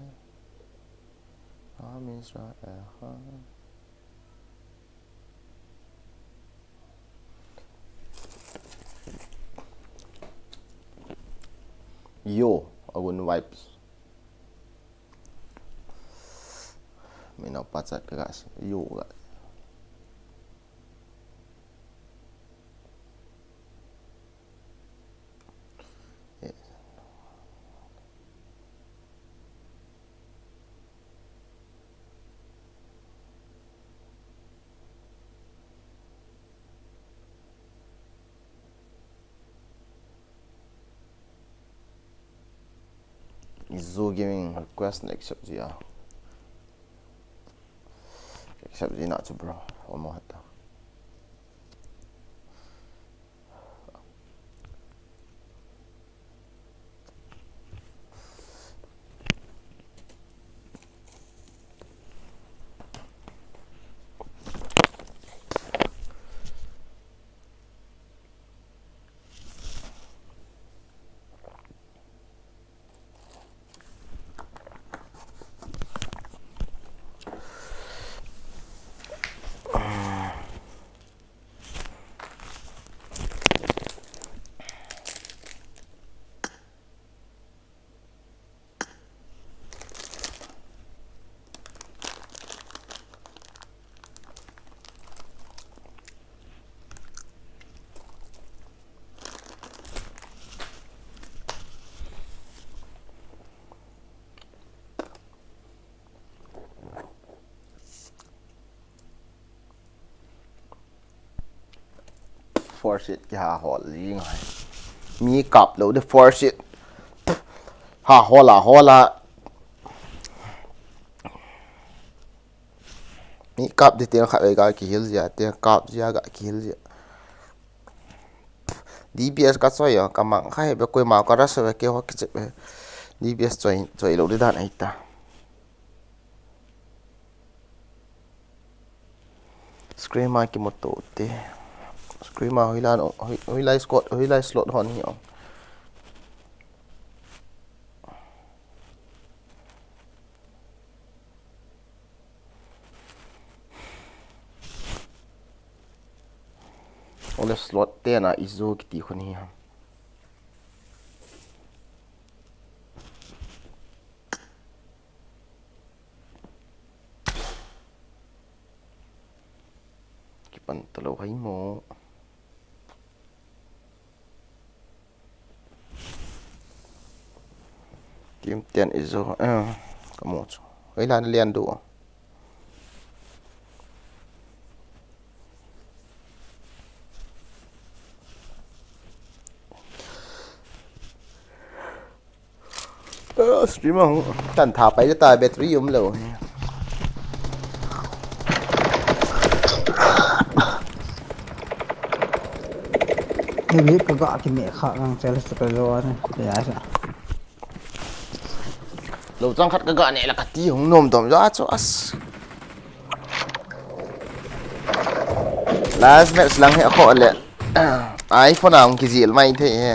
Am Israel Chai. Yo, agun vibes. Mina pachat ka gas. Yo, gas. Izu Gaming request na accept ji a. Accept ji na chu bro. Omo hata. Four seat kiha hol jing ahi. Mi kap lou de four seat. Ha hol a hol a. Mi kap di teng khat vei ga kihil jia, teng kap jia ga kihil jia. D P S ka choi a, ka mang kha he be koima ka rush ve ke ho kiche be. D P S choi, choi lou di dan ahi ta. Screamer kimu to te. Screamer hoilai, hoi, hoilai squad, hoilai slot hon hi ong. Ole slot te na izo kiti khun hi ham. Kipan talou hai mo. Team ten izo, eh, kamu chu. Hoilai na lian du. Stream hung tan tha pai ta, battery um lou. Ni ka ga ki me kha ngang chel sa ka lo ne. Ya sa. Lou chang khat ka ga ne la ka ti hung nom dom ja chu as. Last match lang hi a kho le. iPhone a hung kijil mai thei he.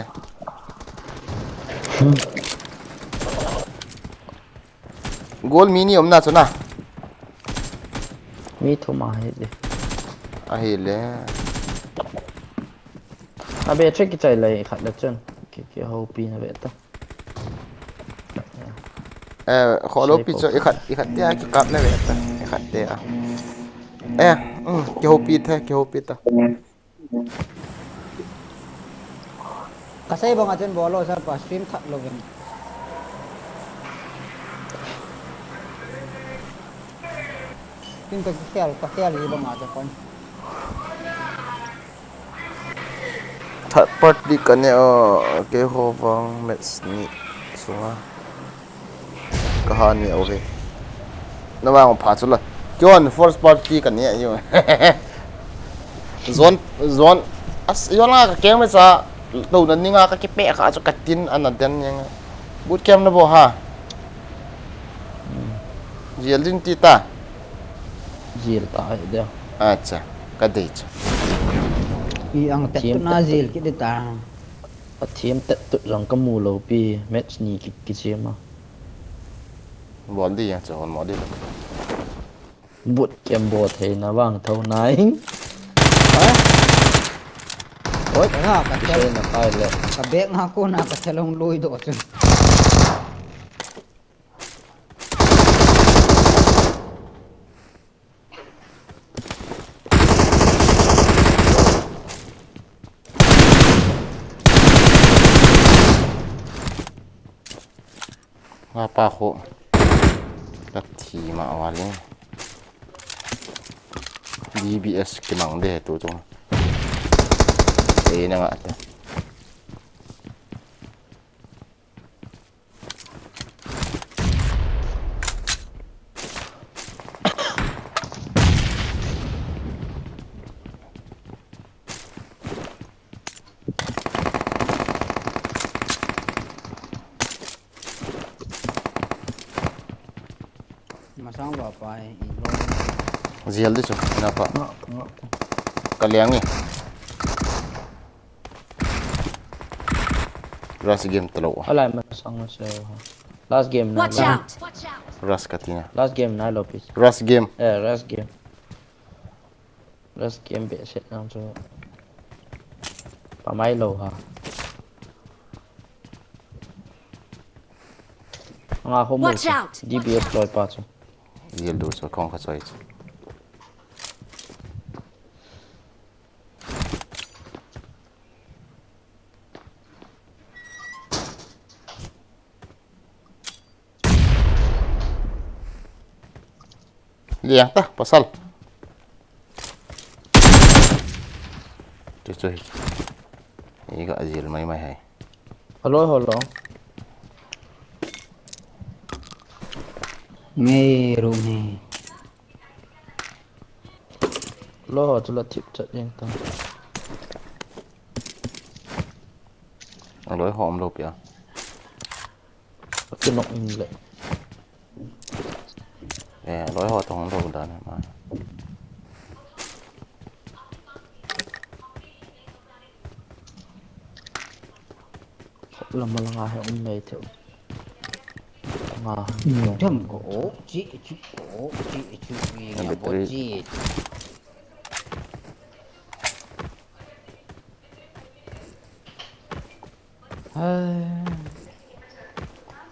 Goal mi ni om na chu na. Mi thum a hi le. A hi le. A be che ki chai lai khat le chun. Ki, ki ho pi na ve ta. Eh, kholo pi chu i khat, i khat te a kikap na ve ta. I khat te a. Eh, um, kihopi the, kihopi ta. Ka sei bang a chen bolo sa pa stream that lo vin. Tin to khel, ka khel i bang a cha kon. Third party ka ne o, keiho vang match ni sunga. Ka ha ni o he. Na vang pha chu la. Keiho first party ka ne o. Zone, zone. As, yo la ka keng me cha. To na ninga ka kipe kha chu ka tin ana den yang. Boot camp na bo ha. Jel din ti ta. Jel ta hai dia. Acha, ka dei chu. I ang tet tu na jel ki di ta. Pathian tet tu jong ka mu lo pi, match ni ki, ki chim a. Bol di ya, chu hon mo di. Boot camp bo thei na vang tho nai. Ha? Oi, ha, ka tel. Sei na kai le. Ka bag nga ko na ka tel hung lui do chu. Nga pa khu. Ka thi ma wa le. D B S kimang de tu chung. Ei na nga te. Masang ba pa e, i lo. Zial di chu, na pa. Nga, nga. Ka liang e. Rush game talo. Alai masang ma se ha. Last game na. Watch out! Rush ka tina. Last game na lo, please. Rush game. Eh, rush game. Rush game be set nang chu. Pa mai lo ha. Nga ho mo. Watch out! D B S loi pa chu. Yellow chu, khong kha choi chu. Liang ta, pasal. Hichu, hichu. Iga jil mai mai hai. Hello, hello. Mei ru mei. Lo ho chu la thip chat jeng ta. Aloi ho um lou pia. Ka kinok in le. Eh, aloi ho tong lou dan ma. Lama langa he um nei theu. Nga. Jam ko o, chi, chi ko o, chi, chi, wi, nga bo, chi.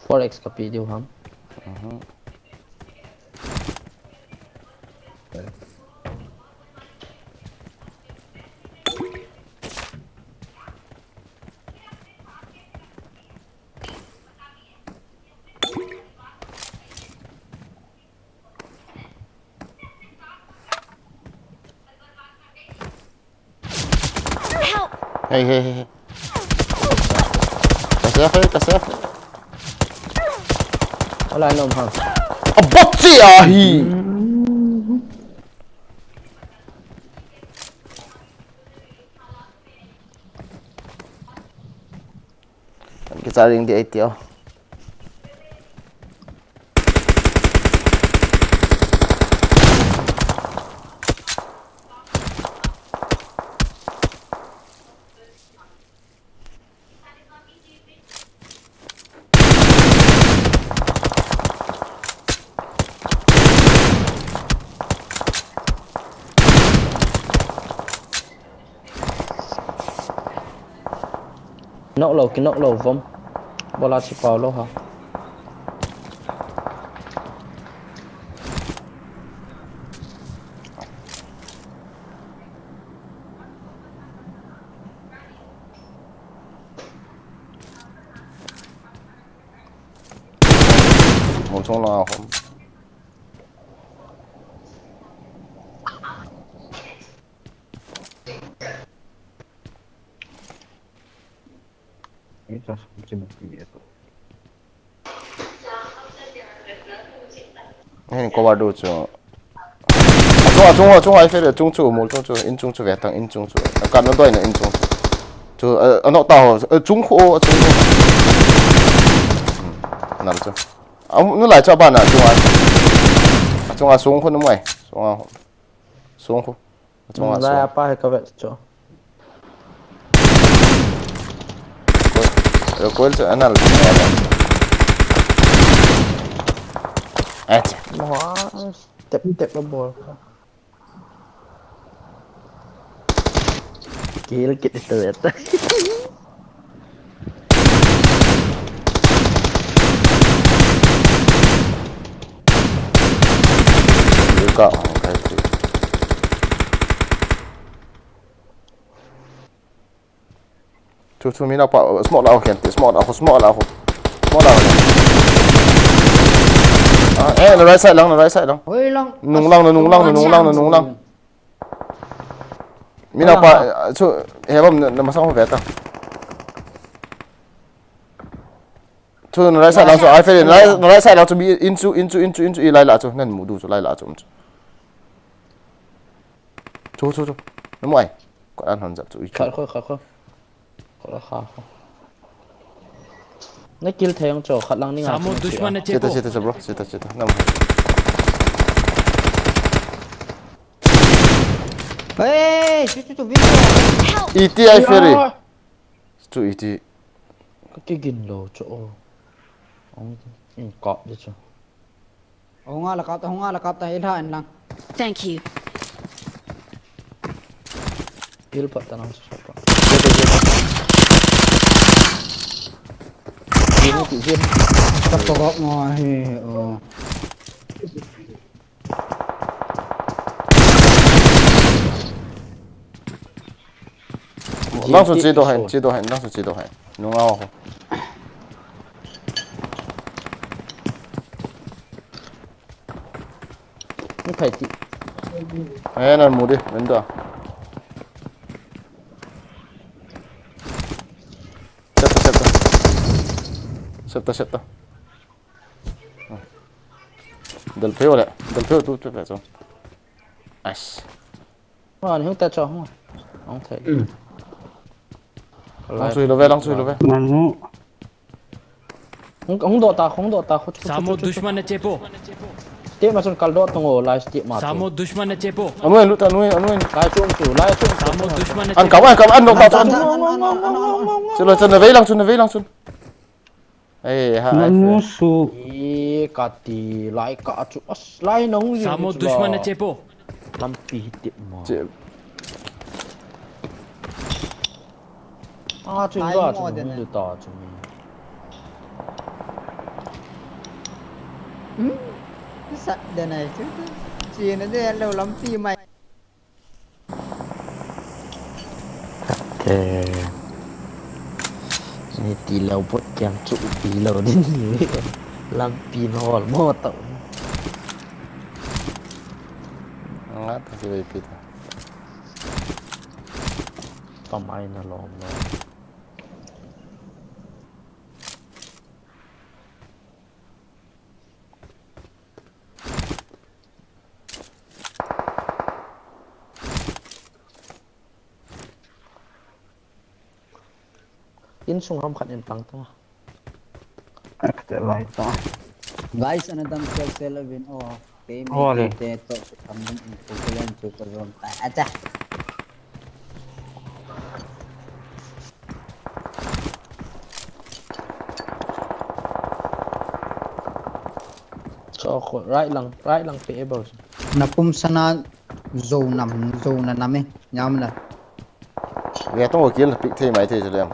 Four X ka pe diu ham. Mhm. Help! Hey, hey, hey, hey. Ka save, ka save. Wala nom ha. A bot si ahi. Kicha ding di ahi tio. Knock lou, ki knock lou vom. Bola chi pau lou ha. Mo chong la hom. Hin cover du chu. Achung, achung, achung, ai fe, achung chu, mol chung chu, in chung chu, ve tang, in chung chu. Ka na doi na in chung chu. Chu, a, a nok ta ho, a chung khu, a chung khu. Hmm, nal chu. A, nu lai chu ba na chung a. Achung a sung khu nu mai. Sung a, sung khu. Achung a lai sung. Apa he ka vet chu. Recoil chu anal. Acha. Mo, tep tep a bol. Kill kit ito vet. Ka, okay. Chu, chu, mi na pa, smoke la ho khen ti, smoke la ho, smoke la ho. Smoke la ho. Ah, eh, na right side lang, na right side lang. Hoi lang. Nung lang, na nung lang, na nung lang, na nung lang. Mi na pa, chu, he bam, na, na masang ho ve ta. Chu, na right side lang chu, ai fe, na right, na right side lang chu, mi in chu, in chu, in chu, in chu, i lai la chu, nan mu du chu, lai la chu, um chu. Chu, chu, chu. Na mu ai. Ko an hon jap chu, i chu. Khat ko, khat ko. Khat ko, khat ko. Na kill thei ang chu, khat lang ni nga. Samu chu, dushman na cheta, cheta, cheta, bro. Cheta, cheta. Nam. Hey, chu, chu, chu, video. Iti ai fe ri. Chu iti. Ka kigin lou chu o. Ong in kap de chu. Hunga la kap ta, hunga la kap ta, ilha in lang. Thank you. Pil pat ta lang sa pa. Jin ki jin. Ka to gop mo hi o. Nang su chi do hai, chi do hai, nang su chi do hai. Nunga ho. Ni phai ti. Eh, nan mu di, window. Set ta, set ta. Del pheo le, del pheo tu, tu, tu, tu. Nice. Wan, hung ta cho, hung. Hung thei. Lang chui lo ve, lang chui lo ve. Nanu. Hung, hung do ta, hung do ta, khu, khu, khu, Samo khu, khu, khu. Dushman na chepo. Te ma chun kal do tong o, lai te ma. Samo dushman na chepo. Anu en lut, anu en, anu en. Lai chung chu, lai chung chu. Samo dushman na chepo. An kap, an kap, an do ta, an, an, an, an, an, an, an, an. Chilo, chun na vei lang, chun na vei lang, chun. Ei, ha, Nanu ai, su. E, kati, lai ka chu, as, lai nong li Samo chu dushman la. Na chepo. Lampi hi tip mo. Che. A, chu lai ga mo chu den. Lu ta chu mi. Hmm? Sa den ai chu. Chi na de lo lampi mai. Te. Ni ti lo put kiam chu ti lo din ni. Lampi na hol mo tau. Nga ta si pi ta. Pamai na lom na. Insung ham khat in pang ta. Akte lai ta. Guys, ana dam sel sel a vin o. Kei me kei te to kam dam in ko ko len chu ko ron ta. Acha. Cho ko right lang, right lang pe ebo. Na pum sana zo nam, zo na nam e. Nyam na. Ve tong kill pick thei mai thei chu lem.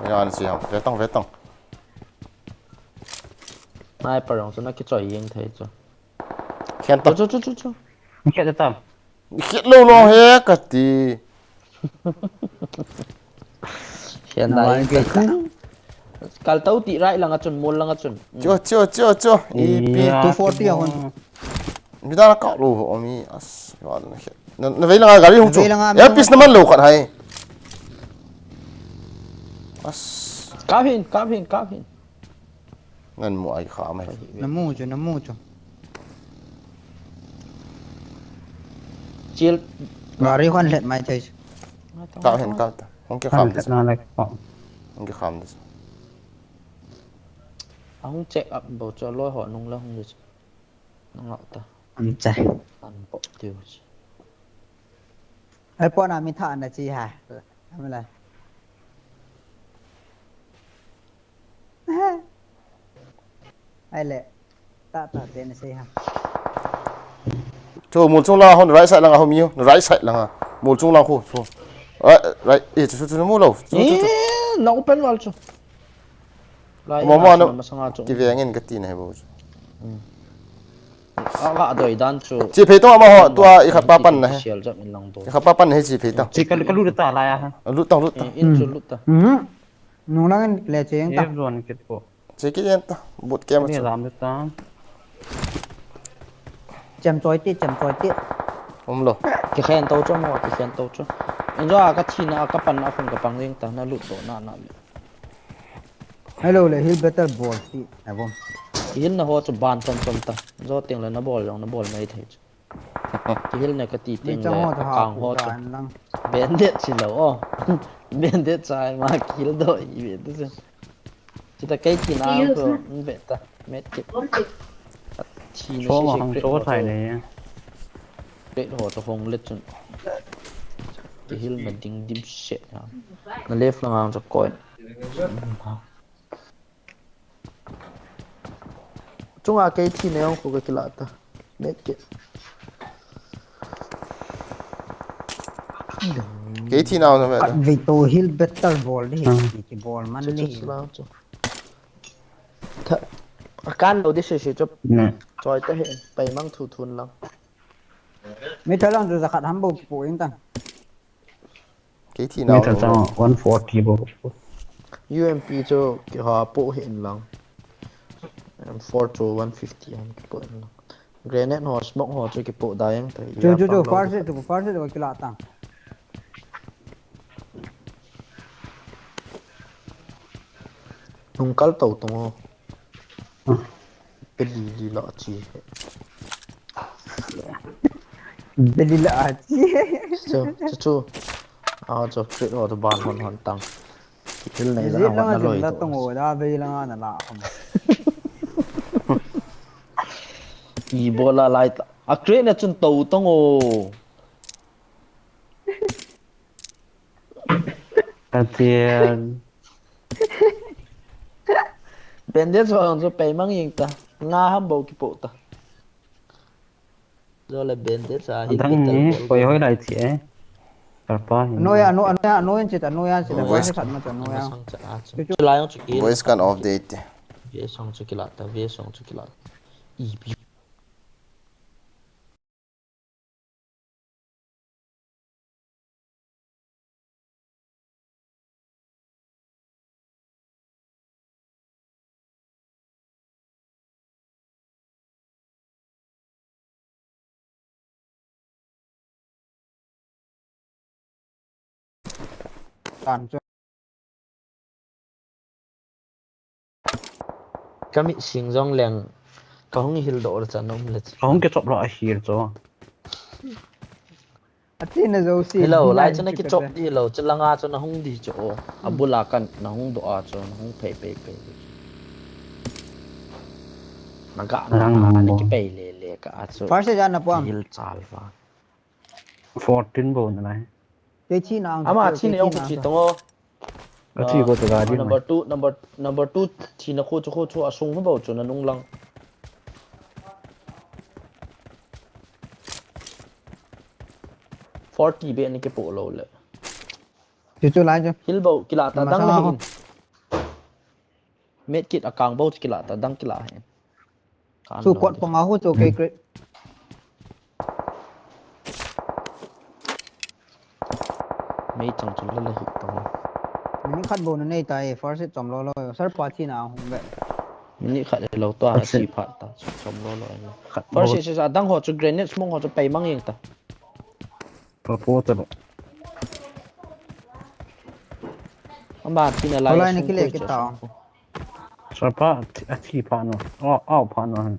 Ve an si ham. Ve tong, ve tong. Sniper jong chu na kichoi jeng thei chu. Khen ta. Chu, chu, chu, chu. Khen ta. Khen lo lo he kati. Khen da. Kal tau ti right langa chun, mol langa chun. Cho, cho, cho, cho. Ipi. Two forty a hon. Midang ka lo ho mi as. Na, na vei langa gari hung chu. Vei langa mi. Earpiece na man lo khat hai. As. Kap hin, kap hin, kap hin. Ngan mu ai kha mai. Na mu chu, na mu chu. Chil. Gari khan let mai thei. Kap hin kap ta. Hung ke kham ta. Na le ko. Hung ke kham ta. Hung check up bo chu loi ho nung la hung. Nang ta. Am chai. An pop tiu. Ai pona mi tha na chi ha. Am la. Ai le. Ta ta te na sei ha. Chu mol chung lang hon right side lang a hom yu. Right side lang a. Mol chung lang khu. Chu. Right, right. Eh, chu chu mu lo. Chu chu chu. Eh, na open wall chu. Lai mama na masanga chu. Kiveng in kati na he bo chu. Hmm. A, a doi dan chu. Chi phei tong ama ho, tua i khat pa pan na he. Sial jam in lang to. I khat pa pan na he chi phei tong. Chi ka, ka lut ta lai a ha. Lut tong, lut tong. In chu lut ta. Hmm. Nung lang in le cheng ta. Zone kit po. Chi kit yen ta. Boot camp chu. Ni ram ta. Chem choi ti, chem choi ti. Um lo. Kikhen to chu mo, kikhen to chu. In jo a ka thina, a ka pan na khun ka pang ding ta, na lut do na na. Hello le, heal better bol ti. Avom. Kihilna ho chu ban chom chom ta. Jo teng le na bol jong na bol mai thei chu. Kihilna ka ti teng le, a kang ho chu. Bandage si lo o. Bandage chai ma kihil do i ve tu chu. Chuta kei thina ko, ve ta. Medkit. Thina si si. Cho thai ne. Pet ho to hong le chun. Kihilna ding dim se. Na left lang ang chu koi. Chunga kei thina jong khu ka kila ta. Medkit. Kei thina jong ve ta. Ve to heal better bol di. Ki bol man ni. Kan lo di si si chu. Choi ta he, pai mang thu thun lang. Mi thalang chu zakhat ham bo kipu in tan. Kei thina mi thalang one forty bo. U M P chu kiha po he in lang. M four chu one fifty ham kipo in lang. Grenade ho, smoke ho chu kipo da yang ta. Chu chu chu, first aid chu, first aid chu kila ta. Nung kal to tong o. Beli li la chi. Beli la chi. Chu, chu, chu. Ah, chu, crit ho to ban hon hon tang. Hil nei la hon na loi to. Tong o da beli la na la. Ebola lai ta. A crit na chun to tong o. Pathian. Bandage ho jong chu pei mang jeng ta. Nga ham bou kipo ta. Jole bandage a hi. Adang ni, koi hoi lai chi e. Kapa hi. Anoia, ano, anoia, anoia chita, anoia chita. Voice khat ma cha, anoia. Chu, chu. Chu lai jong chu ki. Voice kan off de ti. Ve song chu kila ta, ve song chu kila ta. Ipi. Tan chu. Ka mit sing jong leng, ka hung hil doh le chan um le. Ka hung kichop lo a hil chu. A china jo si. Hello, lai chu na kichop di lo, chu langa chu na hung di chu o. A bula kan na hung doh a chu, na hung phei phei phei. Na ga na, na kipei le le ka a chu. First jan na puam. Hil chal va. Fourteen bou na lai. Kei thi na ang. Ama thi na yong thi tong o. Ka thi ko to ga di. Number two, number, number two thi na khu chu khu chu a sung bou chu na nung lang. Forty be ni ke po lo le. Chu chu lai chu. Hil bou kila ta dang le hin. Medkit a kang bou chu kila ta, dang kila hen. Chu kot panga hu chu kei kre. Mei chang chu la la hi ta. Minute khat bou na nei ta e, first aid chom lo lo. Sir pa thi na hung be. Minute khat lo to a chi phat ta, chom lo lo. First aid sa dang ho chu grenade smoke ho chu pei mang jeng ta. Propo ta lo. Ama thi na lai. Lai ni kile kita. Sapa a thi pha no. Au, au pha no.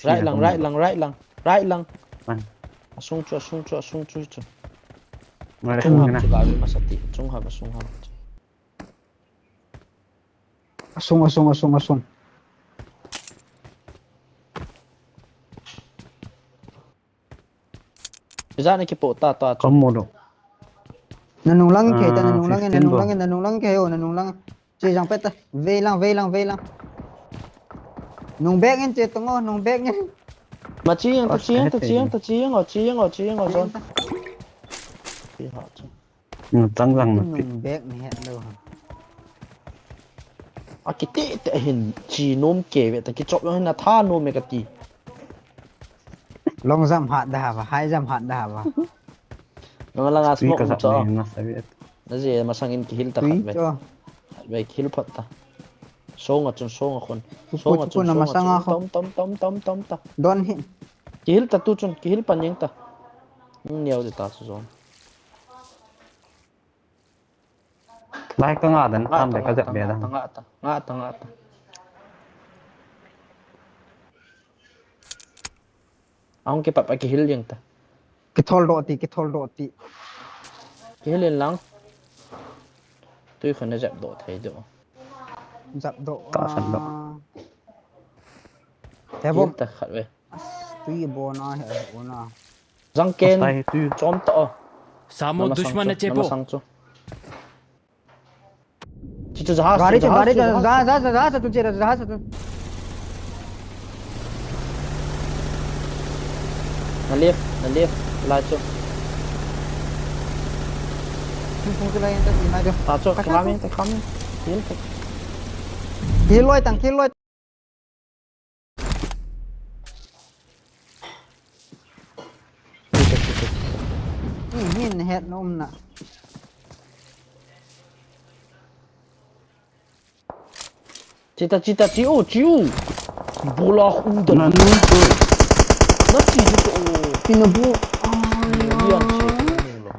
Right lang, right lang, right lang, right lang. Asung chu, asung chu, asung chu chu. Chung ham chu ga ri masa ti, chung ham, asung ham. Asung, asung, asung, asung. Ijat na kipo ta ta chu. Kamu lo. Na nung lang kei ta, na nung lang, na nung lang, na nung lang kei o, na nung lang. Che jang pet ta. Vei lang, vei lang, vei lang. Nung bek ngen che tong o, nung bek ngen. Ma chi yang ta, chi yang ta, chi yang ta, chi yang o, chi yang o, chi yang o, zon. Chi ha chu. Nung chang jang na ti. Nung bek ni het lo ha. A kiti te hin chi nom kei ve ta kichop jong hin a tha nom e kati. Long jump hat da hava, high jump hat da hava. Nang langa smoke ka mu cho. Na je masang in kihil ta khat ve. Khat ve kihil phot ta. Song a chun song a khun. Song a chun song a chun. Tom tom tom tom tom ta. Don hi. Kihil ta tu chun kihil pan jeng ta. Neo de ta su zon. Lai ka nga dan tam de ka jat be dan. Nga ta, nga ta, nga ta. Ahung kipap a kihil jeng ta. Kithol doh ti, kithol doh ti. Kihil in lang. Tui khun na jap doh thei doh. Jap doh. Ta san doh. Te bom ta khat ve. Tui bon a he bon a. Jang ken. Chom ta o. Samo dushman na chepo. Sang chu. Chu chu jahaz. Gari chu, gari chu, jahaz, jahaz chu, jahaz chu, jahaz chu. Na left, na left, lai chu. Chu chu lai ta, lai chu. Ta chu, kami, ta kami. Kill ta. Kill loi tang, kill loi. Min het na umna. Chita, chita, chiu, chiu. Bola khu da. Na nu tu. Na chi tu tu. Pina bu. Ai. Ni an che. Ni lo.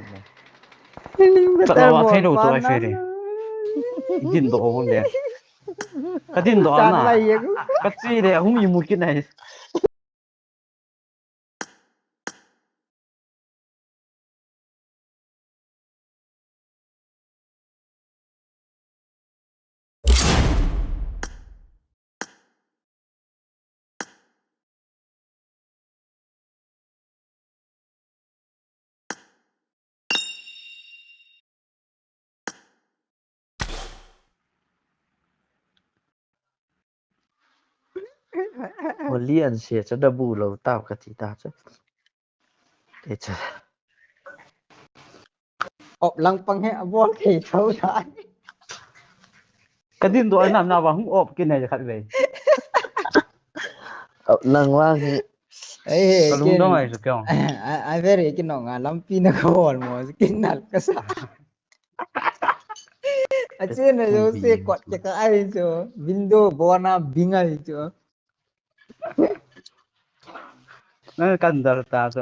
Ni lo. Chata wa thei lo tu ai fe de. Din do ho le. Ka din doh na. Ka chi le hung imu kit nai. Holi an se cha da bu lo tau ka ti ta cha. Te cha. Op lang pang he a bol thei tho ta. Ka din doh nam na va hung op kin he khat ve. Op lang vang he. Ei he. Ka lung dong ai su kyong. Ai very kin nong a lampi na ka bol mo kin nal ka sa. A chen na jo se kot ke ka ai jo. Window bona bing ai jo. Nang kan dal ta so.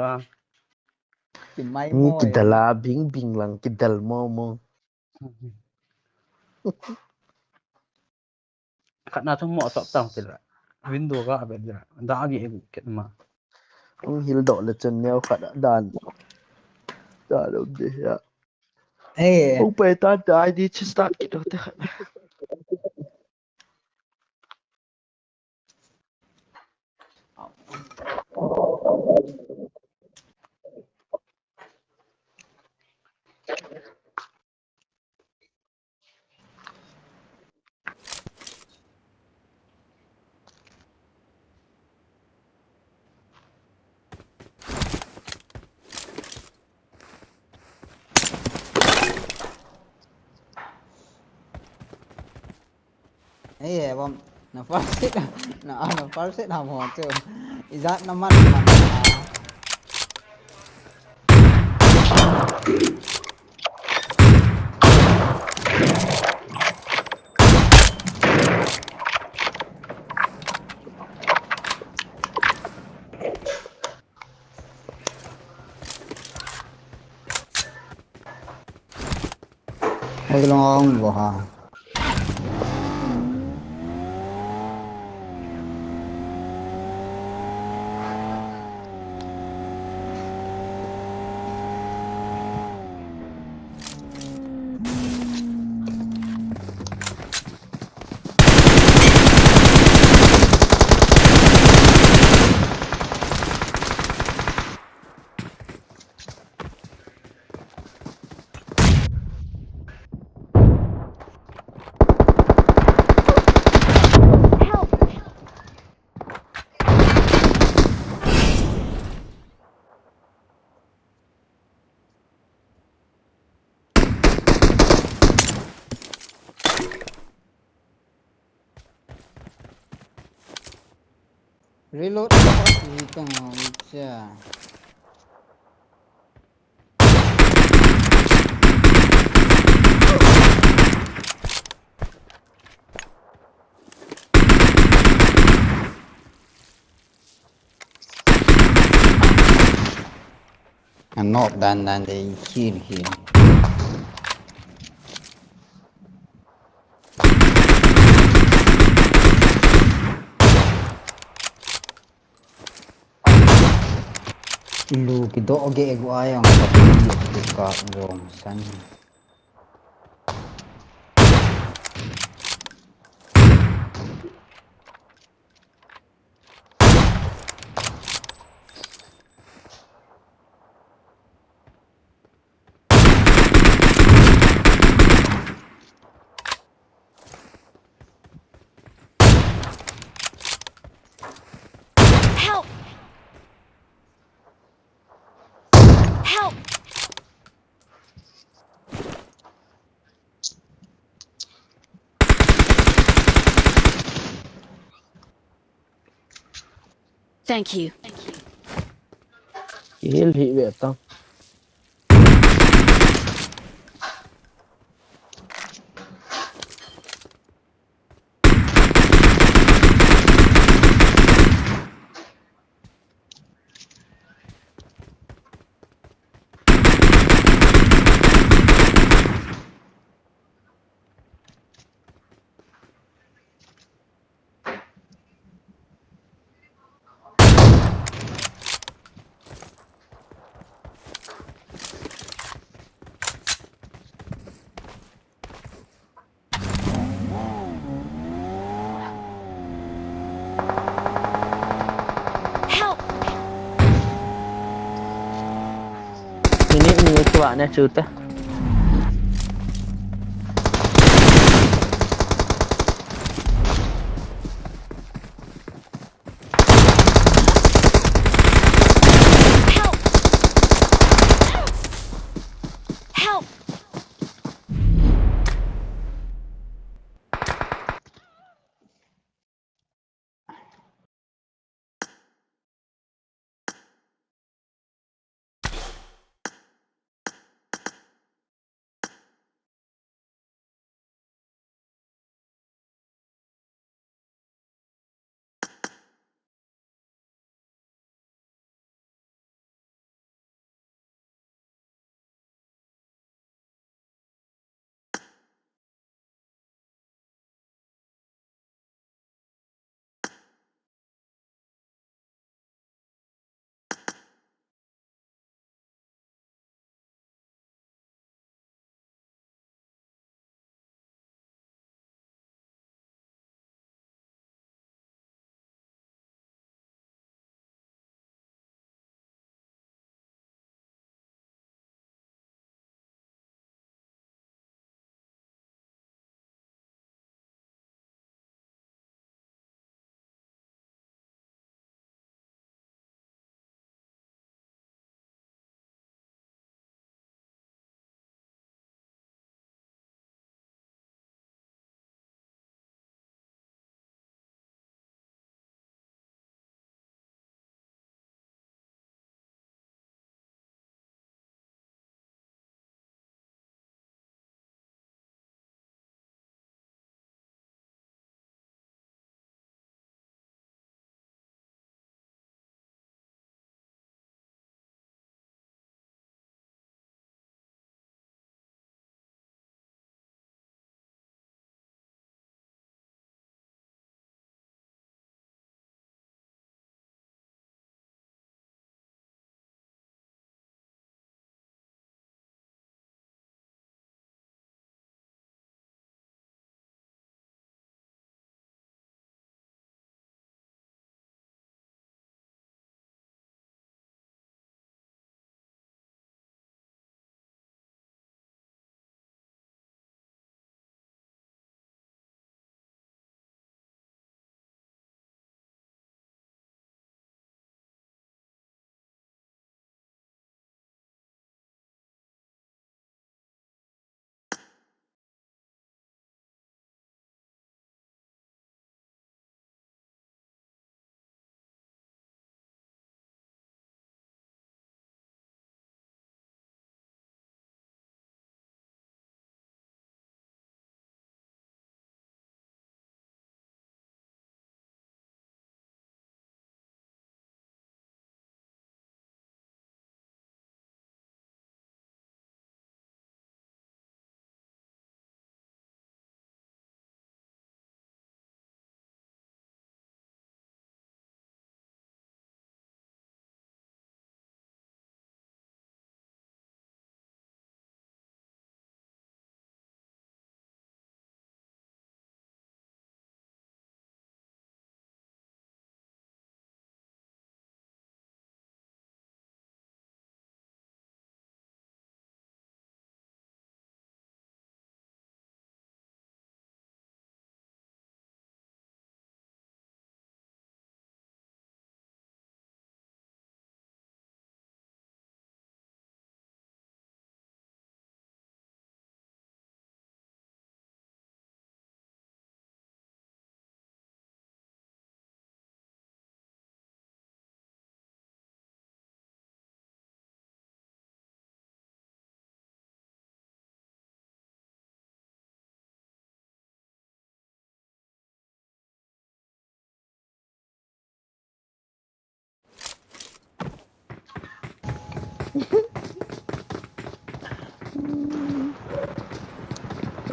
Ki mai mo. Ki dala bing bing lang ki dal mo mo. Khat na thum mo sop tang ti la. Window ga be la. Da gi e ket ma. Hung hil doh le chun neo khat dan. Da lo de ya. Ei. Hung pai ta da I D chi start kit doh te khat. Ei, eh, bom, na first hit, na, ah, na first hit ham ho chu. Ijat na man, man, ah. Hoi long ong bo ha. Reload ka pa si tong ho cha. Anop dan dan de hil hil. Lu kidoh ge gu ayang ka pi ka rom san. Help! Help! Thank you. Heal hi ve ta. Ini ni kivah ne chu ta. Help! Help!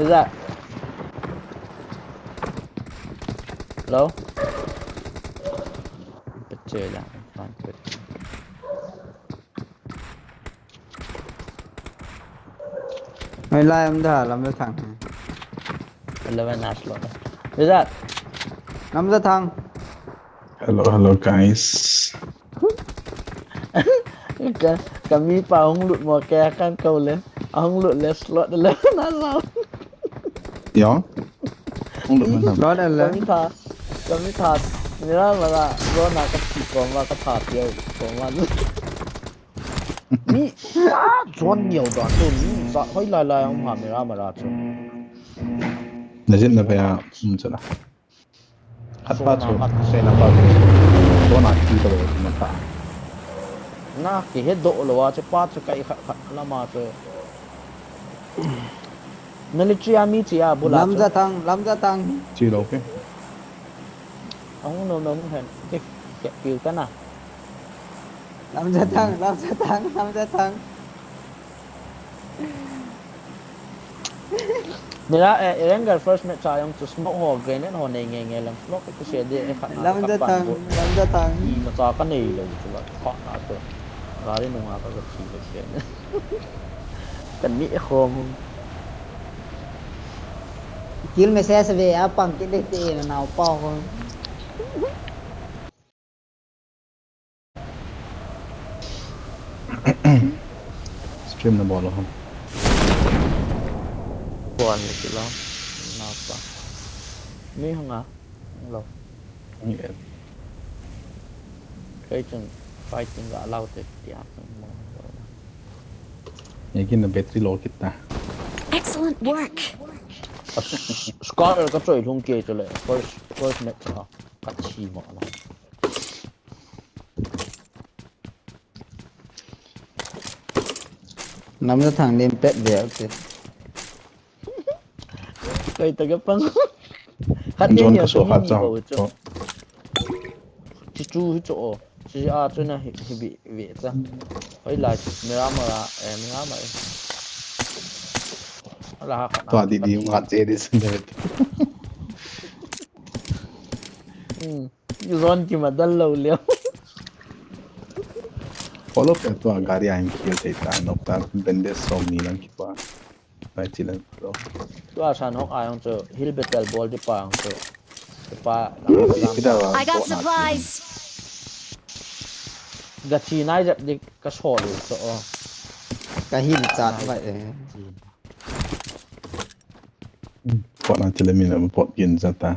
Is that? Hello? Picture that in front of it. Ai, lai lam da, lam da thang. Eleven ash lo. Is that? Lam da thang. Hello, hello, guys. Ka, Kami pa hung lut mo kei kan kou le. Ahung lut le slot le na lao. Yo. Hung lut man. Lot a le. Kami tha. Kami tha. Mira mara. Zona ka thi koma ka tha piau koma. Mi sa zon nhiều da tu mi sa hoi lai lai hung ha mira mara chu. Na jin na pa ya. Um chu la. Khat pa chu. Sei na pa chu. Zona ki to ma ta. Na ki he do lo wa chu pa chu kai khat khat la ma chu. Na li chi a mi chi a bula chu. Lamja Thang, Lamja Thang. Chi lo ke. Ahung nom nom hen. Ke ke piu ta na. Lamja Thang, Lamja Thang, Lamja Thang. Nila eh Erangel first match a jong chu smoke ho grenade ho nei nge nge lang smoke ke se de eh khat na Lamja ka pan Thang, bo. Lamja Thang. I ma cha ka nei lo chu la khat na chu. Gari nunga ka ka thi le se. Kan ni khom. Kill message ve a pang kit de te na nau pa ho. Stream na bol ho. Kuan ni kilo. Na pa. Mi hanga. Lo. Ni e. Kei chun fighting ga lau te tia chun mo. Ye kin na battery low kit ta. Excellent work. Scar ka choi lhung ke chu le first first match ha. Ka thi ma na. Lamja Thang lim pet ve ok. Kei ta ka pang. Khat ni John ni ka chu so ni khat ni cha. Ko chu. Chu chu hi chu o. Chu a chu na hi hi bi ve cha. Hoi lai Miramar a eh Miramar. Ala ha khat. To di di ngat che di sen de. Hmm. Zon ki ma dal lo le. Follow pe to gari a in kill thei ta nok ta bandage som ni lang ki pa. Pai chi lang pro. Tua san hok a jong chu hill battle bol di pa jong chu. Pa Kita I got supplies. Ga thi nai jep di ka so lu so. Ka hin chat vai eh. Pot na chile min pot gin jata.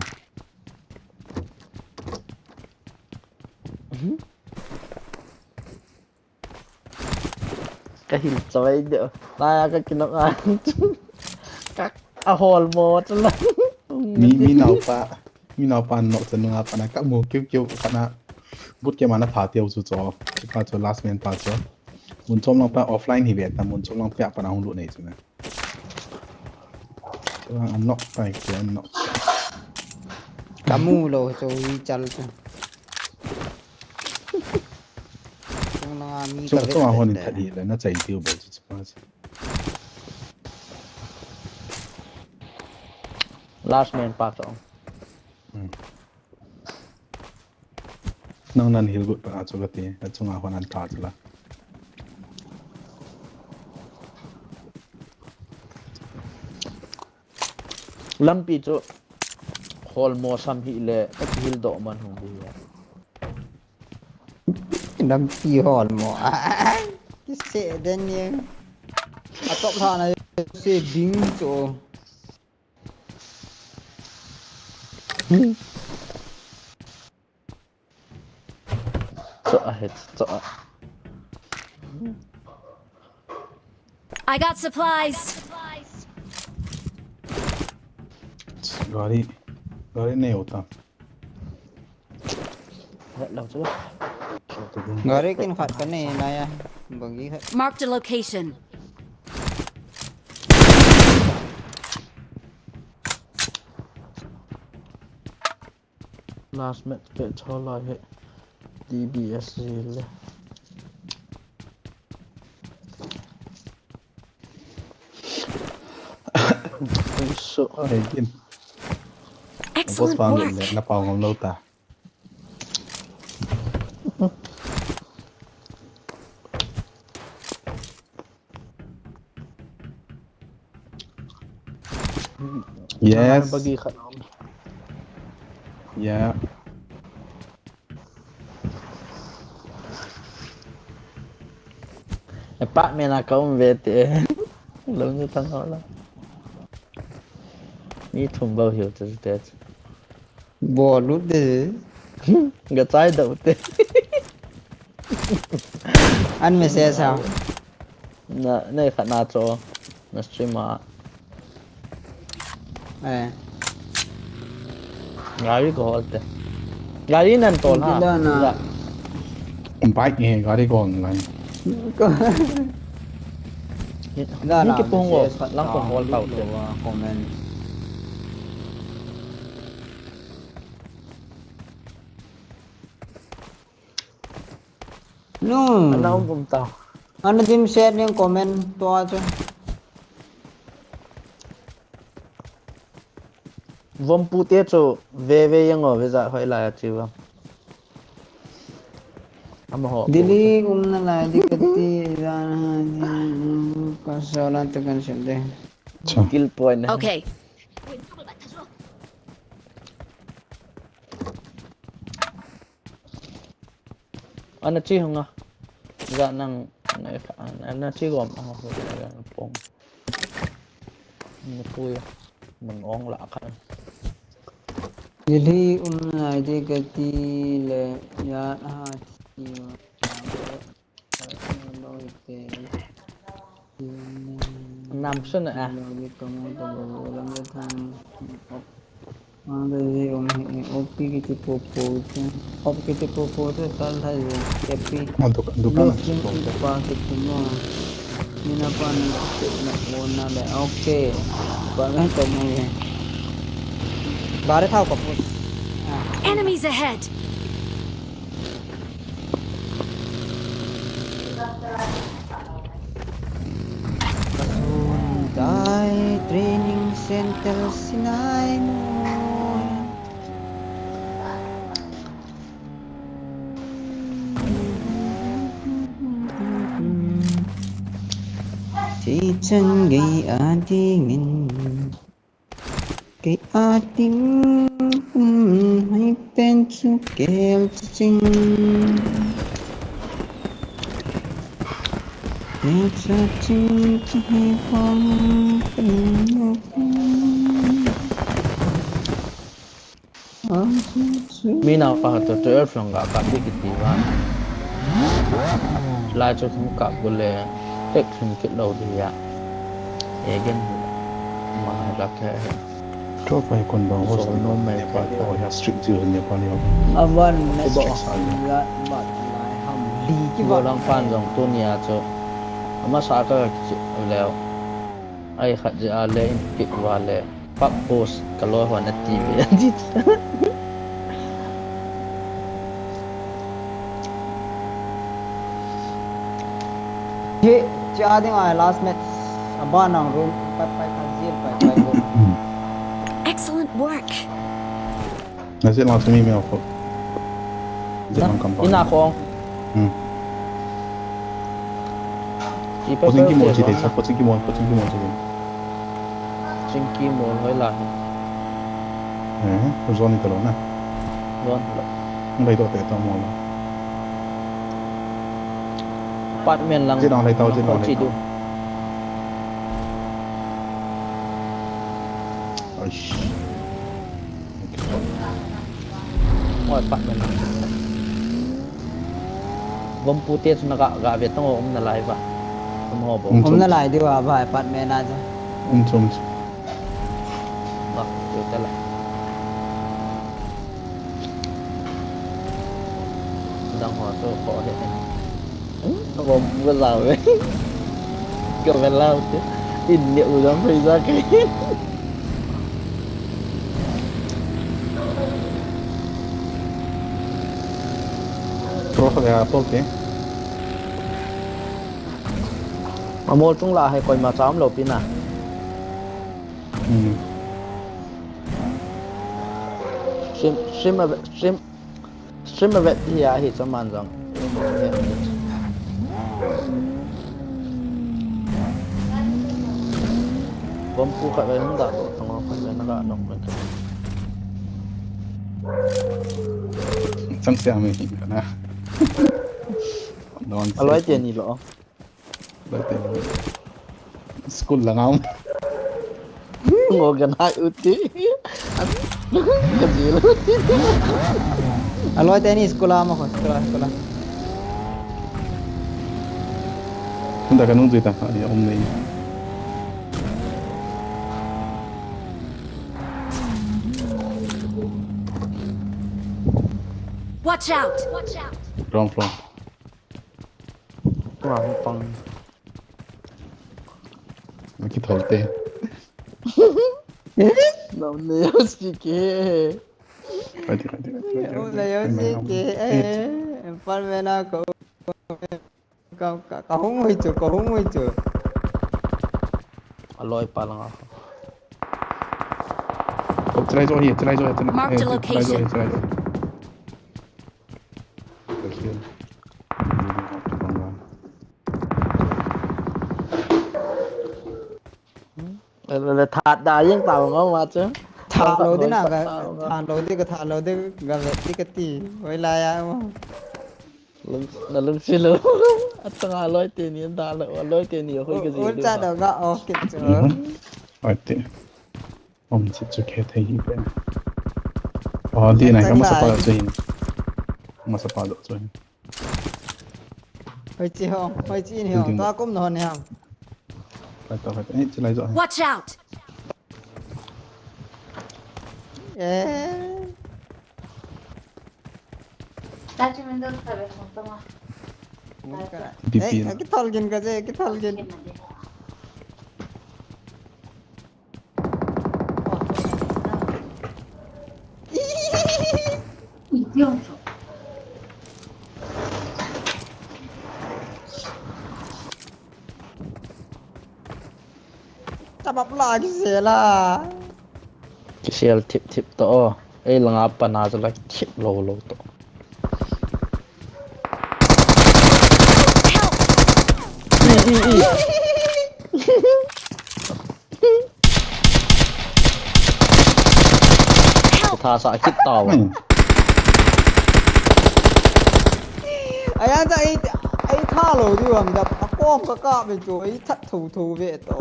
Ka hil chawai de. Laya ka kinok a. Ka a hol mo chu la. Mi mi naupa mi naupa nok chu nunga pa na ka mu kiu kiu pa na. But ke mana pha teu chu cho. Chu pa chu last man pa chu. Mun chom lang pa offline hi ve ta mun chom lang pa pa na hung lu nei chu na. Chu ang nok pa ke nok. Kamu lo chu hi chal chu. Chung na mi Chu ka chu a hon vet thadi le na chai tiu bo chu pa chu. Last man pa chu. Nang nan hil gut pa chu ka ti, a chunga hon an tha chu la. Lampi chu hol mo sam hi le ka hil do man hung bu ya. Lampi hol mo. Ai, ki se den ye. A top ha na se ding chu. Cho a het cho a. I got supplies. Gari, gari nei hota. Ret lo chu. Gari kin khat ka nei na ya. Bagi khat. Marked a location. Last match ke cho lai he. D B S le. So, Ai gin. Boss Excellent pa ngom work. le na pa ngom lo ta. Yes. Bagi khat. Yeah. Apartment a ka um ve te. Lung chu thang ho la. Mi thum bou hiu te te. Bol lut te. Ga chai dou te. An message sao? Na, nei khat na cho. Na stream a. Eh. Gari ko hol te. Gari nan tol ha. Gila na. Bike nge gari ko hol ngai. Gila na. Ni ki pung o, lang ko hol tau te. Comment. No. Ana um um tau. Ana dim share ning comment to a chu. Vom pu te chu ve ve yang o ve ja hoi lai a chi va. Ama ho. Delhi um na lai di ka ti ja na di ka sa la te kan sim de. Kill point. Okay. Ana chi hung a. Ga nang na ka ana chi gom a ho ga na pong. Ni pui. Mun ong la khan. Delhi um na lai di ka ti le ya ha ti. Nam sun a. Mang de je um hi, O P kiti popo te. O P kiti popo te tal thai je. Happy. Ang dukan, dukan. Blue skin pa kiti mo. Nina pa ni kiti na mo na le. Okay. Pa ngai to mo ye. Bare thao ka po. Ah. Enemies ahead. Kasun dai training center Sinai mo. Ti chan gei a dingin. Kei a ding, um, hai pen chu kel ching. Kel ching chu hi pon pen. Mi nau pa tu twelve long ga ka ti kiti va. Lai chu thum ka bu le tek thum kit lo di ya. Again, ma la ke. Cho pai kon ba ho so sa no me Nepal pa ho ya street ji Nepal yo. Avan me ba sa ya. Ba lai ham li ki ba lang pan jong tu nia chu. Ama sa ka ki leo. Ai khat ji a le in pick va le. Pak post ka lo ho na ti ve. Ye, cha ding ai last match. Aba nang room, pat pai kha zil pai pai room. Excellent work. Na zil lang sumi me ko. Zil lang kam pa. Ina ko. Hmm. Pochin ki mol chi de sa, pochin ki mol, pochin ki mol chi de. Pochin ki mol hoi la. Eh, zone ni ta lo na. Zone lo. Ngai to te ta mol. Apartment lang. Chi dang lai tau, chi dang lai tau. Aish. Oi, apartment lang. Vom pu te chu na ga, ga ve tong um na lai va. Um ho bo. Um na lai di va, va apartment a chu. Um chu, um chu. Ba, chu ta la. Dang ho chu ko he. Vom pu ga ve. Ka ve lau te. In ne u dang phei za ke. Pro khat a tol te. Amol chung la hai koima cham lo pi na. Hmm. Stream, stream a, stream, stream a vet hi a hi chaman jong. Vom pu khat ve hung da to, tang khat ve na ga nok ve. Chang sia mi hi ka na. Don. Aloi te ni lo. School la ngam. Ngo ganai uti. Ka jil uti. Aloi teni school a ma ko, school a, school a. Tunda ka nung juita, ai, um nei. Watch out! Wrong floor. Tua hung pang. Aki thol te. Nam ne yo si ke. Kati, kati, kati, kati, kati. Nam ne yo si ke. Eh, pan me na ko. Ka, ka, ka hung hui chu, ka hung hui chu. Aloi pa langa. Oh, chulai jo hi, chulai jo hi, chulai, Mark the eh, chulai jo hi, location. Chulai jo hi. Le, le, that da jeng tao ngau ma chu. That lou di na ka, that lou di ka, that lou di ka vet di kati. Oi la ya mo. Lung, na lung si lo. Atanga loi teni da lo, loi teni hoi ka ji. Ul cha da ga o kit chu. Oi te. Om si chu ke thei hi pe. Oh, di na ka masa pa chu hin. Masa pa chu hin. Hoi chi ho, hoi chi ni ho. Building. Ta kum no ni ham. Pai ta, pai ta. Eh, chulai jo. Watch out! Eh. Tachi mendo sabe kong tama. Buka. Bipi eh, na. Kithol gin ka je, kithol gin. Tabap la kisel a. Kisel thip thip to. Ei langa pana chu la thip lou lou to. Tha sa kit tao. Hmm. Aya ta ei, ei tha lou diu ham da, akom ka kap ve chu, ei that tho tho ve to.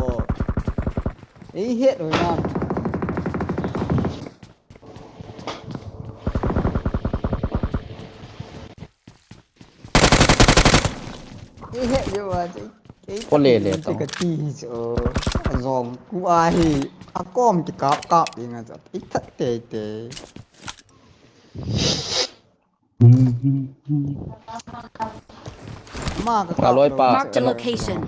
Ei het lou na. Ei het jo a chu. Ei kole le to. Ka ti hi chu. Jong ku a hi. Akom kikap kap ding a chu. Ei that tei tei. Ma ka kap lou. Mark the location.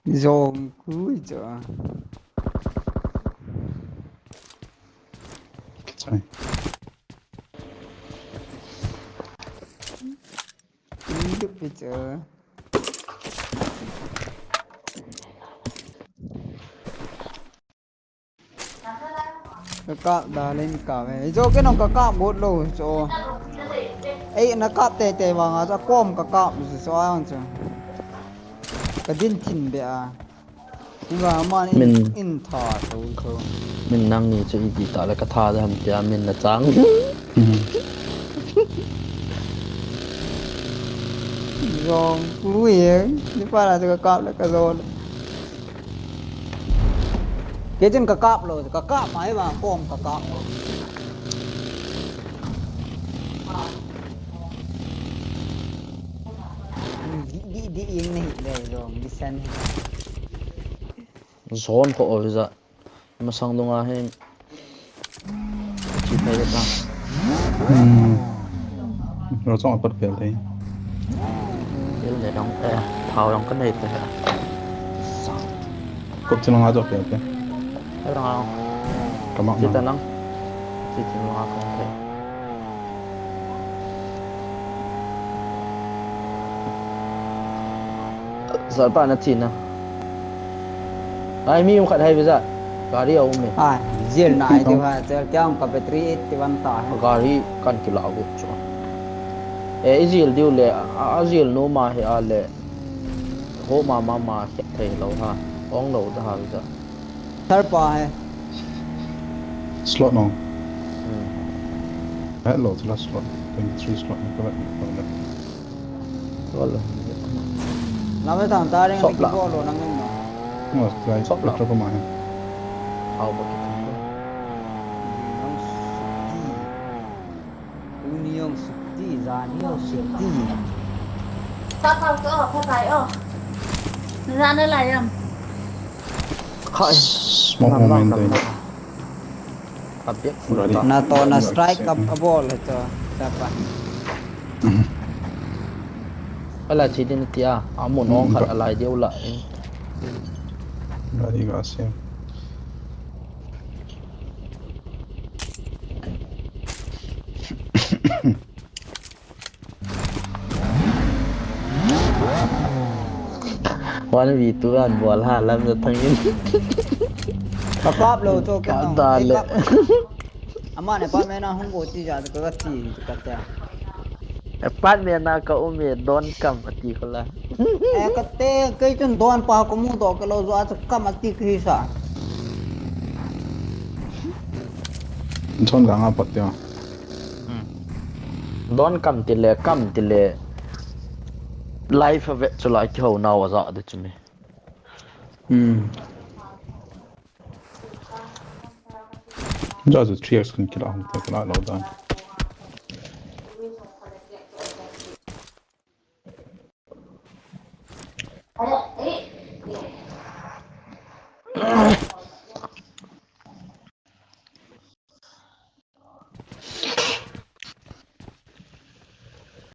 Jong kui cho. Kichai. Indup cho. Ka kap da len kap e. Cho ke nong ka kap got lou cho. Ei, na kap tei tei vang a cho kom ka kap cho cho ang cho. Ka din thin be a. Ni va man in, min in tha to to. Min nang ni chu i ti ta le ka tha da ham tia min na chang. Jong ku ye. Ni pa la ka kap le ka jong. Kei chun ka kap lou, ka kap mai vang kom ka kap lou. Di, di, di ing nahi le jong, di san hi. Zone ko ol ja. Masang dunga hi. Chi thei ta. Hmm. Ro chong a pat pel thei. Bil le dong, eh, thao dong ka nei te. Kop chi nang a jo pel thei. Ai dong a. Ka mak chi ta nang. Chi chi nang a kong thei. Zalpa na thi na. Ai, mi um khat hai visa. Gari a um e. Ai, zil na ai diu ha, zil kya um ka battery eighty one ta hai. Gari kan kila gu chu. E, i zil diu le, a, a zil nu ma hi a le. Ho ma ma ma khe thei lo ha. Ong lo da ha visa. Thar pa hai. Slot no. Hello, last slot, twenty-three slot, ni ko la, ni ko la. Wala. Lama tang taring Sop ni la. Kibol lo nang no. Mas, guys, Sop la. Petra ko mahin. How about it? Union City. Union City, Zanion City. Tapa ko, oh, papai, oh. Nana layam. Hi. Smoke moment dai. Abek. Ready. Na to na strike up a ball to. Tapa. Ala chi din tia. Amun ong khat alai deu la. Ready ga se. One v two an bol ha lam ja thang in. Ka kap lo to ka Ka nong. da Ei, le. kap. Ama ne pa me na hung go ti ja ka ti ka ta. Pat me na ka um e don kam ati ko la. Eh, ka te kai chun don pa ko mu do ka lo zo a chu kam ati ka hi sa. Chon ga nga pat ya. Don kam ti le kam ti le. Life a vet chu lai ki ho na wa za de chu mi. Hmm. Ja zu three x kun kila hung te kila lo dan.